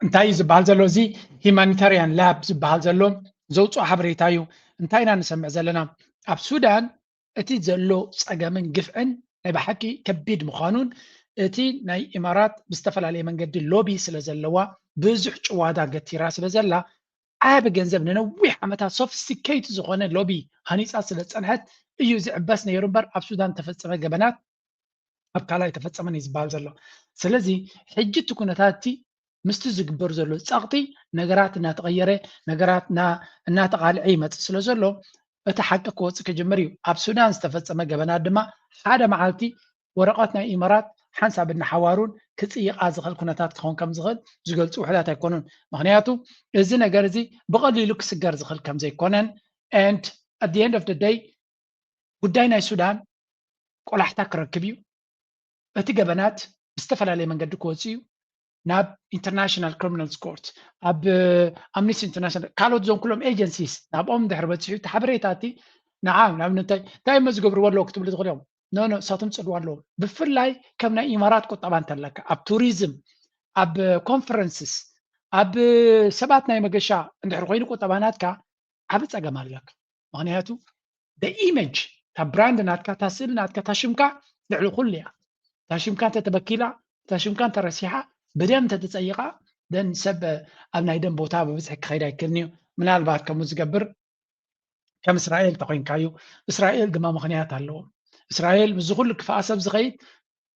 እንታይ እዩ ዝበሃል ዘሎ? እዚ ሂማኒታሪያን ላብ ዝበሃል ዘሎ ዘውፅኦ ሓበሬታ እዩ። እንታይ ኢና ንሰምዕ ዘለና? ኣብ ሱዳን እቲ ዘሎ ፀገምን ግፍዕን ናይ ብሓቂ ከቢድ ምዃኑን እቲ ናይ ኢማራት ብዝተፈላለየ መንገዲ ሎቢ ስለ ዘለዋ ብዙሕ ጭዋዳ ገቲራ ስለ ዘላ ዓቢ ገንዘብ ንነዊሕ ዓመታት ሶፊስቲኬት ዝኾነ ሎቢ ሃኒፃ ስለ ዝፀንሐት እዩ ዝዕበስ ነይሩ እምበር ኣብ ሱዳን ተፈፀመ ገበናት ኣብ ካልኣይ ተፈፀመን እዩ ዝበሃል ዘሎ። ስለዚ ሕጂ እቲ ኩነታት እቲ ምስቲ ዝግበር ዘሎ ፀቕጢ ነገራት እናተቐየረ ነገራት እናተቓልዐ ይመፅእ ስለ ዘሎ እቲ ሓቂ ክወፅእ ክጅምር እዩ። ኣብ ሱዳን ዝተፈፀመ ገበናት ድማ ሓደ መዓልቲ ወረቐት ናይ ኢማራት ሓንሳብ እናሓዋሩን ክፅይቓ ዝኽእል ኩነታት ክኸውን ከም ዝኽእል ዝገልፁ ውሕዳት ኣይኮኑን። ምክንያቱ እዚ ነገር እዚ ብቐሊሉ ክስገር ዝኽእል ከም ዘይኮነን and at the end of the day ጉዳይ ናይ ሱዳን ቆላሕታ ክረክብ እዩ። እቲ ገበናት ብዝተፈላለየ መንገዲ ክወፅእ እዩ ናብ ኢንተርናሽናል ክሪሚናልስ ኮርት ኣብ ኣምኒስቲ ኢንተርናሽናል ካልኦት እዞም ኩሎም ኤጀንሲስ ናብኦም ድሕሪ በፂሑ እቲ ሓበሬታ እቲ ንዓ ንኣብነት እንታይ እንታይ እሞ ዝገብርዎ ኣለዎ ክትብሉ ትኽእሉ እዮም። ኖ ኖ እሳቶም ፅልዋ ኣለዎም። ብፍላይ ከም ናይ ኢማራት ቁጠባ እንተለካ ኣብ ቱሪዝም ኣብ ኮንፈረንስስ ኣብ ሰባት ናይ መገሻ እንድሕር ኮይኑ ቁጠባ ናትካ ዓብ ፀገም ኣለካ። ምክንያቱ ኢሜጅ እታ ብራንድ ናትካ እታ ስእሊ ናትካ እታ ሽምካ ልዕሊ ኩሉ እያ። እታ ሽምካ እንተተበኪላ እታ ሽምካ እንተረሲሓ ብደም እንተተፀይቓ ደን ሰብ ኣብ ናይ ደም ቦታ ብብዝሒ ክኸይድ ኣይክእልን እዩ። ምናልባት ከምኡ ዝገብር ከም እስራኤል ተኮይንካ እዩ። እስራኤል ድማ ምክንያት ኣለዎም። እስራኤል ምስዚ ኩሉ ክፍኣ ሰብ ዝኸይድ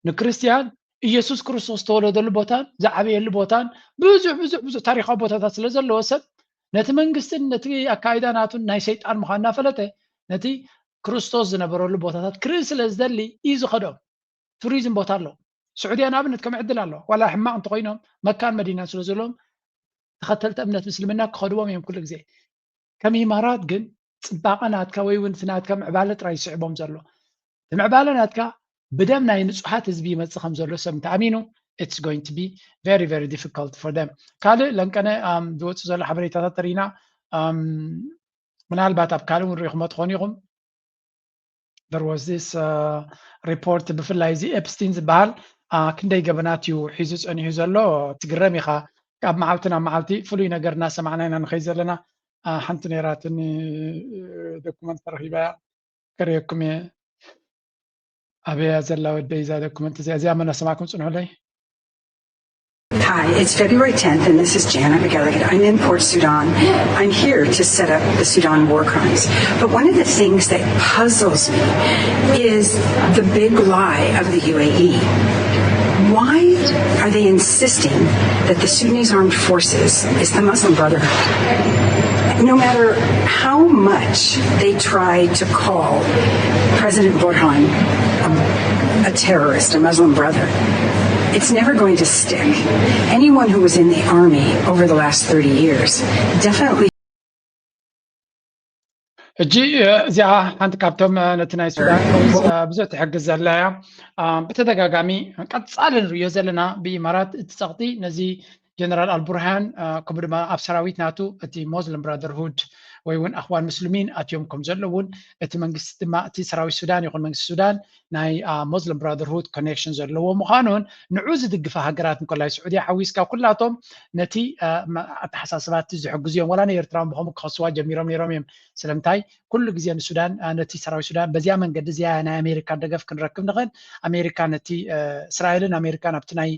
ንክርስትያን ኢየሱስ ክርስቶስ ዝተወለደሉ ቦታን ዝዓበየሉ ቦታን ብዙሕ ብዙሕ ብዙሕ ታሪካዊ ቦታታት ስለ ዘለዎ ሰብ ነቲ መንግስትን ነቲ ኣካይዳ ናቱን ናይ ሰይጣን ምዃን እናፈለጠ ነቲ ክርስቶስ ዝነበረሉ ቦታታት ክርኢ ስለ ዝደሊ እዩ ዝኸዶ። ቱሪዝም ቦታ ኣሎ። ስዑድያ ንኣብነት ከም ዕድል ኣሎ ዋላ ሕማቕ እንተኮይኖም መካን መዲናን ስለ ዘለዎም ተኸተልቲ እምነት ምስልምና ክኸድዎም እዮም ኩሉ ግዜ። ከም ኢማራት ግን ፅባቐ ናትካ ወይ እውን እቲ ናትካ ምዕባለ ጥራይ ይስዕቦም ዘሎ። እቲ ምዕባለ ናትካ ብደም ናይ ንፁሃት ህዝቢ ይመፅእ ከም ዘሎ ሰብ እንተኣሚኑ it's going to be very very difficult for them። ካልእ ለንቀነ ዝወፅእ ዘሎ ሓበሬታታት ተሪኢና ምናልባት ኣብ ካልእ እውን ሪኢኹሞ ትኾኑ ኢኹም። There was this report ብፍላይ እዚ ኤፕስቲን ዝበሃል ክንደይ ገበናት እዩ ሒዙ ፀኒሑ ዘሎ ትግረም ኢኻ። ካብ መዓልቲ ናብ መዓልቲ ፍሉይ ነገር እናሰማዕና ኢና ንኸይድ ዘለና። ሓንቲ ነይራትኒ ዶኩመንት ተረኺባ እያ ከርእየኩም እየ። ኣበያ ዘላ ወደይ እዛ ዶኩመንት እዚኣ እዚኣ መን ኣሰማዕኩም ፅንሑለይ። Hi, it's February tenth, and this is Janet McElligott. I'm in Port Sudan. I'm here to set up the Sudan war crimes. But one of the things that puzzles me is the big lie of the U A E. Why are they insisting that the Sudanese Armed Forces is the Muslim Brotherhood? No matter how much they try to call President Burhan a, a terrorist, a Muslim brother, it's never going to stick. Anyone who was in the army over the last thirty years definitely ሕጂ እዚኣ ሓንቲ ካብቶም ነቲ ናይ ሱዳን ብዙሕ ትሕግዝ ዘላ እያ። ብተደጋጋሚ ቀፃሊ ንሪኦ ዘለና ብኢማራት እቲ ፀቕጢ ነዚ ጀነራል ኣልቡርሃን ከምኡ ድማ ኣብ ሰራዊት ናቱ እቲ ሞስሊም ብራደርሁድ ወይ እውን ኣኽዋን ሙስሊሚን ኣትዮም ከም ዘለውን እቲ መንግስቲ ድማ እቲ ሰራዊት ሱዳን ይኹን መንግስቲ ሱዳን ናይ ሞስሊም ብራደርሁድ ኮኔክሽን ዘለዎ ምዃኑን ንዑ ዝድግፋ ሃገራት እንኮላይ ስዑድያ ሓዊስካ ኩላቶም ነቲ ኣተሓሳስባ እቲ ዝሕግዙ እዮም። ዋላ ንኤርትራ ብኸምኡ ክኸስዋ ጀሚሮም ነይሮም እዮም። ስለምንታይ ኩሉ ግዜ ንሱዳን ነቲ ሰራዊት ሱዳን በዚያ መንገዲ እዚኣ ናይ ኣሜሪካ ደገፍ ክንረክብ ንኽእል ኣሜሪካ ነቲ እስራኤልን ኣሜሪካን ኣብቲ ናይ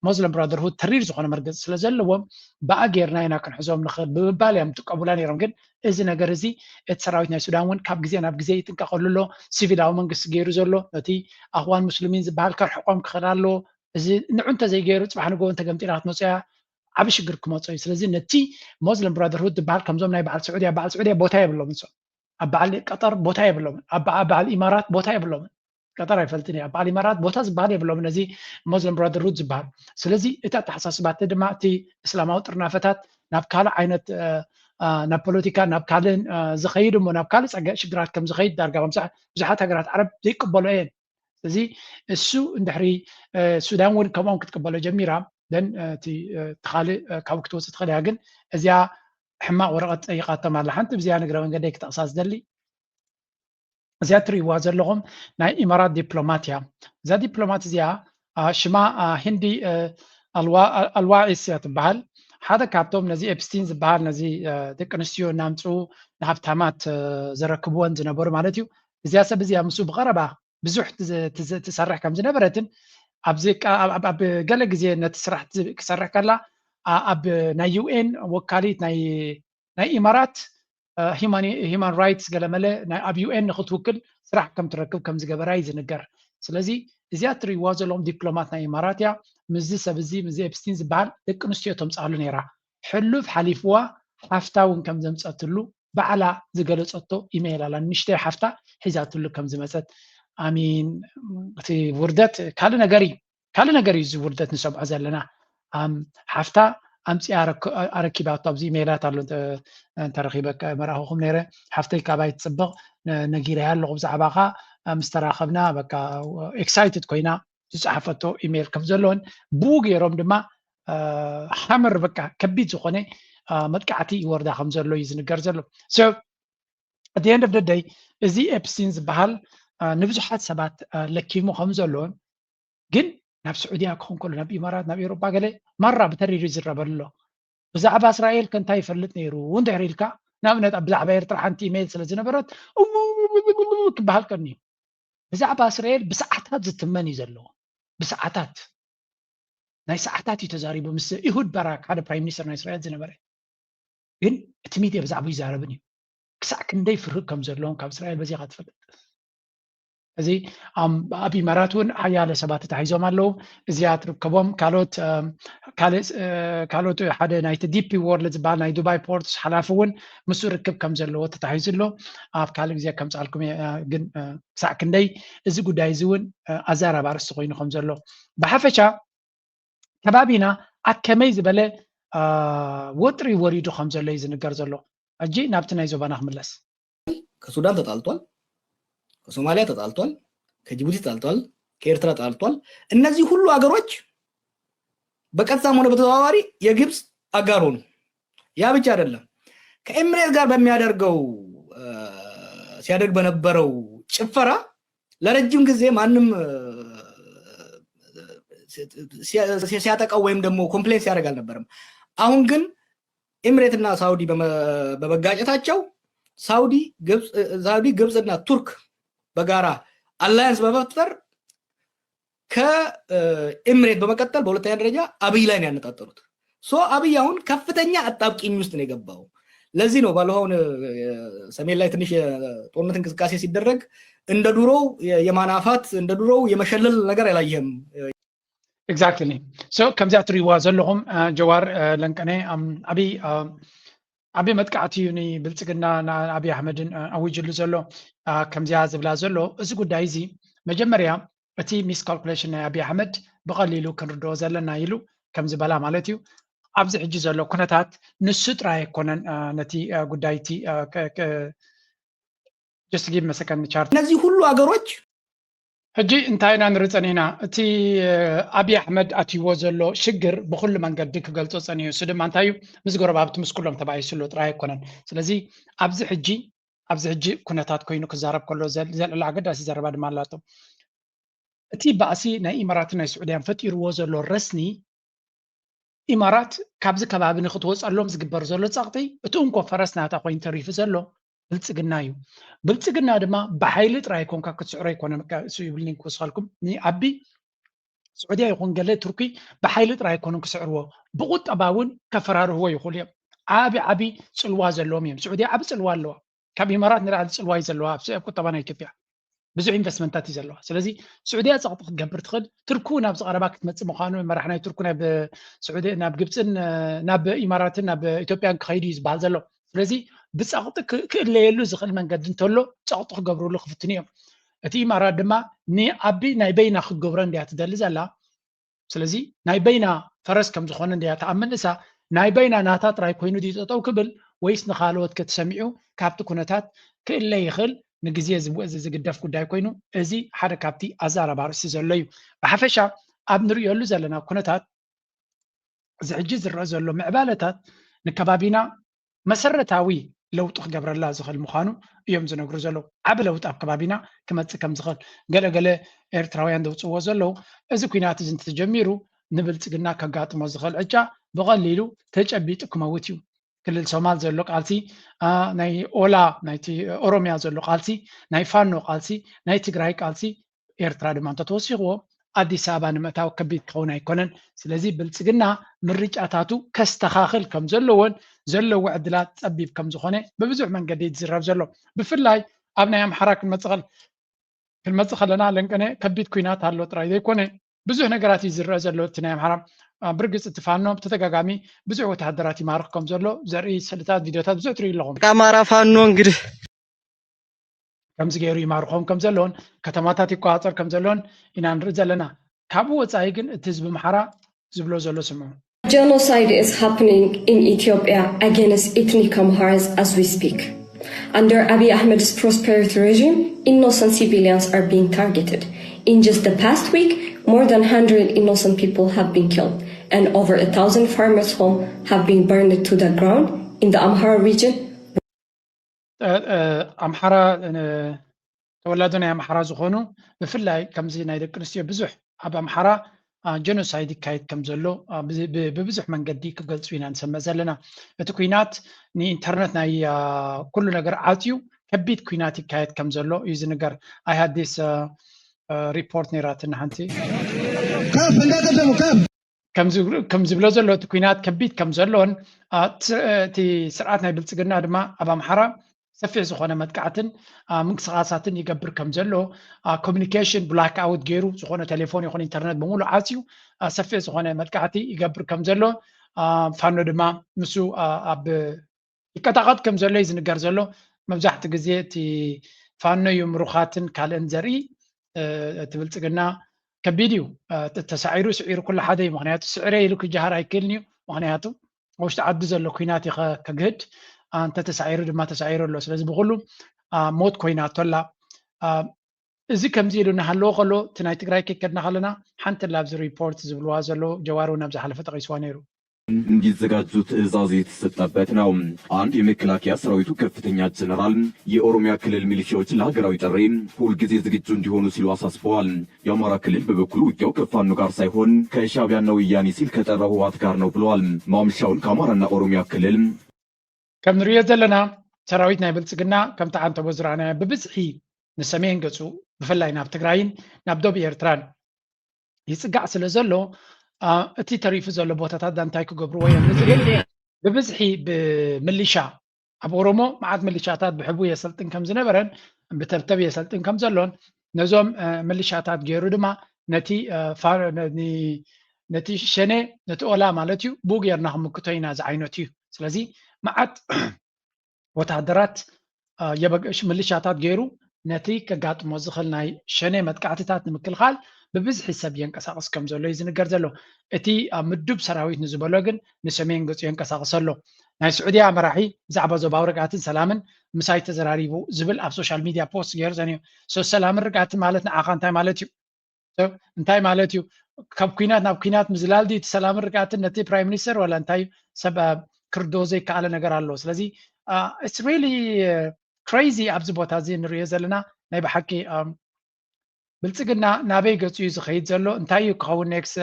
ሞስሊም ብራደርሁድ ተሪር ዝኾነ መርገፂ ስለ ዘለዎም ብኣ ጌርና ኢና ክንሕዞም ንኽእል ብምባል እዮም ዝጥቀሙላ ነይሮም። ግን እዚ ነገር እዚ እቲ ሰራዊት ናይ ሱዳን እውን ካብ ግዜ ናብ ግዜ ይጥንቀቐሉ ኣሎ። ሲቪላዊ መንግስቲ ገይሩ ዘሎ ነቲ ኣኽዋን ሙስሊሚን ዝበሃል ከርሕቆም ክኽእል ኣለዎ። እዚ ንዑ እንተዘይገይሩ ፅባሕ ንጎ እንተገምጢላ ክትመፅኦ እያ። ዓብ ሽግር ክመፅኦ እዩ። ስለዚ ነቲ ሞስሊም ብራደርሁድ ዝበሃል ከምዞም ናይ በዓል ስዑድያ በዓል ስዑድያ ቦታ የብሎምን። ሶ ኣብ በዓል ቀጠር ቦታ የብሎምን። ኣብ በዓል ኢማራት ቦታ የብሎምን። ቀጠር ኣይፈልጥን እየ። ኣብ በዓል ኢማራት ቦታ ዝበሃል የብሎም ነዚ ሞስሊም ብራደርሁድ ዝበሃል። ስለዚ እቲ ኣተሓሳስባ እቲ ድማ እቲ እስላማዊ ጥርናፈታት ናብ ካልእ ዓይነት ናብ ፖለቲካ ናብ ካልእ ዝኸይድ እሞ ናብ ካልእ ፀገ ሽግራት ከም ዝኸይድ ዳርጋ ብዙሓት ሃገራት ዓረብ ዘይቅበሎ እየን። ስለዚ እሱ እንድሕሪ ሱዳን እውን ከምኦም ክትቅበሎ ጀሚራ ን እቲ ካልእ ካብ ክትወፅእ ትኽእል እያ። ግን እዚኣ ሕማቕ ወረቐት ጠይቃቶም ኣላ። ሓንቲ ብዚኣ ንግረ መንገደይ ክጠቕሳ ዝደሊ እዚኣ ትርእይዋ ዘለኹም ናይ ኢማራት ዲፕሎማት እያ። እዛ ዲፕሎማት እዚኣ ሽማ ሂንዲ ኣልዋዒስ እያ ትበሃል። ሓደ ካብቶም ነዚ ኤፕስቲን ዝበሃል ነዚ ደቂ ኣንስትዮ እናምፅኡ ንሃብታማት ዘረክብወን ዝነበሩ ማለት እዩ። እዚኣ ሰብ እዚኣ ምስኡ ብቐረባ ብዙሕ ትሰርሕ ከም ዝነበረትን ኣብዚ ኣብ ገለ ግዜ ነቲ ስራሕ ክሰርሕ ከላ ኣብ ናይ ዩኤን ወካሊት ናይ ኢማራት ሂማን ራይትስ ገለመለ ኣብ ዩኤን ንክትውክል ስራሕ ከም ትረክብ ከም ዝገበራ እዩ ዝንገር። ስለዚ እዚኣ ትርእይዋ ዘለኹም ዲፕሎማት ናይ ኢማራት እያ። ምስዚ ሰብ እዚ ምስዚ ኤፕስቲን ዝበሃል ደቂ ኣንስትዮ ተምፅኣሉ ነይራ። ሕሉፍ ሓሊፍዋ ሓፍታ እውን ከም ዘምፀትሉ ባዕላ ዝገለፀቶ ኢሜይል ኣላ። ንእሽተይ ሓፍታ ሒዛትሉ ከም ዝመፀት ኣሚን እቲ ውርደት ካልእ ነገር እዩ። ካልእ ነገር እዩ እዚ ውርደት ንሰምዖ ዘለና። ሓፍታ ኣምፅኣ ኣረኪባቶ ኣብዚ ኢሜይላት ኣሎ እንተረኪበ መራኽኹም ነይረ። ሓፍተይ ካባይ ትፅብቕ ነጊረያ ኣለኹ ብዛዕባኻ ምስ ተራኸብና በቃ ኤክሳይትድ ኮይና ዝፀሓፈቶ ኢሜይል ከም ዘለዎን ብኡ ገይሮም ድማ ሃመር በቃ ከቢድ ዝኾነ መጥቃዕቲ ይወርዳ ከም ዘሎ እዩ ዝንገር ዘሎ። So at the end of the day እዚ ኤፕስቲን ዝበሃል ንብዙሓት ሰባት ለኪሙ ከም ዘሎን ግን ናብ ስዑድያ ክኾን ከሎ ናብ ኢማራት ናብ ኤውሮጳ ገለ ማራ ብተሪር ይዝረበሉ ኣሎ። ብዛዕባ እስራኤል ከ እንታይ ይፈልጥ ነይሩ እንድሕር ኢልካ ንኣብነት ብዛዕባ ኤርትራ ሓንቲ ኢሜይል ስለ ዝነበረት ክበሃል ቀኒ እዩ። ብዛዕባ እስራኤል ብሰዓታት ዝትመን እዩ ዘለዎ። ብሰዓታት ናይ ሰዓታት እዩ ተዛሪቡ ምስ ኢሁድ ባራክ ሓደ ፕራይም ሚኒስተር ናይ እስራኤል ዝነበረ። ግን እቲ ሚድያ ብዛዕባ ይዛረብን እዩ። ክሳዕ ክንደይ ፍርህ ከም ዘለዎም ካብ እስራኤል በዚኻ ትፈልጥ። እዚ ኣብ ኢማራት እውን ሓያለ ሰባት ተታሒዞም ኣለዉ። እዚኣ ትርከቦም ካልኦት ካልኦት ሓደ ናይቲ ዲፒ ወርልድ ዝበሃል ናይ ዱባይ ፖርትስ ሓላፊ እውን ምስኡ ርክብ ከም ዘለዎ ተታሒዙ ኣሎ። ኣብ ካልእ ግዜ ከምፅኣልኩም ግን ክሳዕ ክንደይ እዚ ጉዳይ እዚ እውን ኣዛራቢ ኣርእስቲ ኮይኑ ከም ዘሎ ብሓፈሻ ከባቢና ኣብ ከመይ ዝበለ ወጥሪ ወሪዱ ከም ዘሎ እዩ ዝንገር ዘሎ። ሕጂ ናብቲ ናይ ዞባና ክምለስ። ከሱዳን ተጣልቷል፣ ከሶማሊያ ተጣልቷል፣ ከጅቡቲ ተጣልቷል፣ ከኤርትራ ተጣልቷል። እነዚህ ሁሉ ሀገሮች በቀጥታም ሆነ በተዘዋዋሪ የግብፅ አጋር ሆኑ። ያ ብቻ አይደለም፣ ከኤምሬት ጋር በሚያደርገው ሲያደርግ በነበረው ጭፈራ ለረጅም ጊዜ ማንም ሲያጠቃው ወይም ደግሞ ኮምፕሌን ሲያደርግ አልነበረም። አሁን ግን ኤምሬትና ሳውዲ በመጋጨታቸው ሳውዲ፣ ግብፅና ቱርክ በጋራ አላያንስ በመፍጠር ከኤምሬት በመቀጠል በሁለተኛ ደረጃ አብይ ላይ ነው ያነጣጠሩት። ሶ አብይ አሁን ከፍተኛ አጣብቂኝ ውስጥ ነው የገባው። ለዚህ ነው ባለፈው አሁን ሰሜን ላይ ትንሽ የጦርነት እንቅስቃሴ ሲደረግ እንደ ድሮው የማናፋት እንደ ድሮው የመሸለል ነገር አላየህም። Exactly. So ከምዚኣ ትሪእዋ ዘለኹም ጀዋር ለንቀነ ዓብይ ዓብይ መጥቃዕቲ እዩ ንብልፅግና ንኣብይ ኣሕመድን ኣዊጅሉ ዘሎ። ከምዚኣ ዝብላ ዘሎ እዚ ጉዳይ እዚ መጀመርያ እቲ ሚስካልኩሌሽን ናይ ኣብይ ኣሕመድ ብቐሊሉ ክንርድኦ ዘለና ኢሉ ከም ዝበላ ማለት እዩ። ኣብዚ ሕጂ ዘሎ ኩነታት ንሱ ጥራይ ኣይኮነን ነቲ ጉዳይ እቲ just give me a second chart እነዚህ ሁሉ ሀገሮች ሕጂ እንታይ ኢና ንርኢ ጸኒሕና? እቲ ኣብይ ኣሕመድ ኣትይዎ ዘሎ ሽግር ብኹሉ መንገዲ ክገልጾ ጸኒሑ። እሱ ድማ እንታይ እዩ? ምስ ጎረባብቲ ምስ ኩሎም ተባኢሱ ኣሎ ጥራይ ኣይኮነን። ስለዚ ኣብዚ ሕጂ ኣብዚ ሕጂ ኩነታት ኮይኑ ክዛረብ ከሎ ዘልዕሎ ኣገዳሲ ዘረባ ድማ ኣላቶ። እቲ ባእሲ ናይ ኢማራትን ናይ ስዑድያን ፈጢርዎ ዘሎ ረስኒ ኢማራት ካብዚ ከባቢ ንክትወፀሎም ዝግበር ዘሎ ፀቕጢ እቲ እንኮ ፈረስ ናታ ኮይኑ ተሪፉ ዘሎ ብልፅግና እዩ። ብልፅግና ድማ ብሓይሊ ጥራይ ኮንካ ክትስዕሮ ኣይኮነን። እሱ ይብልኒ ክወስኸልኩም ንኣቢ ስዑድያ ይኹን ገለ ቱርኪ ብሓይሊ ጥራይ ኣይኮኑን ክስዕርዎ፣ ብቁጠባ እውን ከፈራርህዎ ይኽእሉ እዮም። ዓቢ ዓቢ ፅልዋ ዘለዎም እዮም። ስዑድያ ዓቢ ፅልዋ ኣለዋ። ካብ ኢማራት ንላዕሊ ፅልዋ እዩ ዘለዋ ኣብ ቁጠባ ናይ ኢትዮጵያ። ብዙሕ ኢንቨስትመንታት እዩ ዘለዋ። ስለዚ ስዑድያ ፀቕጢ ክትገብር ትኽእል። ቱርኪ እውን ኣብዚ ቀረባ ክትመፅእ ምዃኑ መራሕ ናይ ቱርኪ ናብ ስዑዲ ናብ ግብፅን ናብ ኢማራትን ናብ ኢትዮጵያን ክኸይዱ እዩ ዝበሃል ዘሎ። ስለዚ ብፀቕጢ ክእለየሉ ዝኽእል መንገዲ እንተሎ ፀቕጢ ክገብርሉ ክፍትኑ እዮም። እቲ ኢማራት ድማ ንኣቢ ናይ በይና ክትገብሮ እንድያ ትደሊ ዘላ። ስለዚ ናይ በይና ፈረስ ከም ዝኾነ እንድያ ትኣምን ንሳ። ናይ በይና ናታ ጥራይ ኮይኑ ድዩ ጠጠው ክብል ወይስ ንኻልኦት ከተሰሚዑ ካብቲ ኩነታት ክእለ ይኽእል። ንግዜ ዝግደፍ ጉዳይ ኮይኑ፣ እዚ ሓደ ካብቲ ኣዛራቢ ኣርእስቲ ዘሎ እዩ። ብሓፈሻ ኣብ ንርእየሉ ዘለና ኩነታት፣ እዚ ሕጂ ዝረአ ዘሎ ምዕባለታት ንከባቢና መሰረታዊ ለውጢ ክገብረላ ዝኽእል ምዃኑ እዮም ዝነግሩ ዘለዉ። ዓቢ ለውጢ ኣብ ከባቢና ክመጽእ ከም ዝኽእል ገለ ገለ ኤርትራውያን ዘውጽእዎ ዘለዉ፣ እዚ ኲናት እዚ እንተተጀሚሩ ንብልጽግና ከጋጥሞ ዝኽእል ዕጫ ብቐሊሉ ተጨቢጡ ክመውት እዩ። ክልል ሶማል ዘሎ ቃልሲ፣ ናይ ኦላ፣ ናይቲ ኦሮምያ ዘሎ ቃልሲ፣ ናይ ፋኖ ቃልሲ፣ ናይ ትግራይ ቃልሲ፣ ኤርትራ ድማ እንተተወሲኽዎ ኣዲስ ኣበባ ንምእታው ከቢድ ክኸውን ኣይኮነን። ስለዚ ብልጽግና ምርጫታቱ ከስተኻኽል ከም ዘለዎን ዘለዎ ዕድላት ጸቢብ ከም ዝኾነ ብብዙሕ መንገዲ ዝዝረብ ዘሎ። ብፍላይ ኣብ ናይ ኣምሓራ ክንመጽእ ክንመጽእ ከለና ለንቀነ ከቢድ ኲናት ኣሎ ጥራይ ዘይኮነ ብዙሕ ነገራት እዩ ዝረአ ዘሎ። እቲ ናይ ኣምሓራ ብርግጽ እቲ ፋኖ ብተደጋጋሚ ብዙሕ ወተሃደራት ይማርኽ ከም ዘሎ ዘርኢ ስእልታት፣ ቪድዮታት ብዙሕ ትርእዩ ኣለኹም። ኣምሓራ ፋኖ እንግዲህ ከምዚ ገይሩ ይማርኾም ከም ዘለውን ከተማታት ይቆጻጸር ከም ዘለውን ኢና ንርኢ ዘለና። ካብኡ ወጻኢ ግን እቲ ህዝቢ ኣምሓራ ዝብሎ ዘሎ ስምዑ። Genocide is happening in Ethiopia against ethnic Amharas as we speak. Under Abiy Ahmed's prosperity regime, innocent civilians are being targeted. In just the past week, more than one hundred innocent people have been killed, and over a thousand farmers' homes have been burned to the ground in the Amhara region. ኣምሓራ፣ ተወላዶ ናይ ኣምሓራ ዝኾኑ፣ ብፍላይ ከምዚ ናይ ደቂ ኣንስትዮ ብዙሕ ኣብ ኣምሓራ ጀኖሳይድ ይካየድ ከም ዘሎ ብብዙሕ መንገዲ ክገልፁ ኢና ንሰምዕ ዘለና። እቲ ኲናት ንኢንተርነት ናይ ኩሉ ነገር ዓፅዩ ከቢድ ኲናት ይካየድ ከም ዘሎ እዩ ዝንገር። ኣይ ሃድ ዲስ ሪፖርት ነይራትና ሓንቲ ከም ዝብሎ ዘሎ እቲ ኲናት ከቢድ ከም ዘሎን እቲ ስርዓት ናይ ብልፅግና ድማ ኣብ ኣምሓራ ሰፊሕ ዝኾነ መጥቃዕትን ምንቅስቃሳትን ይገብር ከም ዘሎ፣ ኮሚኒኬሽን ብላክ ኣውት ገይሩ፣ ዝኾነ ቴሌፎን ይኹን ኢንተርነት ብምሉእ ዓፅዩ ሰፊሕ ዝኾነ መጥቃዕቲ ይገብር ከም ዘሎ፣ ፋኖ ድማ ንሱ ኣብ ይቀጣቐጥ ከም ዘሎ እዩ ዝንገር ዘሎ። መብዛሕትኡ ግዜ እቲ ፋኖ እዩ ምሩኻትን ካልእን ዘርኢ። እቲ ብልፅግና ከቢድ እዩ ተሳዒሩ ስዒሩ ኩሉ ሓደ እዩ። ምክንያቱ ስዕረ ኢሉ ክጀሃር ኣይክእልን እዩ። ምክንያቱ ኣብ ውሽጢ ዓዲ ዘሎ ኲናት እዩ ከግህድ፣ እንተተሳዒሩ ድማ ተሳዒሩ ኣሎ። ስለዚ ብኩሉ ሞት ኮይናቶ ኣላ። እዚ ከምዚ ኢሉ እናሃለወ ከሎ እቲ ናይ ትግራይ ከይከድና ከለና ሓንቲ ላብዚ ሪፖርት ዝብልዋ ዘለዉ ጀዋር እውን ኣብ ዝሓለፈ ጠቂስዋ ነይሩ። እንዲዘጋጁ ትዕዛዝ የተሰጠበት ነው። አንድ የመከላከያ ሰራዊቱ ከፍተኛ ጀነራል የኦሮሚያ ክልል ሚሊሻዎች ለሀገራዊ ጥሪ ሁልጊዜ ዝግጁ እንዲሆኑ ሲሉ አሳስበዋል። የአማራ ክልል በበኩሉ ውጊያው ከፋኖ ጋር ሳይሆን ከሻቢያና ወያኔ ሲል ከጠራው ህወሓት ጋር ነው ብለዋል። ማምሻውን ከአማራና ኦሮሚያ ክልል ከም ንሪኦ ዘለና ሰራዊት ናይ ብልፅግና ከምቲ ዓንተቦ ዝረኣናዮ ብብዝሒ ንሰሜን ገፁ ብፍላይ ናብ ትግራይን ናብ ዶብ ኤርትራን ይፅጋዕ ስለ ዘሎ እቲ ተሪፉ ዘሎ ቦታታት እንታይ ክገብርዎ እዮም ንዝብል ብብዝሒ ብምልሻ ኣብ ኦሮሞ መዓት ምልሻታት ብሕቡ የሰልጥን ከም ዝነበረን ብተብተብ የሰልጥን ከም ዘሎን ነዞም ምልሻታት ገይሩ ድማ ነቲ ነቲ ሸኔ ነቲ ኦላ ማለት እዩ ብኡ ጌርና ክምክቶ ኢና ዝዓይነቱ እዩ። ስለዚ መዓት ወታደራት የበገሽ ምልሻታት ገይሩ ነቲ ከጋጥሞ ዝኽእል ናይ ሸኔ መጥቃዕትታት ንምክልኻል ብብዝሒ ሰብ የንቀሳቕስ ከም ዘሎ እዩ ዝንገር ዘሎ። እቲ ኣብ ምዱብ ሰራዊት ንዝበሎ ግን ንሰሜን ገፁ የንቀሳቕስ ኣሎ። ናይ ስዑድያ መራሒ ብዛዕባ ዞባዊ ርግኣትን ሰላምን ምሳይ ተዘራሪቡ ዝብል ኣብ ሶሻል ሚድያ ፖስት ገይሩ ጸኒሑ። ሶ ሰላምን ርግኣትን ማለት ንዓኻ እንታይ ማለት እዩ? እንታይ ማለት እዩ? ካብ ኲናት ናብ ኲናት ምዝላል ድዩ እቲ ሰላምን ርግኣትን ነቲ ፕራይም ሚኒስተር ዋላ እንታይ ሰብ ክርድኦ ዘይከኣለ ነገር ኣሎ። ስለዚ it's really crazy ኣብዚ ቦታ እዚ ንሪኦ ዘለና ናይ ብሓቂ ብልፅግና ናበይ ገፁ እዩ ዝኸይድ ዘሎ እንታይ እዩ ክኸውን ኔክስት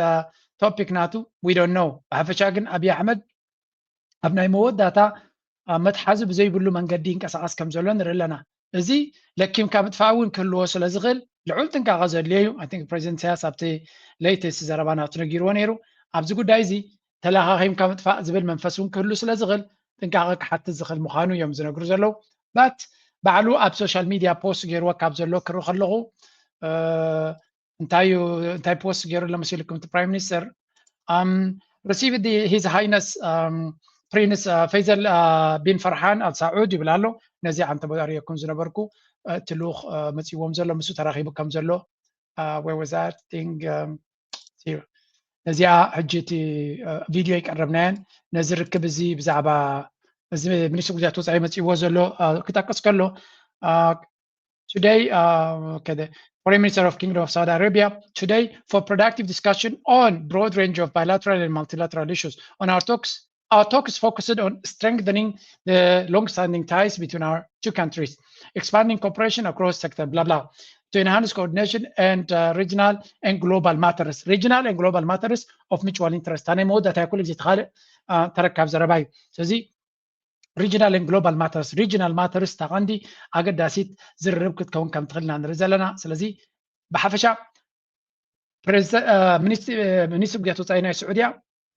ቶፒክ ናቱ we don't know። ብሓፈሻ ግን ኣብይ ኣሕመድ ኣብ ናይ መወዳእታ መትሓዚ ብዘይብሉ መንገዲ ይንቀሳቐስ ከም ዘሎ ንርኢ ኣለና። እዚ ለኪምካ ምጥፋእ እውን ክህልዎ ስለ ዝኽእል ልዑል ጥንቃቐ ዘድልዮ እዩ። I think ፕሬዚደንት ኢሳያስ ኣብቲ ሌተስት ዘረባ ናቱ ነጊርዎ ነይሩ። ኣብዚ ጉዳይ እዚ ተለኻኺምካ ምጥፋእ ዝብል መንፈስ እውን ክህሉ ስለ ዝኽእል ጥንቃቐ ክሓትት ዝኽእል ምዃኑ እዮም ዝነግሩ ዘለዉ። ባት ባዕሉ ኣብ ሶሻል ሚድያ ፖስት ገይርዎ ካብ ዘሎ ክርኢ ከለኹ እንታይ እዩ እንታይ ፖስት ገይሩ ኣሎ መሲልኩም እቲ ፕራይም ሚኒስተር received his highness prince ፈይዘል ቢን ፈርሓን ኣል ሳዑድ ይብል ኣሎ። ነዚ ዓንተ ኣርእየኩም ዝነበርኩ እቲ ልኡኽ መፅዎም ዘሎ ምስ ተራኺቡ ከም ዘሎ where was that thing ነዚኣ ሕጂ እቲ ቪድዮ ይቀረብናየን ነዚ ርክብ እዚ ብዛዕባ እዚ ሚኒስትሪ ጉዳያት ወፃኢ መፂእዎ ዘሎ ክጠቅስ ከሎ today okay, the Foreign Minister of Kingdom of Saudi Arabia today for productive discussion on broad range of bilateral and multilateral issues. On our talks, our talks focused on strengthening the long-standing ties between our two countries, expanding cooperation across sector, blah blah, to enhance coordination and uh, regional and global matters, regional and global matters of mutual interest. ኣነ መወዳእታ ኩሉ ግዜ ተኻልእ ተረካብ ዘረባ እዩ። ስለዚ regional and global matters, regional matters እታ ቀንዲ ኣገዳሲት ዝርርብ ክትከውን ከም ትኽእል ኢና ንርኢ ዘለና። ስለዚ ብሓፈሻ ሚኒስትሪ ጉዳያት ወፃኢ ናይ ስዑድያ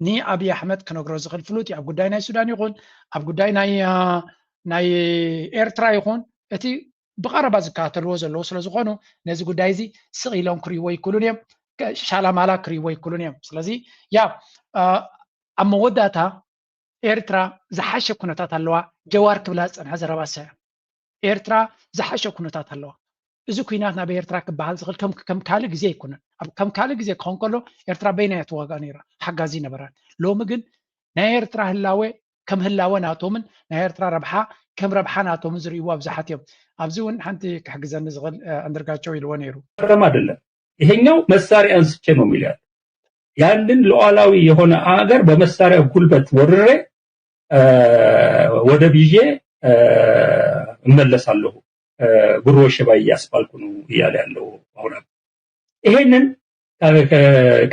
ንኣብይ ኣሕመድ ክነግሮ ዝኽእል ፍሉጥ እዩ። ኣብ ጉዳይ ናይ ሱዳን ይኹን ኣብ ጉዳይ ናይ ናይ ኤርትራ ይኹን እቲ ብቐረባ ዝከታተልዎ ዘለዉ ስለ ዝኾኑ ነዚ ጉዳይ እዚ ስቕ ኢሎም ክርእይዎ ይክእሉን እዮም። ሻላማላ ክርእይዎ ይክእሉን እዮም። ስለዚ ያ ኣብ መወዳእታ ኤርትራ ዝሓሸ ኩነታት ኣለዋ። ጀዋር ክብላ ዝፀንሐ ዘረባ እሳ እያ። ኤርትራ ዝሓሸ ኩነታት ኣለዋ። እዚ ኩናት ናብ ኤርትራ ክበሃል ዝኽእል ከም ካልእ ግዜ ኣይኮነን። ኣብ ከም ካልእ ግዜ ክኸውን ከሎ ኤርትራ በይና እያ ትዋጋእ ነይራ፣ ሓጋዚ ነበራን። ሎሚ ግን ናይ ኤርትራ ህላወ ከም ህላወ ናቶምን ናይ ኤርትራ ረብሓ ከም ረብሓ ናቶምን ዝርእይዎ ኣብዝሓት እዮም። ኣብዚ እውን ሓንቲ ክሕግዘኒ ዝኽእል ኣንድርጋቸው ኢልዎ ነይሩ። ፈረም አይደለም ይሄኛው መሳሪያ አንስቼ ነው የሚል ያለ ያንን ሉዓላዊ የሆነ አገር በመሳሪያ ጉልበት ወርሬ ወደብ ይዤ እመለሳለሁ፣ ጉሮ ሸባ እያስባልኩ ነው እያለ ያለው አሁን። ይሄንን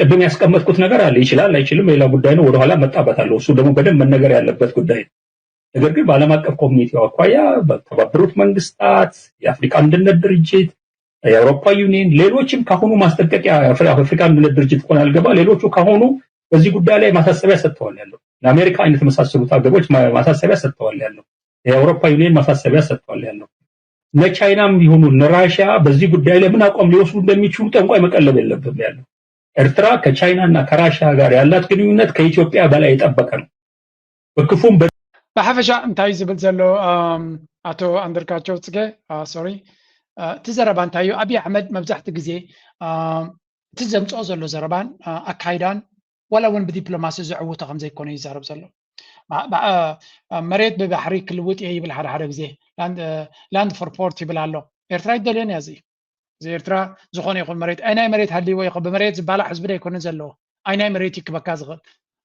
ቅድም ያስቀመጥኩት ነገር አለ። ይችላል አይችልም ሌላ ጉዳይ ነው። ወደኋላ መጣበታለሁ። እሱ ደግሞ በደንብ መነገር ያለበት ጉዳይ ነው። ነገር ግን በዓለም አቀፍ ኮሚኒቲው አኳያ በተባበሩት መንግስታት፣ የአፍሪካ አንድነት ድርጅት፣ የአውሮፓ ዩኒየን፣ ሌሎችም ካሁኑ ማስጠንቀቂያ አፍሪካ አንድነት ድርጅት እንኳን አልገባ ሌሎቹ ካሁኑ በዚህ ጉዳይ ላይ ማሳሰቢያ ሰጥተዋል ያለው ለአሜሪካ አይነት የመሳሰሉት ሀገሮች ማሳሰቢያ ሰጥተዋል ያለው የአውሮፓ ዩኒየን ማሳሰቢያ ሰጥተዋል ያለው እነ ቻይናም ቢሆኑ እነ ራሽያ በዚህ ጉዳይ ላይ ምን አቋም ሊወስዱ እንደሚችሉ ጠንቋይ መቀለብ የለብም ያለው ኤርትራ ከቻይና እና ከራሽያ ጋር ያላት ግንኙነት ከኢትዮጵያ በላይ የጠበቀ ነው። በክፉም ብሓፈሻ እንታይ ዝብል ዘሎ ኣቶ ኣንድርጋቸው ፅገ ሶሪ እቲ ዘረባ እንታይ እዩ? ኣብይ ኣሕመድ መብዛሕትኡ ግዜ እቲ ዘምፅኦ ዘሎ ዘረባን ኣካይዳን ዋላ እውን ብዲፕሎማሲ ዘዕውቶ ከም ዘይኮነ ይዛረብ ዘሎ። መሬት ብባሕሪ ክልውጥ እየ ይብል ሓደ ሓደ ግዜ። Land for port ይብል ኣሎ። ኤርትራ ኣይደልዮን እያ እዚ። እዚ ኤርትራ ዝኾነ ይኹን መሬት ኣይ ናይ መሬት ሃልይዎ ይኸ ብመሬት ዝባላዕ ህዝቢ ዶ ኣይኮነ ዘለዎ? ኣይ ናይ መሬት ይክበካ ዝኽእል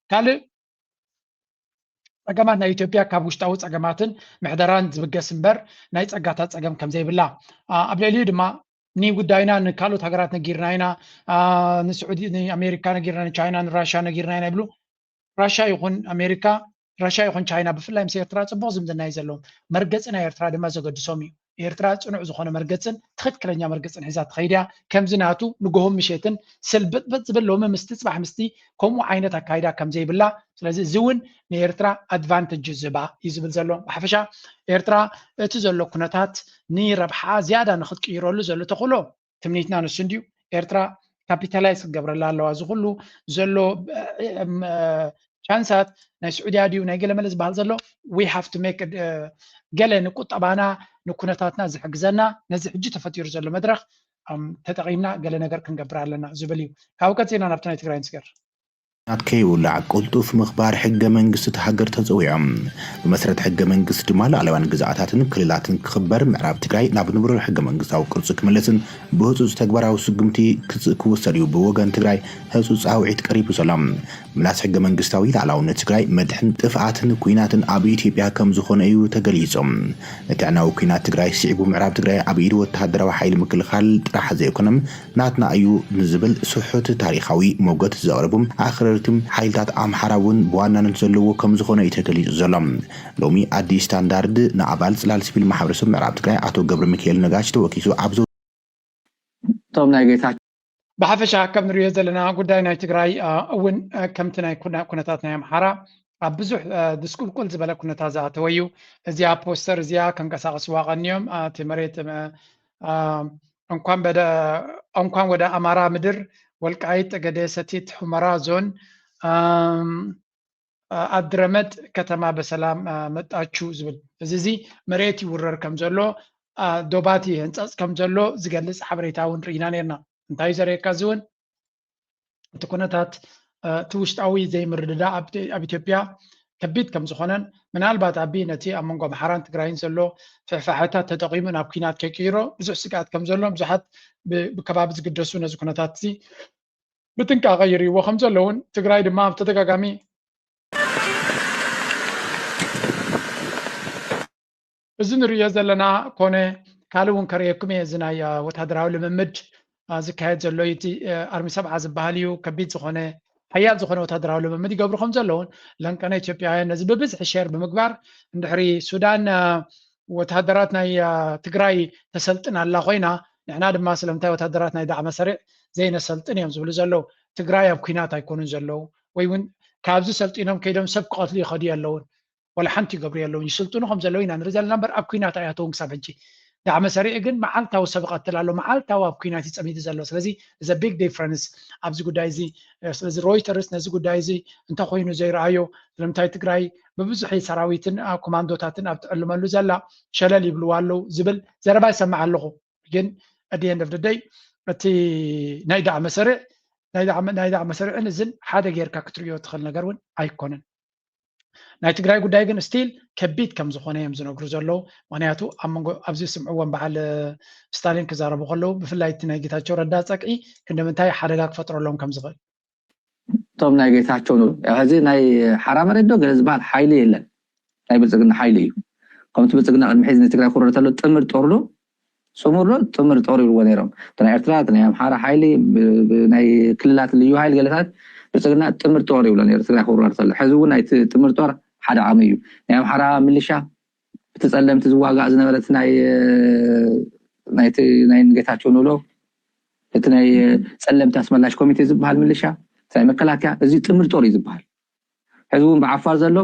ካልእ ፀገማት ናይ ኢትዮጵያ ካብ ውሽጣዊ ፀገማትን ምሕደራን ዝብገስ እምበር ናይ ፀጋታት ፀገም ከም ዘይብላ ኣብ ልዕሊኡ ድማ ንጉዳይና ንካልኦት ሃገራት ነጊርና ኢና ንስዑዲ ንኣሜሪካ ነጊርና ንቻይና ንራሻ ነጊርና ኢና ይብሉ። ራሻ ይኹን ኣሜሪካ ራሻ ይኹን ቻይና ብፍላይ ምስ ኤርትራ ፅቡቕ ዝምድና እዩ ዘለዎም። መርገፂ ናይ ኤርትራ ድማ ዘገድሶም እዩ። ኤርትራ ፅኑዕ ዝኾነ መርገፅን ትኽክለኛ መርገፅን ሒዛ ትኸይድ እያ። ከምዚ ናቱ ንጎሆም ምሸትን ስልብጥብጥ ዝብል ሎሚ ምስቲ ፅባሕ ምስቲ ከምኡ ዓይነት ኣካይዳ ከም ዘይብላ ስለዚ እዚ እውን ንኤርትራ ኣድቫንተጅ ዝህባ እዩ ዝብል ዘሎ። ብሓፈሻ ኤርትራ እቲ ዘሎ ኩነታት ንረብሓ ዝያዳ ንክትቅይረሉ ዘሎ ተኽእሎ ትምኒትና ንሱ እንድዩ። ኤርትራ ካፒታላይዝ ክትገብረላ ኣለዋ። እዚ ኩሉ ዘሎ ቻንሳት ናይ ስዑድያ ድዩ ናይ ገለመለ ዝበሃል ዘሎ we have to make ገለ ንቁጠባና ንኩነታትና ዝሕግዘና ነዚ ሕጂ ተፈጢሩ ዘሎ መድረክ ተጠቒምና ገለ ነገር ክንገብር ኣለና ዝብል እዩ። ካብኡ ቀፂልና ናብቲ ናይ ትግራይ ንስገር። ናት ከይውላዕ ቅልጡፍ ምኽባር ሕገ መንግስቲ እቲ ሃገር ተፀዊዖም። ብመሰረት ሕገ መንግስቲ ድማ ሉዓላውያን ግዝኣታትን ክልላትን ክኽበር ምዕራብ ትግራይ ናብ ንብሩር ሕገ መንግስታዊ ቅርፂ ክምለስን ብህፁፅ ተግባራዊ ስጉምቲ ክውሰድ እዩ ብወገን ትግራይ ህፁፅ ፃውዒት ቀሪቡ ዘሎ። ምላስ ሕገ መንግስታዊ ላዕላውነት ትግራይ መድሕን ጥፍኣትን ኩናትን ኣብ ኢትዮጵያ ከም ዝኾነ እዩ ተገሊፁ። ንትዕናዊ ኩናት ትግራይ ስዒቡ ምዕራብ ትግራይ ኣብ ኢድ ወታደራዊ ሓይሊ ምክልኻል ጥራሕ ዘይኮነም ናትና እዩ ንዝብል ስሑት ታሪኻዊ ሞገት ዘቕርቡ ኣኽረርቲ ሓይልታት ኣምሓራ እውን ብዋናነት ዘለዎ ከም ዝኾነ እዩ ተገሊፁ ዘሎ። ሎሚ ኣዲስ ስታንዳርድ ንኣባል ፅላል ሲቪል ማሕበረሰብ ምዕራብ ትግራይ ኣቶ ገብረ ሚካኤል ነጋሽ ተወኪሱ ኣብ እቶም ናይ ጌታቸው ብሓፈሻ ከም ንሪኦ ዘለና ጉዳይ ናይ ትግራይ እውን ከምቲ ናይ ኩነታት ናይ ኣምሓራ ኣብ ብዙሕ ድስቁልቁል ዝበለ ኩነታት ዝኣተወ እዩ። እዚኣ ፖስተር እዚኣ ከንቀሳቀስዋ ቀንዮም እቲ መሬት እንኳን ወደ አማራ ምድር ወልቃይት ጠገዴ ሰቲት ሑመራ ዞን ኣድረመጥ ከተማ በሰላም መጣችሁ ዝብል እዚ እዚ መሬት ይውረር ከም ዘሎ ዶባት ይህንፀፅ ከም ዘሎ ዝገልፅ ሓበሬታ እውን ርኢና ነርና። እንታይ እዩ ዘርእየካ እዚ እውን እቲ ኩነታት እቲ ውሽጣዊ ዘይምርድዳ ኣብ ኢትዮጵያ ከቢድ ከም ዝኾነን፣ ምናልባት ኣቢ ነቲ ኣብ መንጎ ኣምሓራን ትግራይን ዘሎ ፍሕፋሕታት ተጠቒሙ ናብ ኲናት ከይቅይሮ ብዙሕ ስግኣት ከም ዘሎን ብዙሓት ብ-፣ ብከባቢ ዝግደሱ ነዚ ኩነታት እዚ ብጥንቃቐ ይርእይዎ ከም ዘለውን ትግራይ ድማ ብተደጋጋሚ እዚ ንርእዮ ዘለና ኮነ ካልእ እውን ከርእየኩም እየ። እዚ ናይ፣ አ፣ ወታደራዊ ልምምድ፣ አ፣ ዝካየድ ዘሎ እዩ። እቲ፣ አ፣ ኣርሚ ሰብዓ ዝበሃል እዩ። ከቢድ ዝኾነ፣ ሓያል ዝኾነ ወታደራዊ ልምምድ ይገብሩ ከም ዘለውን ለንቀነ ኢትዮጵያውያን ነዚ ብብዝሒ ሼር ብምግባር እንድሕሪ ሱዳን፣ አ፣ ወታደራት ናይ፣ አ፣ ትግራይ ተሰልጥን ኣላ ኮይና፣ ንሕና ድማ ስለምንታይ ወታደራት ናይ ዳዕመ ሰሪዕ ዘይነሰልጥን እዮም ዝብሉ ዘለዉ። ትግራይ ኣብ ኲናት ኣይኮኑን ዘለዉ፣ ወይ እውን ካብዚ ሰልጢኖም ከይዶም ሰብ ክቐትሉ ይኸዱ የለውን። ዋላ ሓንቲ ይገብሩ የለውን። ይስልጥኑ ከም ዘለዉ ኢና ንርኢ ዘለና እምበር ኣብ ኲናት ኣይኣተውን ክሳብ ሕጂ። ዳዕመ ሰሪዕ ግን መዓልታዊ ሰብ ይቐትል ኣሎ፣ መዓልታዊ ኣብ ኲናት እዩ ጸሚዱ ዘሎ። ስለዚ is a big difference ኣብዚ ጉዳይ እዚ። እ፣ ስለዚ ሮይተርስ ነዚ ጉዳይ እዚ እንተኾይኑ ዘይረኣዮ፣ ስለምንታይ ትግራይ ብብዙሕ ሰራዊትን፣ አ፣ ኮማንዶታትን ኣብ ትዕልመሉ ዘላ ሸለል ይብልዋ ኣለዉ ዝብል ዘረባ ይሰምዕ ኣለኹ። ግን at the end of the day እቲ ናይ ዳዕመ ሰሪዕ፣ ናይ ዳዕመ፣ ናይ ዳዕመ ሰሪዕን እዝን ሓደ ጌርካ ክትርእዮ ትኽእል ነገር እውን ኣይኮነን። ናይ ትግራይ ጉዳይ ግን ስቲል ከቢድ ከም ዝኾነ እዮም ዝነግሩ ዘለዉ። ምኽንያቱ ኣብ መንጎ ኣብዚ ዝስምዕዎም በዓል ስታሊን ክዛረቡ ከለዉ ብፍላይ እቲ ናይ ጌታቸው ረዳ ጸቅዒ ክንደምንታይ ሓደጋ ክፈጥረሎም ከም ዝኽእል። እቶም ናይ ጌታቸው ኑ-፣ ሕዚ ናይ ሓራ መሬት ዶ ገለ ዝበሃል ሓይሊ የለን። ናይ ብልጽግና ሓይሊ እዩ። ከምቲ ብልጽግና ቅድሚ ሕዚ ንትግራይ ክወርር ተሎ ጥምር ጦር ዶ፣ ጽሙር ዶ፣ ጥምር ጦር ይብልዎ ነይሮም። እቲ ናይ ኤርትራ፣ እቲ ናይ ኣምሓራ ሓይሊ፣ ብ-፣ ብ-፣ ናይ ክልላት ልዩ ሓይሊ ገለታት ብልጽግና ጥምር ጦር ይብሎ ነይሩ ትግራይ ክወርር ተሎ። ሕዚ እውን ናይቲ ጥምር ጦር ሓደ ዓቕሚ እዩ። ናይ ኣምሓራ ሚሊሻ፣ እቲ ጸለምቲ ዝዋጋእ ዝነበረ፣ እቲ ናይ፣ ናይቲ ናይ ጌታቸው ንብሎ፣ እቲ ናይ ጸለምቲ ኣስመላሽ ኮሚቴ ዝበሃል ሚሊሻ፣ እቲ ናይ መከላከያ፣ እዚ ጥምር ጦር እዩ ዝበሃል። ሕዚ እውን ብዓፋር ዘሎ፣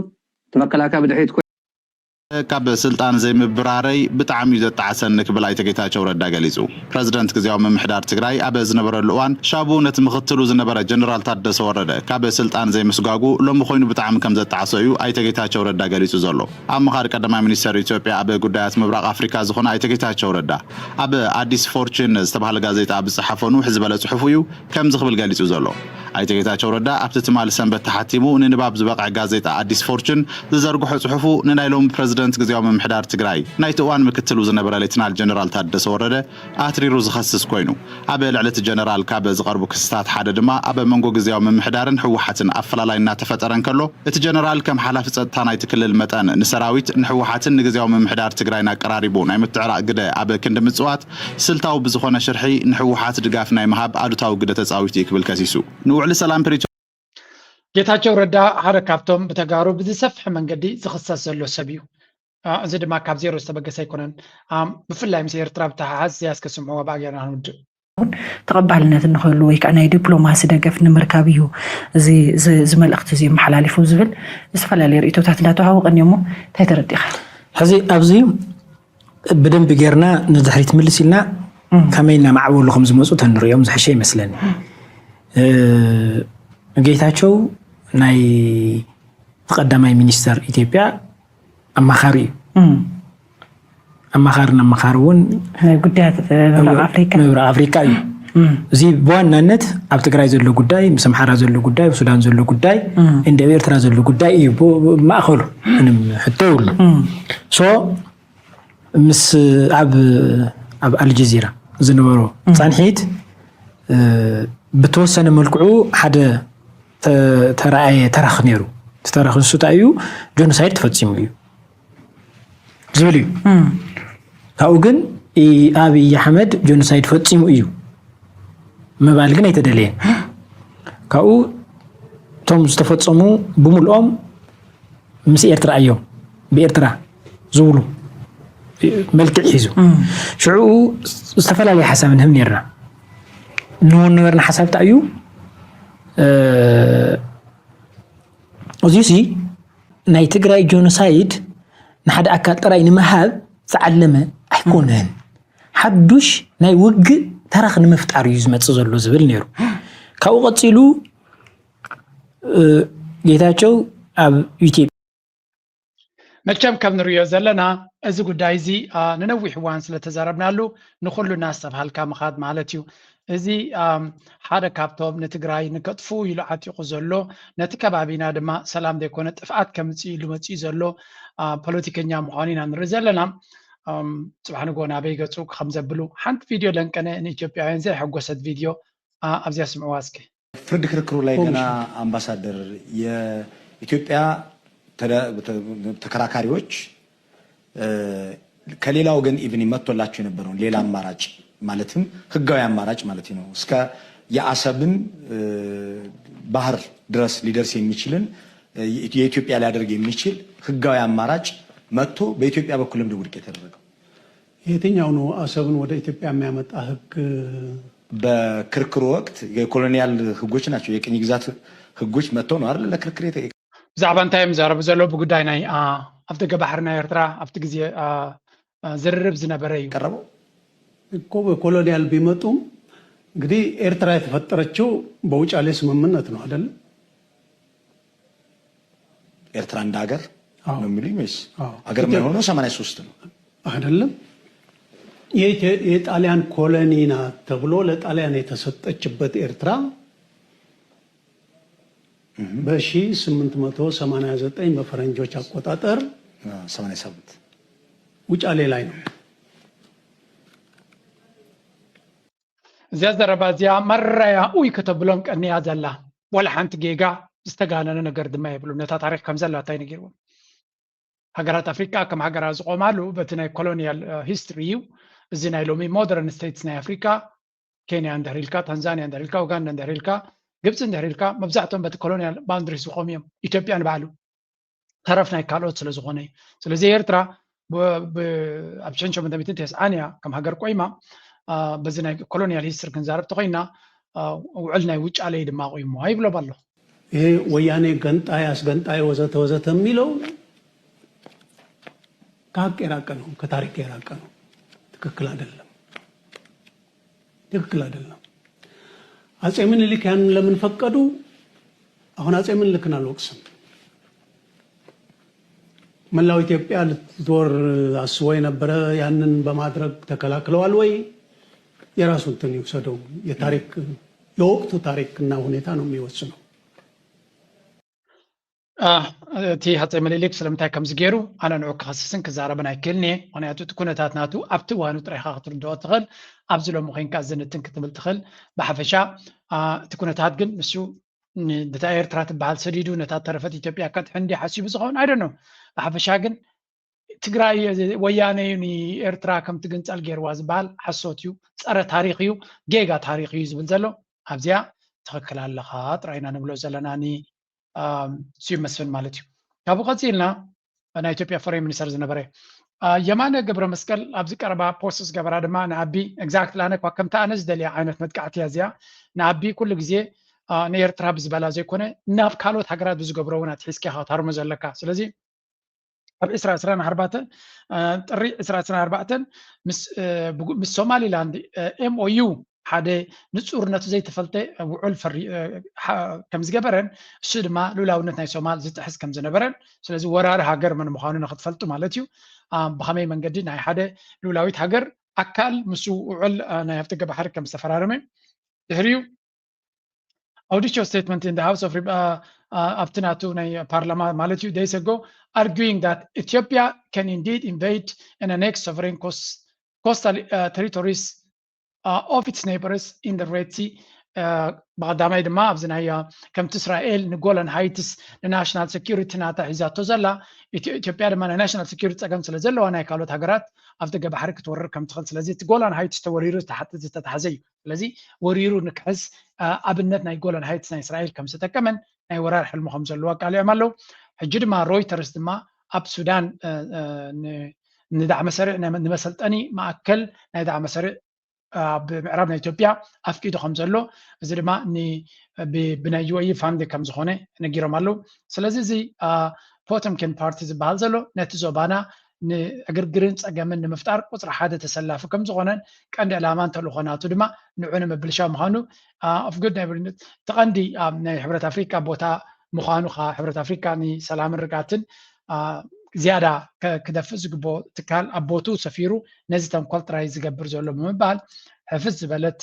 እቲ መከላከያ ብድሕሪት ኮይኑ ካብ ስልጣን ዘይምብራረይ ብጣዕሚ እዩ ዘጣዕሰኒ ክብል ኣይተ ጌታቸው ረዳ ገሊጹ። ፕረዚደንት ግዝያዊ ምምሕዳር ትግራይ ኣብ ዝነበረሉ እዋን ሻቡ ነቲ ምኽትሉ ዝነበረ ጀነራል ታደሰ ወረደ ካብ ስልጣን ዘይምስጓጉ ሎሚ ኮይኑ ብጣዕሚ ከም ዘጣዕሶ እዩ ኣይተ ጌታቸው ረዳ ገሊጹ ዘሎ። ኣማኻሪ ቀዳማይ ሚኒስተር ኢትዮጵያ ኣብ ጉዳያት ምብራቕ ኣፍሪካ ዝኾነ ኣይተ ጌታቸው ረዳ ኣብ ኣዲስ ፎርቹን ዝተባህለ ጋዜጣ ኣብ ዝጸሓፎ ንውሕ ዝበለ ጽሑፉ እዩ ከምዚ ክብል ገሊጹ ዘሎ። ኣይተ ጌታቸው ረዳ ኣብቲ ትማሊ ሰንበት ተሓቲሙ ንንባብ ዝበቕዐ ጋዜጣ ኣዲስ ፎርቹን ዝዘርግሖ ጽሑፉ ንናይ ሎሚ ፕረዚደንት ግዝያዊ ምምሕዳር ትግራይ ናይቲ እዋን ምክትሉ ዝነበረ ሌትናል ጀነራል ታደሰ ወረደ ኣትሪሩ ዝኸስስ ኮይኑ፣ ኣብ ልዕሊ እቲ ጀነራል ካብ ዝቐርቡ ክስታት ሓደ ድማ ኣብ መንጎ ግዝያዊ ምምሕዳርን ህወሓትን ኣፈላላይ እናተፈጠረ እንከሎ፣ እቲ ጀነራል ከም ሓላፊ ጸጥታ ናይቲ ክልል መጠን ንሰራዊት፣ ንህወሓትን ንግዝያዊ ምምሕዳር ትግራይን ኣቀራሪቡ ናይ ምትዕራቕ ግደ ኣብ ክንዲ ምጽዋት፣ ስልታዊ ብዝኾነ ሽርሒ ንህወሓት ድጋፍ ናይ ምሃብ ኣሉታዊ ግደ ተጻዊቱ እዩ ክብል ከሲሱ። ንውዕሊ ሰላም ፕሪቶ ጌታቸው ረዳ ሓደ ካብቶም ብተጋሩ ብዝሰፍሐ መንገዲ ዝኽሰስ ዘሎ ሰብ እዩ። አ፣ እዚ ድማ ካብ ዜሮ ዝተበገሰ ኣይኮነን። ኣም፣ ብፍላይ ምስ ኤርትራ ብተሓሓዝ እዚኣስ ከስምዕዎ ብኣ ጌርና ክንውድእ። ተቐባልነት እንክህሉ ወይ ከዓ ናይ ዲፕሎማሲ ደገፍ ንምርካብ እዩ እዚ፣ እዚ፣ እዚ መልእኽቲ እዚ የመሓላሊፉ ዝብል ዝተፈላለዩ ርእይቶታት እንዳተዋሃወ ቀኒዮሞ። እንታይ ተረዲእኻ? ሕዚ ኣብዚ ብደንቢ ጌርና ንድሕሪት ምልስ ኢልና እም። ከመይ እናማዕበሉ ከም ዝመፁ ተንሪኦም ዝሕሸ ይመስለኒ። እም። እ፣ ጌታቸው ናይ ቀዳማይ ሚኒስተር ኢትዮጵያ ኣማኻሪ እዩ። እም። ኣማኻርን ኣማኻሪ እውን ናይ ጉዳያት ምብራቕ ኣፍሪካ። ምብራቕ ኣፍሪካ እዩ። እም። እዚ ብዋናነት ኣብ ትግራይ ዘሎ ጉዳይ፣ ምስ ኣምሓራ ዘሎ ጉዳይ፣ ኣብ ሱዳን ዘሎ ጉዳይ፣ እም። እንደ ኣብ ኤርትራ ዘሎ ጉዳይ እዩ ብ-፣ ብ-፣ ማእኸሉ። ምንም ሕቶ የብሉ። እም። ሶ ምስ ኣብ፣ ኣብ ኣልጀዚራ ዝነበሮ እም። ጻንሒት፣ እ፣ ብተወሰነ መልክዑ ሓደ ተ-፣ ተረኣየ ተረኽ ነይሩ። እቲ ተረኽ ንሱ እንታይ እዩ? ጆኖሳይድ ተፈጺሙ እዩ ዝብል እዩ። እም። ካብኡ ግን ኢ-፣ ኣብይ ኣሕመድ ጆኖሳይድ ፈጺሙ እዩ ምባል ግን ኣይተደለየን። ካብኡ እቶም ዝተፈጸሙ ብምልኦም ምስ ኤርትራ እዮም፣ ብኤርትራ ዝብሉ መልክዕ ሒዙ። እም። ሽዑ ዝተፈላለየ ሓሳብ ንህብ ነርና። ንህቦ ነበርና ሓሳብ እንታይ እዩ? እ፣ እዚሲ ናይ ትግራይ ጆኖሳይድ ንሓደ ኣካል ጥራይ ንምሃብ ዝዓለመ ኣይኮነን። ሓዱሽ ናይ ውግእ ተረኽ ንምፍጣር እዩ ዝመጽእ ዘሎ ዝብል ነይሩ። ካብኡ ቀጺሉ፣ እ፣ ጌታቸው ኣብ ኢትዮጵያ መቸም ከም ንርእዮ ዘለና፣ እዚ ጉዳይ እዚ፣ አ፣ ንነዊሕ እዋን ስለ ተዛረብናሉ፣ ንኹሉ እናስተብሃልካ ምኻድ ማለት እዩ። እዚ ሓደ ካብቶም ንትግራይ ንከጥፍኡ ኢሉ ዓጢቑ ዘሎ፣ ነቲ ከባቢና ድማ ሰላም ዘይኮነ ጥፍኣት ከምፅእ ኢሉ መፂኡ ዘሎ ፖለቲከኛ ምዃኑ ኢና ንርኢ ዘለና። ፅባሕ ንጎ ናበይ ገፁ ከም ዘብሉ ሓንቲ ቪድዮ ለንቀነ ንኢትዮጵያውያን ዘየሐጎሰት ቪድዮ ኣብዚኣ ስምዕዋ እስኪ። ፍርድ ክርክሩ ላይ ገና አምባሳደር የኢትዮጵያ ተከራካሪዎች ከሌላ ወገን ኢቭን መጥቶላቸው የነበረውን ሌላ አማራጭ ማለትም ህጋዊ አማራጭ ማለት ነው እስከ የአሰብን ባህር ድረስ ሊደርስ የሚችልን የኢትዮጵያ ሊያደርግ የሚችል ህጋዊ አማራጭ መጥቶ በኢትዮጵያ በኩል ለምንድን ውድቅ የተደረገው? የትኛው ነው አሰብን ወደ ኢትዮጵያ የሚያመጣ ህግ? በክርክሩ ወቅት የኮሎኒያል ህጎች ናቸው፣ የቅኝ ግዛት ህጎች መጥተው ነው አይደል ለክርክር የተ- ብዛዕባ እንታይ እዮም ዝዛረቡ ዘለዉ? ብጉዳይ ናይ ኣብ ደገ ባሕሪ ናይ ኤርትራ ኣብቲ ግዜ ዝርርብ ዝነበረ እዩ። ቀረበው። እኮ በኮሎኒያል ቢመጡም እንግዲህ ኤርትራ የተፈጠረችው በውጫሌ ስምምነት ነው አይደለም? ኤርትራ እንደ ሀገር ነው የሚሉኝ ወይስ ሀገር የሆነው ሰማንያ ሶስት ነው? አይደለም። የጣሊያን ኮሎኒ ናት ተብሎ ለጣሊያን የተሰጠችበት ኤርትራ በ ሺህ ስምንት መቶ ሰማንያ ዘጠኝ በፈረንጆች አቆጣጠር ሰማንያ ሰባት ውጫሌ ላይ ነው። እዚኣ ዘረባ እዚኣ መራያ ኡይ ከተብሎም ቀንያ ዘላ፣ ዋላ ሓንቲ ጌጋ ዝተጋነነ ነገር ድማ የብሉ። ነታ ታሪክ ከም ዘላታ ይነጊርዎም። ሃገራት ኣፍሪቃ ከም ሃገራት ዝቆማሉ በቲ ናይ ኮሎኒያል ሂስትሪ እዩ። እዚ ናይ ሎሚ ሞደርን ስቴትስ ናይ ኣፍሪቃ፣ ኬንያ እንድሕር ኢልካ፣ ታንዛኒያ እንድሕር ኢልካ፣ ኡጋንዳ እንድሕር ኢልካ፣ ግብፂ እንድሕር ኢልካ፣ መብዛሕትኦም በቲ ኮሎኒያል ባውንድሪስ ዝቆሙ እዮም። ኢትዮጵያ ንባዕሉ ተረፍ ናይ ካልኦት ስለ ዝኾነ እዩ። ስለዚ ኤርትራ ኣብ ሽሕን ሸሞንተ ሚእትን ተስዓን እያ ከም ሃገር ቆይማ። በዚ ናይ ኮሎኒያል ሂስትሪ ክንዛረብ ተኮይና ውዕል ናይ ውጫሌ ድማ ቆይሞ ይብሎም ኣሎ። ይሄ ወያኔ ገንጣይ አስገንጣይ ወዘተ ወዘተ የሚለው ከሀቅ የራቀ ነው፣ ከታሪክ የራቀ ነው። ትክክል አይደለም፣ ትክክል አይደለም። አጼ ምኒልክ ያንን ለምን ፈቀዱ? አሁን አጼ ምኒልክን አልወቅስም። መላው ኢትዮጵያ ልትወር አስቦ የነበረ ያንን በማድረግ ተከላክለዋል ወይ? የራሱ እንትን ይውሰደው። የታሪክ የወቅቱ ታሪክና ሁኔታ ነው የሚወስነው። እቲ ሃፀይ ምኒልክ ስለምንታይ ከምዚ ገይሩ ኣነ ንዑ ክኸስስን ክዛረብን ኣይክእልን እየ። ምክንያቱ እቲ ኩነታት ናቱ ኣብቲ እዋኑ ጥራይ ኢኻ ክትርድኦ ትኽእል። ኣብዚ ሎሚ ኮይንካ ዝንትን ክትብል ትኽእል። ብሓፈሻ እቲ ኩነታት ግን ንሱ ነታ ኤርትራ ትበሃል ሰዲዱ ነታ ተረፈት ኢትዮጵያ ከጥሕን ድዩ ሓሲቡ ዝኸውን? I don't know። ብሓፈሻ ግን ትግራይ ወያነ እዩ ንኤርትራ ከም ትግንፀል ገይርዋ ዝበሃል ሓሶት እዩ፣ ፀረ ታሪክ እዩ፣ ጌጋ ታሪክ እዩ ዝብል ዘሎ ኣብዚኣ ትኽክል ኣለኻ ጥራይ ኢና ንብሎ ዘለና ንስዩም መስፍን ማለት እዩ። ካብኡ ቀፂልና ናይ ኢትዮጵያ ፎሬን ሚኒስተር ዝነበረ የማነ ገብረ መስቀል ኣብዚ ቀረባ ፖስት ዝገበራ ድማ ንኣቢ exactly ኣነ እኳ ከምቲ ኣነ ዝደልያ ዓይነት መጥቃዕቲ እያ እዚኣ። ንኣቢ ኩሉ ግዜ ንኤርትራ ብዝበላ ዘይኮነ ናብ ካልኦት ሃገራት ብዝገብሮ እውን ኣትሒዝካ ኢኻ ክትሃርሞ ዘለካ። ስለዚ ኣብ ዕስራ ዕስራን ኣርባዕተን ጥሪ ዕስራ ዕስራን ኣርባዕተን ምስ ሶማሊላንድ M O U ሓደ ንፁርነቱ ዘይተፈልጠ ውዑል ከም ዝገበረን እሱ ድማ ልኡላውነት ናይ ሶማል ዝጥሕስ ከም ዝነበረን ስለዚ ወራሪ ሃገር መን ምዃኑ ንክትፈልጡ ማለት እዩ። ብኸመይ መንገዲ ናይ ሓደ ልኡላዊት ሃገር ኣካል ምስ ውዑል ናይ ኣፍደገ ባሕሪ ከም ዝተፈራረመ ድሕሪኡ audicho statement in the House of ኣብቲ ናቱ ናይ ፓርላማ ማለት እዩ days ago arguing that Ethiopia can indeed invade and annex sovereign coastal territories of its neighbors in the Red Sea ብቐዳማይ ድማ ኣብዚ ናይ ከምቲ እስራኤል ንጎላን ሃይትስ ንናሽናል ሴኪሪቲ ናታ ሒዛቶ ዘላ ኢትዮጵያ ድማ ናይ ናሽናል ሴኪሪቲ ፀገም ስለ ዘለዋ ናይ ካልኦት ሃገራት ኣብ ደገ ባሕሪ ክትወርር ከም ትኽእል ስለዚ እቲ ጎላን ሃይትስ ተወሪሩ ዝተሓዘ እዩ። ስለዚ ወሪሩ ንክሕዝ ኣብነት ናይ ጎላን ሃይትስ ናይ እስራኤል ከም ዝተጠቀመን ናይ ወራር ሕልሙ ከም ዘለዎ ኣቃሊዖም ኣለዉ። ሕጂ ድማ ሮይተርስ ድማ ኣብ ሱዳን ንዳዕመ ሰሪዕ ንመሰልጠኒ ማእከል ናይ ዳዕመ ሰሪዕ ኣብ ምዕራብ ናይ ኢትዮጵያ ኣፍቂዱ ከም ዘሎ እዚ ድማ ብናይ U A E fund ከም ዝኾነ ነጊሮም ኣለዉ። ስለዚ እዚ ፖተምኪን ፓርቲ ዝበሃል ዘሎ ነቲ ዞባና ንዕግርግርን ፀገምን ንምፍጣር ቁፅሪ ሓደ ተሰላፊ ከም ዝኾነን ቀንዲ ዕላማን ተልእኾ ናቱ ድማ ንዑ ንምብልሻው ምዃኑ of good neighbourhood እቲ ቀንዲ ናይ ሕብረት ኣፍሪቃ ቦታ ምዃኑ ከዓ ሕብረት ኣፍሪቃ ንሰላምን ርግኣትን ዝያዳ ክደፍእ ዝግብኦ ትካል ኣብ ቦትኡ ሰፊሩ ነዚ ተንኮል ጥራይ ዝገብር ዘሎ ብምባል ሕፍስ ዝበለት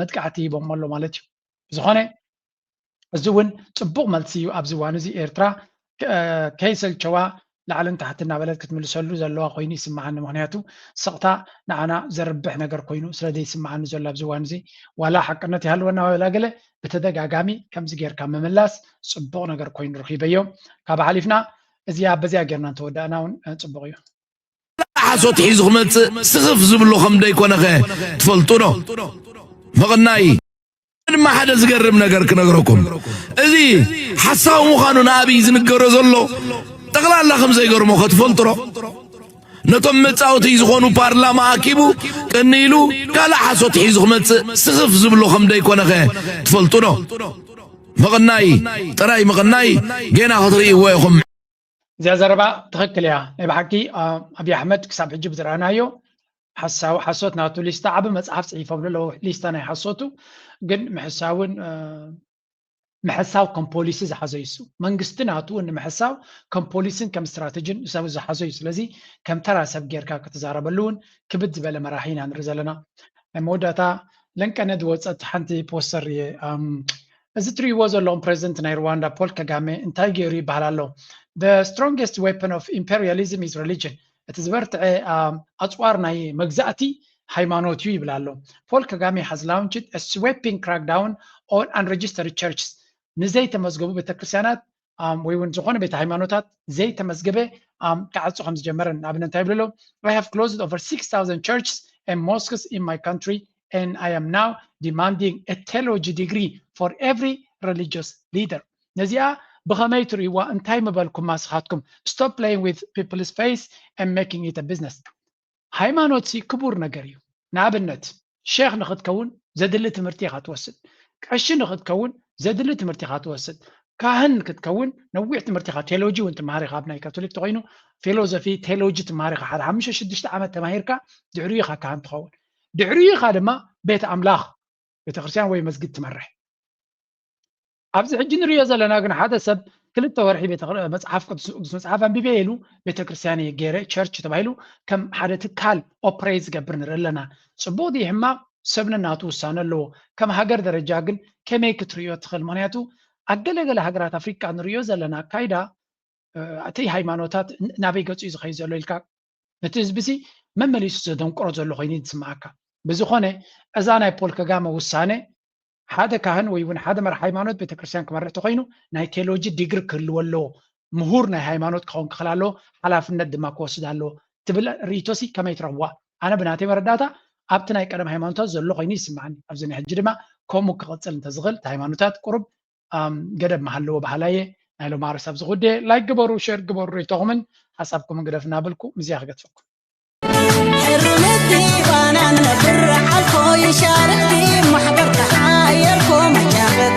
መጥቃዕቲ ሂቦሞ ኣሎ ማለት እዩ። ብዝኾነ እዚ እውን ፅቡቕ መልሲ እዩ። ኣብዚ እዋን እዚ ኤርትራ ከይሰልቸዋ ላዕልን ታሕቲ እናበለት ክትምልሰሉ ዘለዋ ኮይኑ ይስምዓኒ። ምክንያቱ ስቕታ ንዓና ዘርብሕ ነገር ኮይኑ ስለ ዘይስምዓኒ ዘሎ ኣብዚ እዋን እዚ፣ ዋላ ሓቅነት ይሃልወና ዋላ ገለ፣ ብተደጋጋሚ ከምዚ ጌርካ ምምላስ ፅቡቕ ነገር ኮይኑ ረኺበዮ። ካብ ሓሊፍና እዚኣ በዚኣ ጌርና እንተወዳእና እውን ፅቡቕ እዩ። ሓሶት ሒዙ ክመፅእ ስኽፍ ዝብሎ ከም ደይኮነኸ ትፈልጡ ዶ? ምቕናይ ድማ ሓደ ዝገርም ነገር ክነግረኩም። እዚ ሓሳዊ ምዃኑ ንኣብይ ዝንገሮ ዘሎ ጠቕላላ ከም ዘይገርሞ ከትፈልጡ ዶ? ነቶም መጻወቲ ዝኾኑ ፓርላማ ኣኪቡ ቅኒ ኢሉ ካልእ ሓሶት ሒዙ ክመጽእ ስኽፍ ዝብሎ ከም ደይኮነኸ ትፈልጡ ዶ? ምቕናይ ጥራይ ምቕናይ ጌና ክትርእይዎ ኢኹም። እዚኣ ዘረባ ትኽክል እያ። ናይ ብሓቂ ኣብይ ኣሕመድ ክሳብ ሕጂ ብዝረኣናዮ ሓሳዊ ሓሶት ናቱ ሊስታ ዓቢ መጽሓፍ ጽሒፎምሉ ኣለዉ። ሊስታ ናይ ሓሶቱ ግን ምሕሳውን ምሕሳው ከም ፖሊሲ ዝሓዞ እዩ። መንግስቲ ናቱ ንምሕሳው ከም ፖሊሲን ከም ስትራተጂን ሰብ ዝሓዞ እዩ። ስለዚ ከም ተራ ሰብ ጌርካ ክትዛረበሉ እውን ክብድ ዝበለ መራሒ ኢና ንርኢ ዘለና። ናይ መወዳእታ ለንቀነ ዝወፀት ሓንቲ ፖስተር እየ እዚ ትሪእዎ ዘለኹም ፕሬዚደንት ናይ ሩዋንዳ ፖል ከጋሜ እንታይ ገይሩ ይበሃል ኣሎ? The strongest weapon of imperialism is religion። እቲ ዝበርትዐ ኣፅዋር ናይ መግዛእቲ ሃይማኖት እዩ ይብል ኣሎ። ፖል ከጋሜ has launched a sweeping crackdown on unregistered churches። ንዘይተመዝገቡ ቤተክርስትያናት ወይ እውን ዝኾነ ቤተ ሃይማኖታት ዘይተመዝገበ ክዓፁ ከም ዝጀመረ ንኣብነት እንታይ ይብሉ ኣለዉ? I have closed over six thousand churches and mosques in my country and I am now demanding a theology degree for every religious leader። ነዚኣ ብኸመይ ትርእይዋ? እንታይ ምበልኩማ ንስኻትኩም? Stop playing with people's faith and making it a business። ሃይማኖትሲ ክቡር ነገር እዩ። ንኣብነት ሼኽ ንኽትከውን ዘድሊ ትምህርቲ ኢኻ ትወስድ። ቀሺ ንኽትከውን ዘድሊ ትምህርቲ ኢኻ ትወስድ። ካህን ክትከውን ነዊሕ ትምህርቲ ኢኻ፣ ቴሎጂ እውን ትመሃር ኢኻ። ኣብ ናይ ካቶሊክ ተኾይኑ ፊሎዞፊ ቴሎጂ ትመሃር ኢኻ። ሓደ ሓሙሽተ ሽዱሽተ ዓመት ተማሂርካ ድሕሪኡ ኢኻ ካህን ትኸውን። ድሕሪኡ ኢኻ ድማ ቤት ኣምላኽ ቤተክርስትያን ወይ መስጊድ ትመርሕ። ኣብዚ ሕጂ ንሪኦ ዘለና ግን ሓደ ሰብ ክልተ ወርሒ መፅሓፍ ቅዱስ መፅሓፍ ኣንቢበ ኢሉ ቤተክርስትያን ገይረ ቸርች ተባሂሉ ከም ሓደ ትካል ኦፕሬት ዝገብር ንርኢ ኣለና። ፅቡቕ ድዩ ሕማቕ ሰብ ነናቱ ውሳነ ኣለዎ። ከም ሃገር ደረጃ ግን ከመይ ክትርእዮ ትኽእል? ምክንያቱ ኣብ ገለገለ ሃገራት ኣፍሪቃ ንሪኦ ዘለና ኣካይዳ እቲ ሃይማኖታት ናበይ ገፁ እዩ ዝኸይድ ዘሎ ኢልካ ነቲ ህዝቢ ሲ መመሊሱ ዘደንቆሮ ዘሎ ኮይኑ ዝስምዓካ። ብዝኾነ እዛ ናይ ፖል ከጋመ ውሳነ ሓደ ካህን ወይ እውን ሓደ መራሒ ሃይማኖት ቤተክርስትያን ክመርሕ ተኮይኑ ናይ ቴሎጂ ዲግሪ ክህልዎ ኣለዎ። ምሁር ናይ ሃይማኖት ክኸውን ክኽእል ኣለዎ፣ ሓላፍነት ድማ ክወስድ ኣለዎ ትብል ርእይቶሲ ከመይ ትረኽብዋ? ኣነ ብናተይ መረዳእታ ኣብቲ ናይ ቀደም ሃይማኖታት ዘሎ ኮይኑ ይስምዓኒ። ኣብዚ ናይ ሕጂ ድማ ከምኡ ክቕፅል እንተዝኽእል እቲ ሃይማኖታት ቁሩብ ገደብ ምሃለዎ በሃላይ እየ። ናይ ሎማርስ ኣብዚ ጉዳይ ላይክ ግበሩ፣ ሼር ግበሩ፣ ርእይቶኹምን ሓሳብኩምን ግደፉ እናበልኩ ምስዚኣ ክገድፈኩም። ሕርምቲ ባና ንነብር ዓልኮ ይሻርክቲ ማሕበር ተሓየርኮ መጃበት